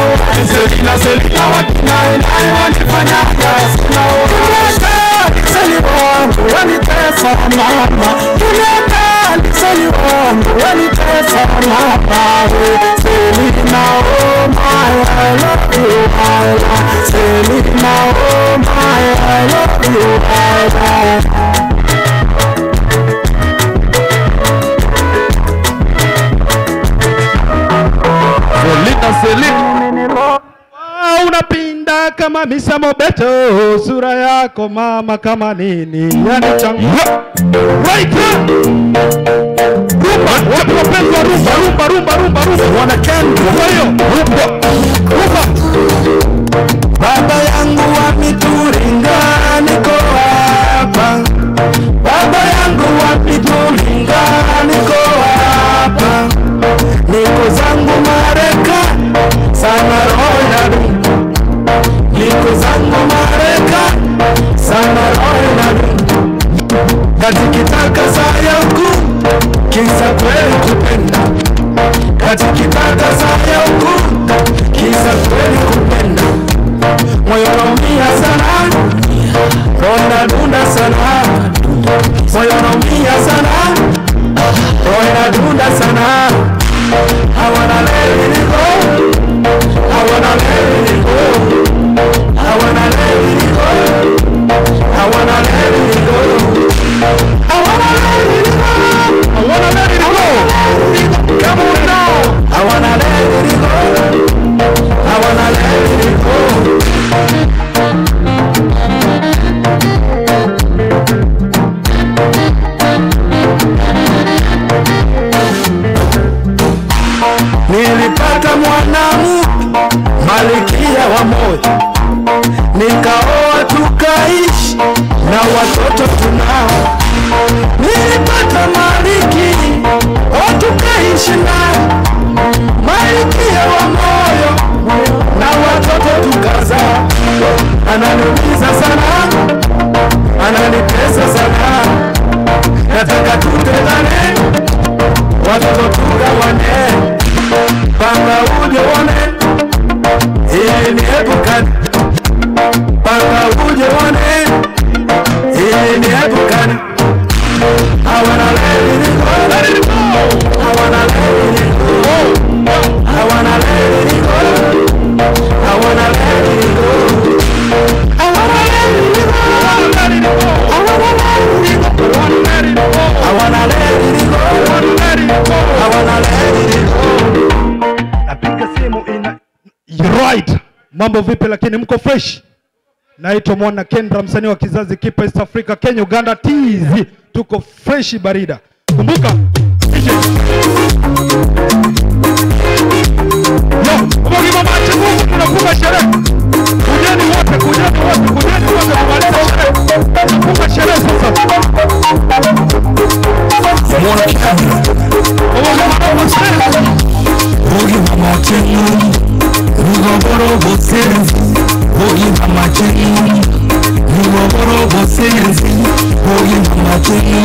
Selina, Selina, wapi nai nai wanifanya kazi no. Seli wangu wanitesa mama Kenyatta seli wangu wanitesa mama Selina oh my I love you I love Selina oh my I love you I love Selina, Selina. Ah, Unapinda kama Misa Mobeto, sura yako mama kama nini, yani changu right here. Rumba, wapi wapenzi wa rumba, rumba, rumba, rumba, rumba. Wanakenda Kwa hiyo rumba, rumba. Baba yangu wa mituringa niko hapa Baba yangu wa mituringa niko hapa Niko zangu Mareka sana roho inadunda Niko zangu Mareka sana roho inadunda Katikitaka saa yangu kisa kweli kupenda Katikitaka saa yangu kisa kweli kupenda moyo unaumia sana, roho inadunda sana, moyo unaumia sana, roho inadunda sana. I wanna let it go, I wanna let it go, I wanna let it go, I wanna let it go, I wanna let it go, I wanna let it go. Come on now, I wanna let it go, I wanna let it go. Watoto wane panga uje one yeye ni epukani panga uje one yeye ni epukani I wanna let it go. Let it go. I wanna let it go. I wanna let it go. I wanna let it go. I wanna let it go. I wanna let it go. I wanna let it go. I wanna let it go. Napiga simu ina right. Mambo vipi lakini mko fresh? Naitwa Mwana Kendra, msanii wa kizazi kipya East Africa, Kenya, Uganda, TZ. Tuko fresh barida. Kumbuka DJ. Yo, mwa macho nguvu tunafunga sherehe. Kujeni wote, kujeni wote, kujeni wote kumaliza sherehe. Tunafunga sherehe sasa. Mwana Kendra. Bogi mama chenu, Nigoboro bosenzi. Bogi mama chenu, Nigoboro bosenzi. Bogi mama chenu,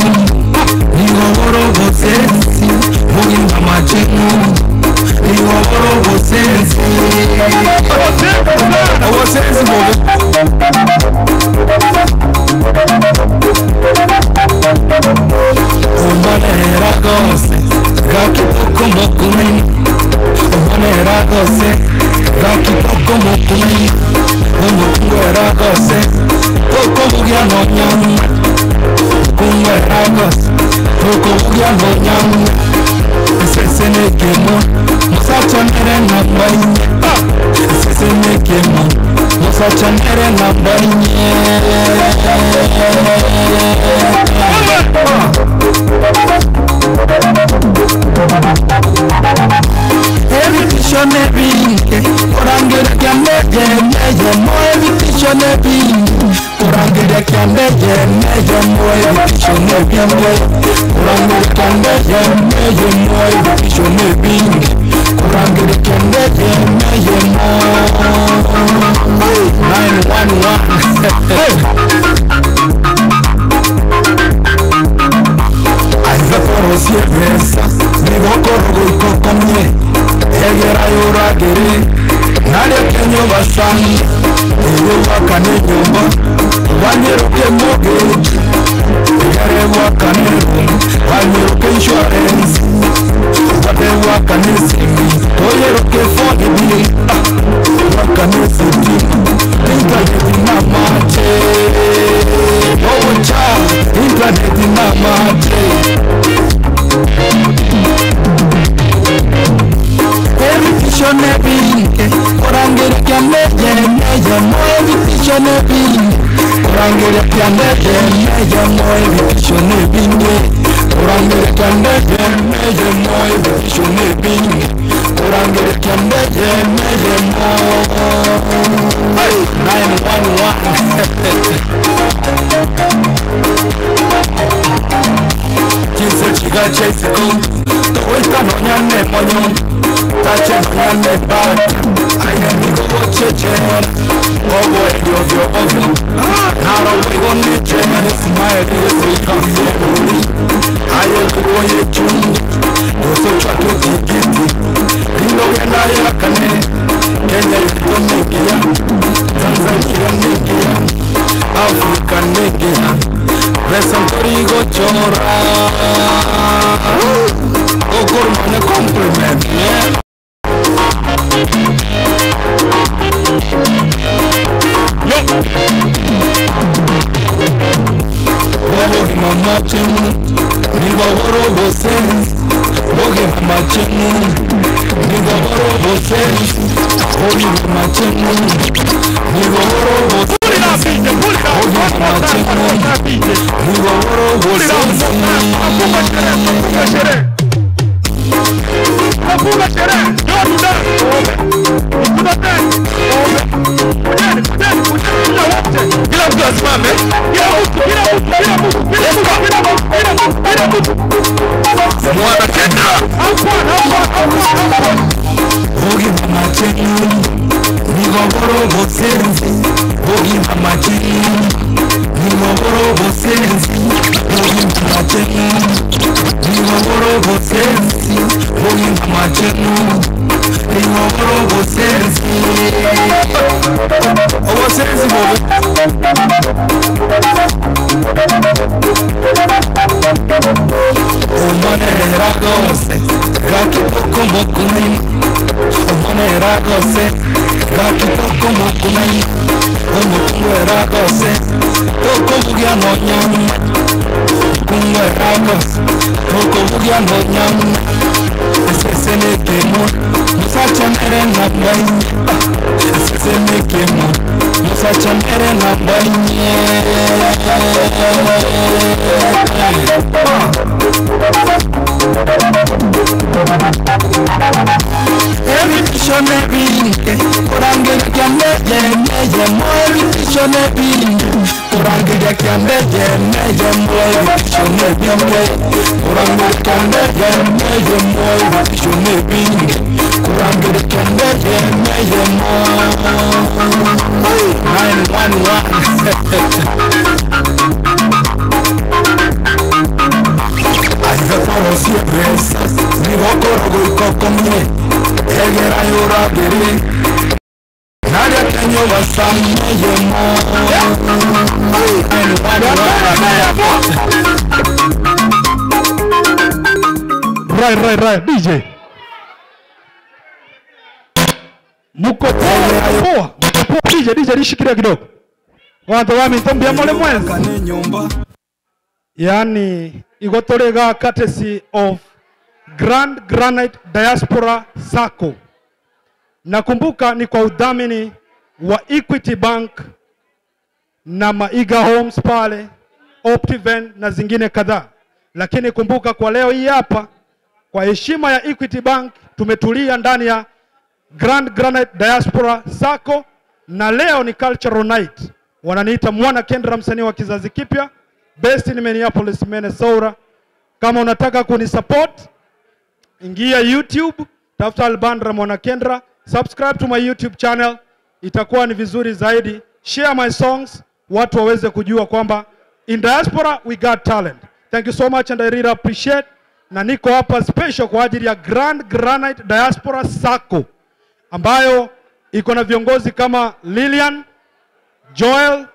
Nigoboro bosenzi. Bogi mama chenu, Nigoboro bosenzi. Bosenzi bogi. Umbonera gose, gakipoko mokumeni. Umbonera gose, gakipoko mokumeni. Umukungwera gose, koko bugya no nyamu. Kungwera gose, koko bugya no nyamu. Sese nekemo, musacha nere namba inye. Sese nekemo, musacha nere namba inye. Ebitisho nebinge, korangere kyandege neye mo. Ebitisho nebinge, korangere kyandege neye mo. Ebitisho nebinge, korangere kyandege neye mo. Ebitisho nebinge, korangere kyandege neye mo. 911. Hey. Aiza nigokorogo ikokomye egera yoragere naryo kenyo basani eyo wakane nyumba wanyeruke mortgage egere wakane room wanyeruke insurance wate wakane simi toyeruke phone bill wakane sitima internet na mache ocha internet na mache. Ebitisho nebinge, korangere kyandege neye mo. Ebitisho nebinge, korangere kyandege neye mo. Ebitisho nebinge, korangere kyandege neye mo. Ebitisho nebinge, korangere kyandege neye mo. Hey, 911. Kinse chiga chesiko, toita no nyane monyon. Tache nyane bat, aye nigo cheche. Ogo edio ovyo ovyo, naro wigo niche. Smile diyo sika aye kugo ye chungu, doso chake jigiti. Lindo genda yakane, Kenya yuko negia, Tanzania negia, Afrika negia. Besa torigo chora. Okormane compliment, yeah. Bogi mama chenu, nigoboro bosenzi. Bogi mama chenu, nigoboro bosenzi. Bogi mama chenu, nigoboro bosenzi. Bogi mama chenu, nigoboro bosenzi. Tunafunga sherehe. Njoo tudance. Tunadance. Kujeni, kujeni, kujeni kila wote. Kila mtu asimame. Kila mtu, kila mtu, kila mtu, kila mtu, kila mtu, kila mtu, kila mtu. Mwana Kendra. Hapana, hapana, hapana. Bogi mama chenu, nigoboro bosenzi. Bogi mama chenu, nigoboro bosenzi. Bogi mama chenu, nigoboro bosenzi. Obugingo machenu Ingoboro obusenzi Obusenzi bobe Umonera gose Gakipoko mokumai Umonera gose Gakipoko mokumai Umutunguera gose Tokobugia no nyama Kungwera gose Tokobugia no nyama Esesenekemo Musachamere nambai Esesenekemo Musachamere nambai Ebitishonebinge Kurangeria kyambeye mo ebitishonebinge Kurangeria kyambeye mo ebitishonebinge Kurangeria kyambeye mo ebitishonebinge Kurangeria kyambeye mo 911 Aigatoro siempre Nigokorogo ikokomye Egera yoragere Nadia kenyo basameye mo Right, right, right. DJ. Muko poa, poa. Muko poa. DJ, DJ nishikilia kidogo. Watu wa mitombi ya mole mwenzi. Yaani igotorega courtesy of Grand Granite Diaspora Sacco. Nakumbuka ni kwa udhamini wa Equity Bank na Maiga Homes pale, Optiven na zingine kadhaa. Lakini kumbuka kwa leo hii hapa, kwa heshima ya Equity Bank tumetulia ndani ya Grand Granite Diaspora Sacco, na leo ni cultural night. Wananiita Mwana Kendra, msanii wa kizazi kipya, based in Minneapolis, Minnesota. Kama unataka kunisupport, ingia YouTube, tafuta Albandra Mwana Kendra, subscribe to my YouTube channel, itakuwa ni vizuri zaidi. Share my songs, watu waweze kujua kwamba in diaspora we got talent. Thank you so much and I really appreciate. Na niko hapa special kwa ajili ya Grand Granite Diaspora Sacco ambayo iko na viongozi kama Lilian, Joel,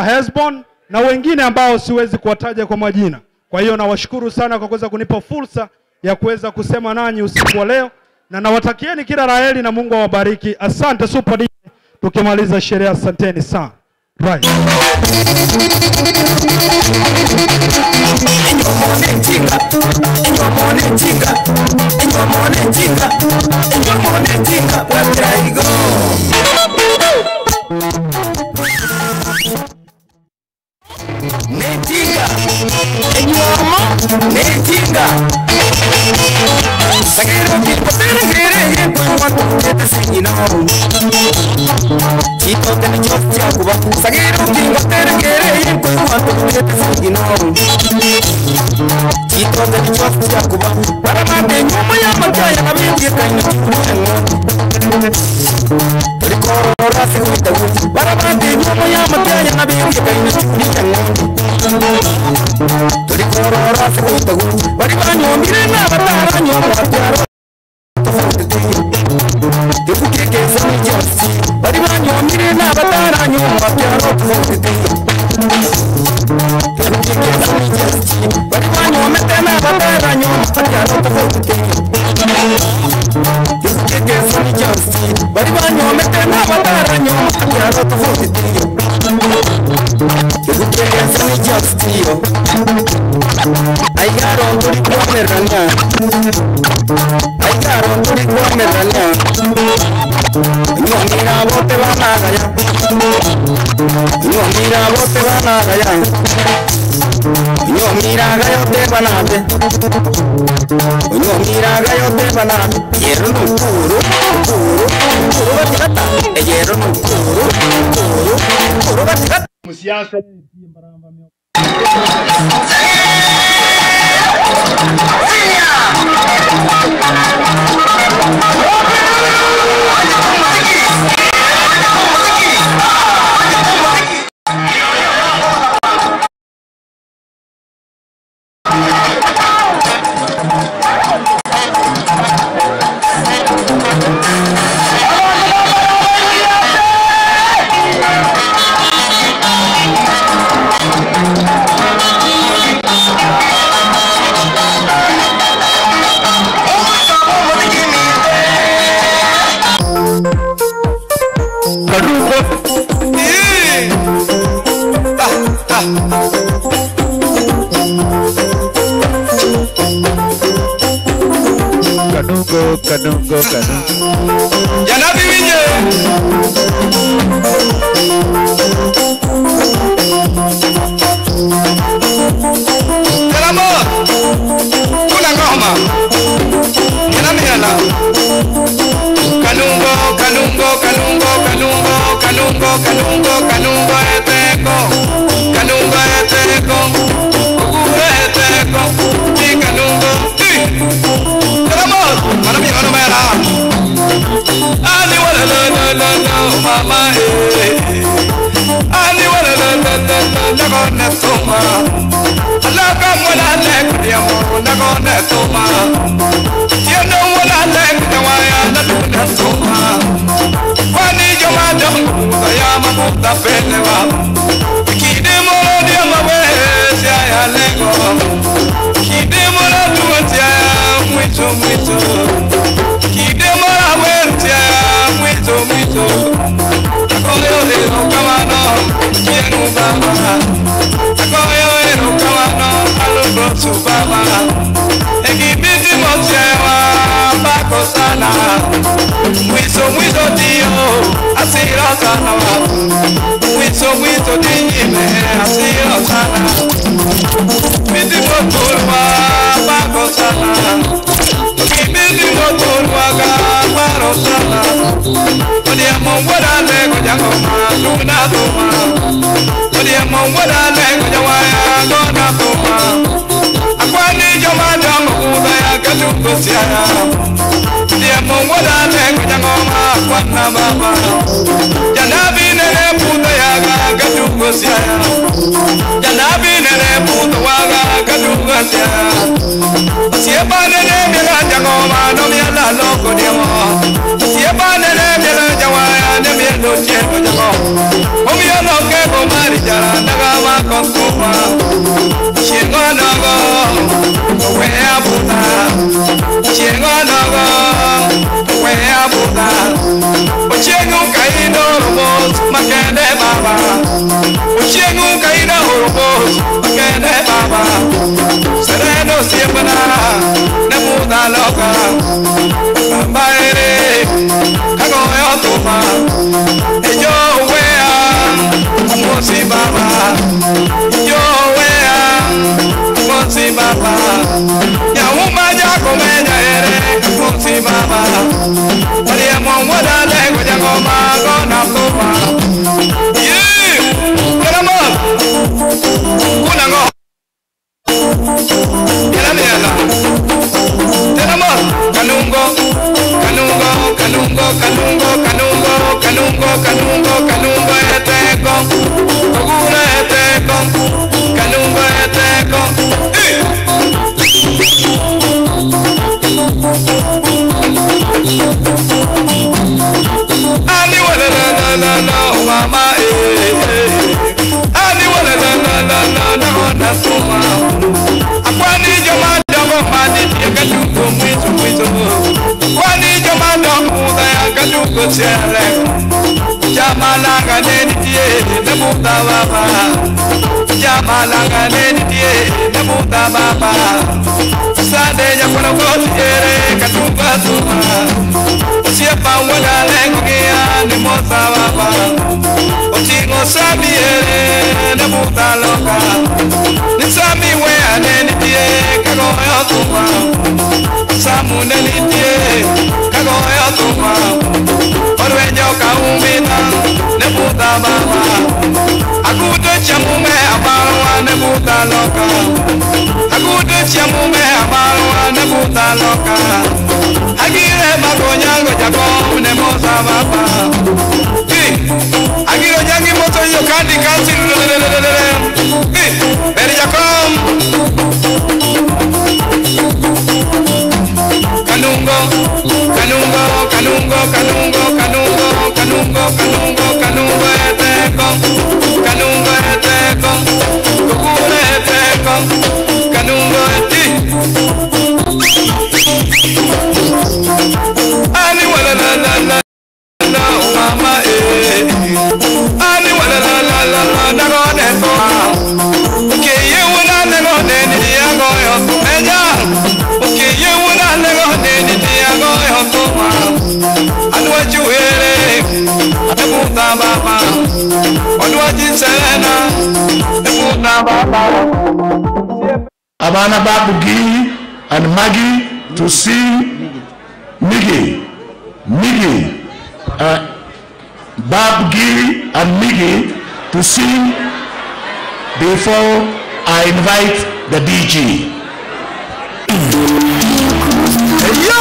Hesbon na wengine ambao siwezi kuwataja kwa majina. Kwa hiyo nawashukuru sana kwa kuweza kunipa fursa ya kuweza kusema nanyi usiku wa leo, na nawatakieni kila la heri na Mungu awabariki. Asante Super DJ. Tukimaliza sherehe, asanteni sana. Right. Netinga Enyuomo Netinga Sagero kipotere kwa tete Chito tene chofya kuba Sagero kipotere kwa tete Chito tene chofya kuba Paramate nyuma ya makaya na mingi kaina Rikoro rasi wita Paramate nyuma ya makaya na mingi kaina Rikoro rasi wita Bari banyombire na batara nyoma batara Bari banyomire n'abatara nyuma byaro Bari banyomete n'abatara nyuma byaro Bari banyomete n'abatara nyuma byaro Nyomira bote banagaya Nyomira bote banagaya Nyomira gayo te banabe Nyomira gayo te banabe Yerro no kuru kuru kuru batikata Yerro no kuru kuru kuru batikata Musiasa kanungo, kanungo, kanungo. Janabi winje. Kalamo. Kuna ngoma. Kena miala. Kanungo, kanungo, kanungo, kanungo, kanungo, kanungo, kanungo eteko. Kanungo eteko. Ogure eteko. Ti kanungo. Ti. Kalamo. Mana mi ono mera. Ali wala la la la la mama eh. Ali wala la la la la la gonna toma. Alaka wala le kudiamo na gonna toma. Yeno wala le kudiamo na tuna toma. Kwani joma jongo ya mabuta penewa. Kide moro dia mawe sia ya lego. Kide moro tuatia muito muito. Kide moro wentia muito muito. Akoyo ero kamano kienu baba. Akoyo ero kamano alugo su baba. Ekibiti mochewa bako sana. Mwiso mwiso dio asira sana wa. Mwiso mwiso dinyime asira sana. Miti motorwa bako sana. Kibiti motorwa ga baro sana. Odiamo wada lego jangoma luna tuma. Odiamo wada lego jawaya gona tuma. Akwani joma jongo kuda ya katungo siaya. Odiamo wada lego jangoma kwana baba. Janabi nene puta ya ga katungo siaya. Janabi nene puta waga katungo siaya. Siapa nene miela jangoma no miela loko diamo. Siapa nene miela jawaya ne mielo tiempo jango. Omio no ke ko mari jara naga ma kokuma. Chingo nago we abuta. Chingo nago we abuta. Ochengu kaino robot makende baba. Ochengu kaino robot makende baba. Sereno siempre na muda loca. Bamba ere kago yo tuma. Eyo wea mosi baba. Yo wea mosi baba. Ya uma ya komenya ere mosi baba. Maria mo wada lego ya goma gona tuma. Yeah, keramo. Kuna ngo. Tena Tenamo kanungo kanungo kanungo kanungo kanungo kanungo kanungo kanungo eteko ogure eteko kanungo eteko. Ali wala la la la la mama eh. Ali wala la la la la la na tuma. Akwani joma dongo mani katungo mwizo mwizo. Kwani joma dongo ya katungo sele. Jamalanga neni tie ne muta baba. Jamalanga neni tie ne muta baba. Sade ya kono kotiere katungo tuma. Siepa wala lengo kia ne muta baba. Otingo sami ere ne muta loka. Nisami wea neni tie kagoyo tuma. Samu neni tie kagoyo tuma. Orwenyo kaumita ne muta baba. Agude chamume abarwa ne muta loka. Agude chamume abarwa ne muta loka. Agire magonyango jako ne muta baba. Agiro nyangi moto yo kandi kansi. Beri jakom. Kanungo, kanungo, kanungo, kanungo, kanungo, kanungo, kanungo, kanungo eteko. Kanungo eteko. Kokure eteko. Kanungo eti. Ani wala la la la la mama eh. Ani wala la la la la na gone to. Ke ye wala le gone ni ya go yo. Eja. Ke ye wala le gone ni Adwa chiwere Ebuta baba Odwa chisena Ebuta baba. Abana Babugi and Maggie to see Miggy. Miggy. Babgi and Miggy to sing before I invite the DG. Yo!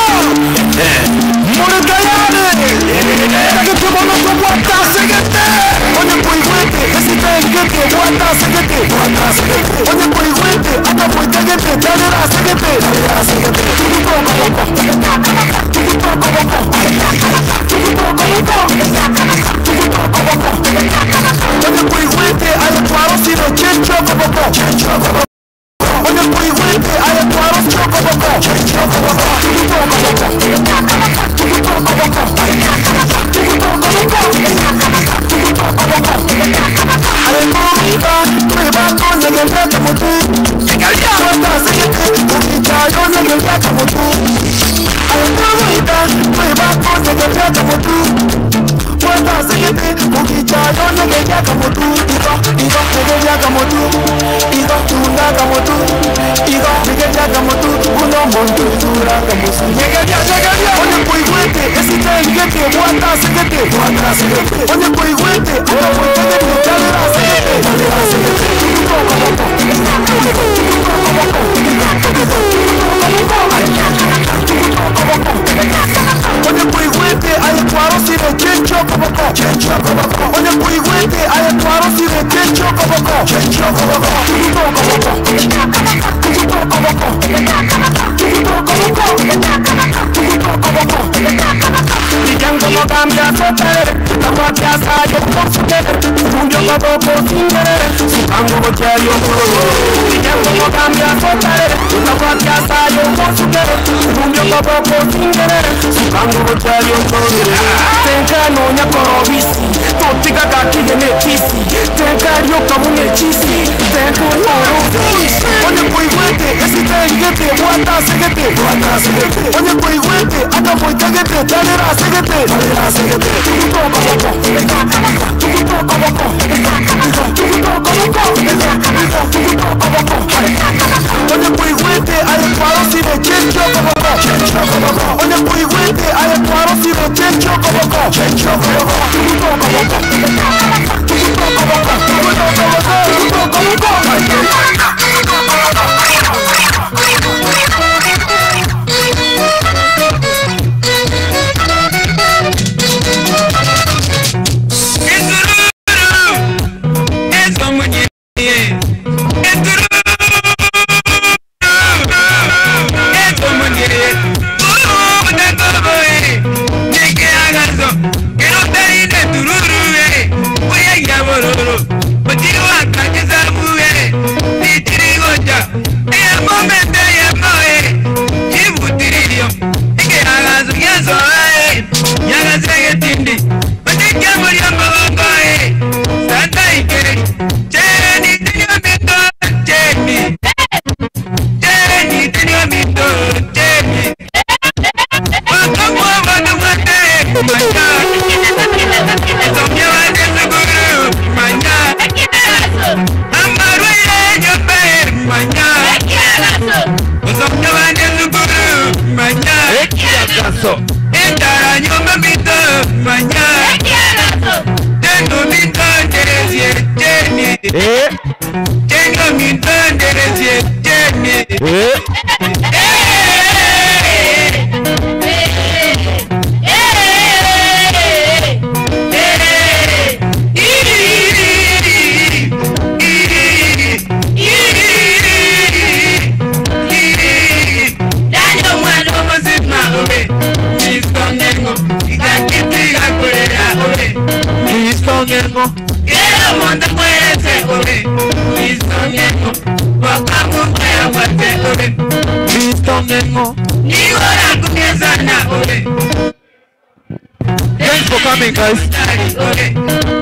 Thanks for coming, guys.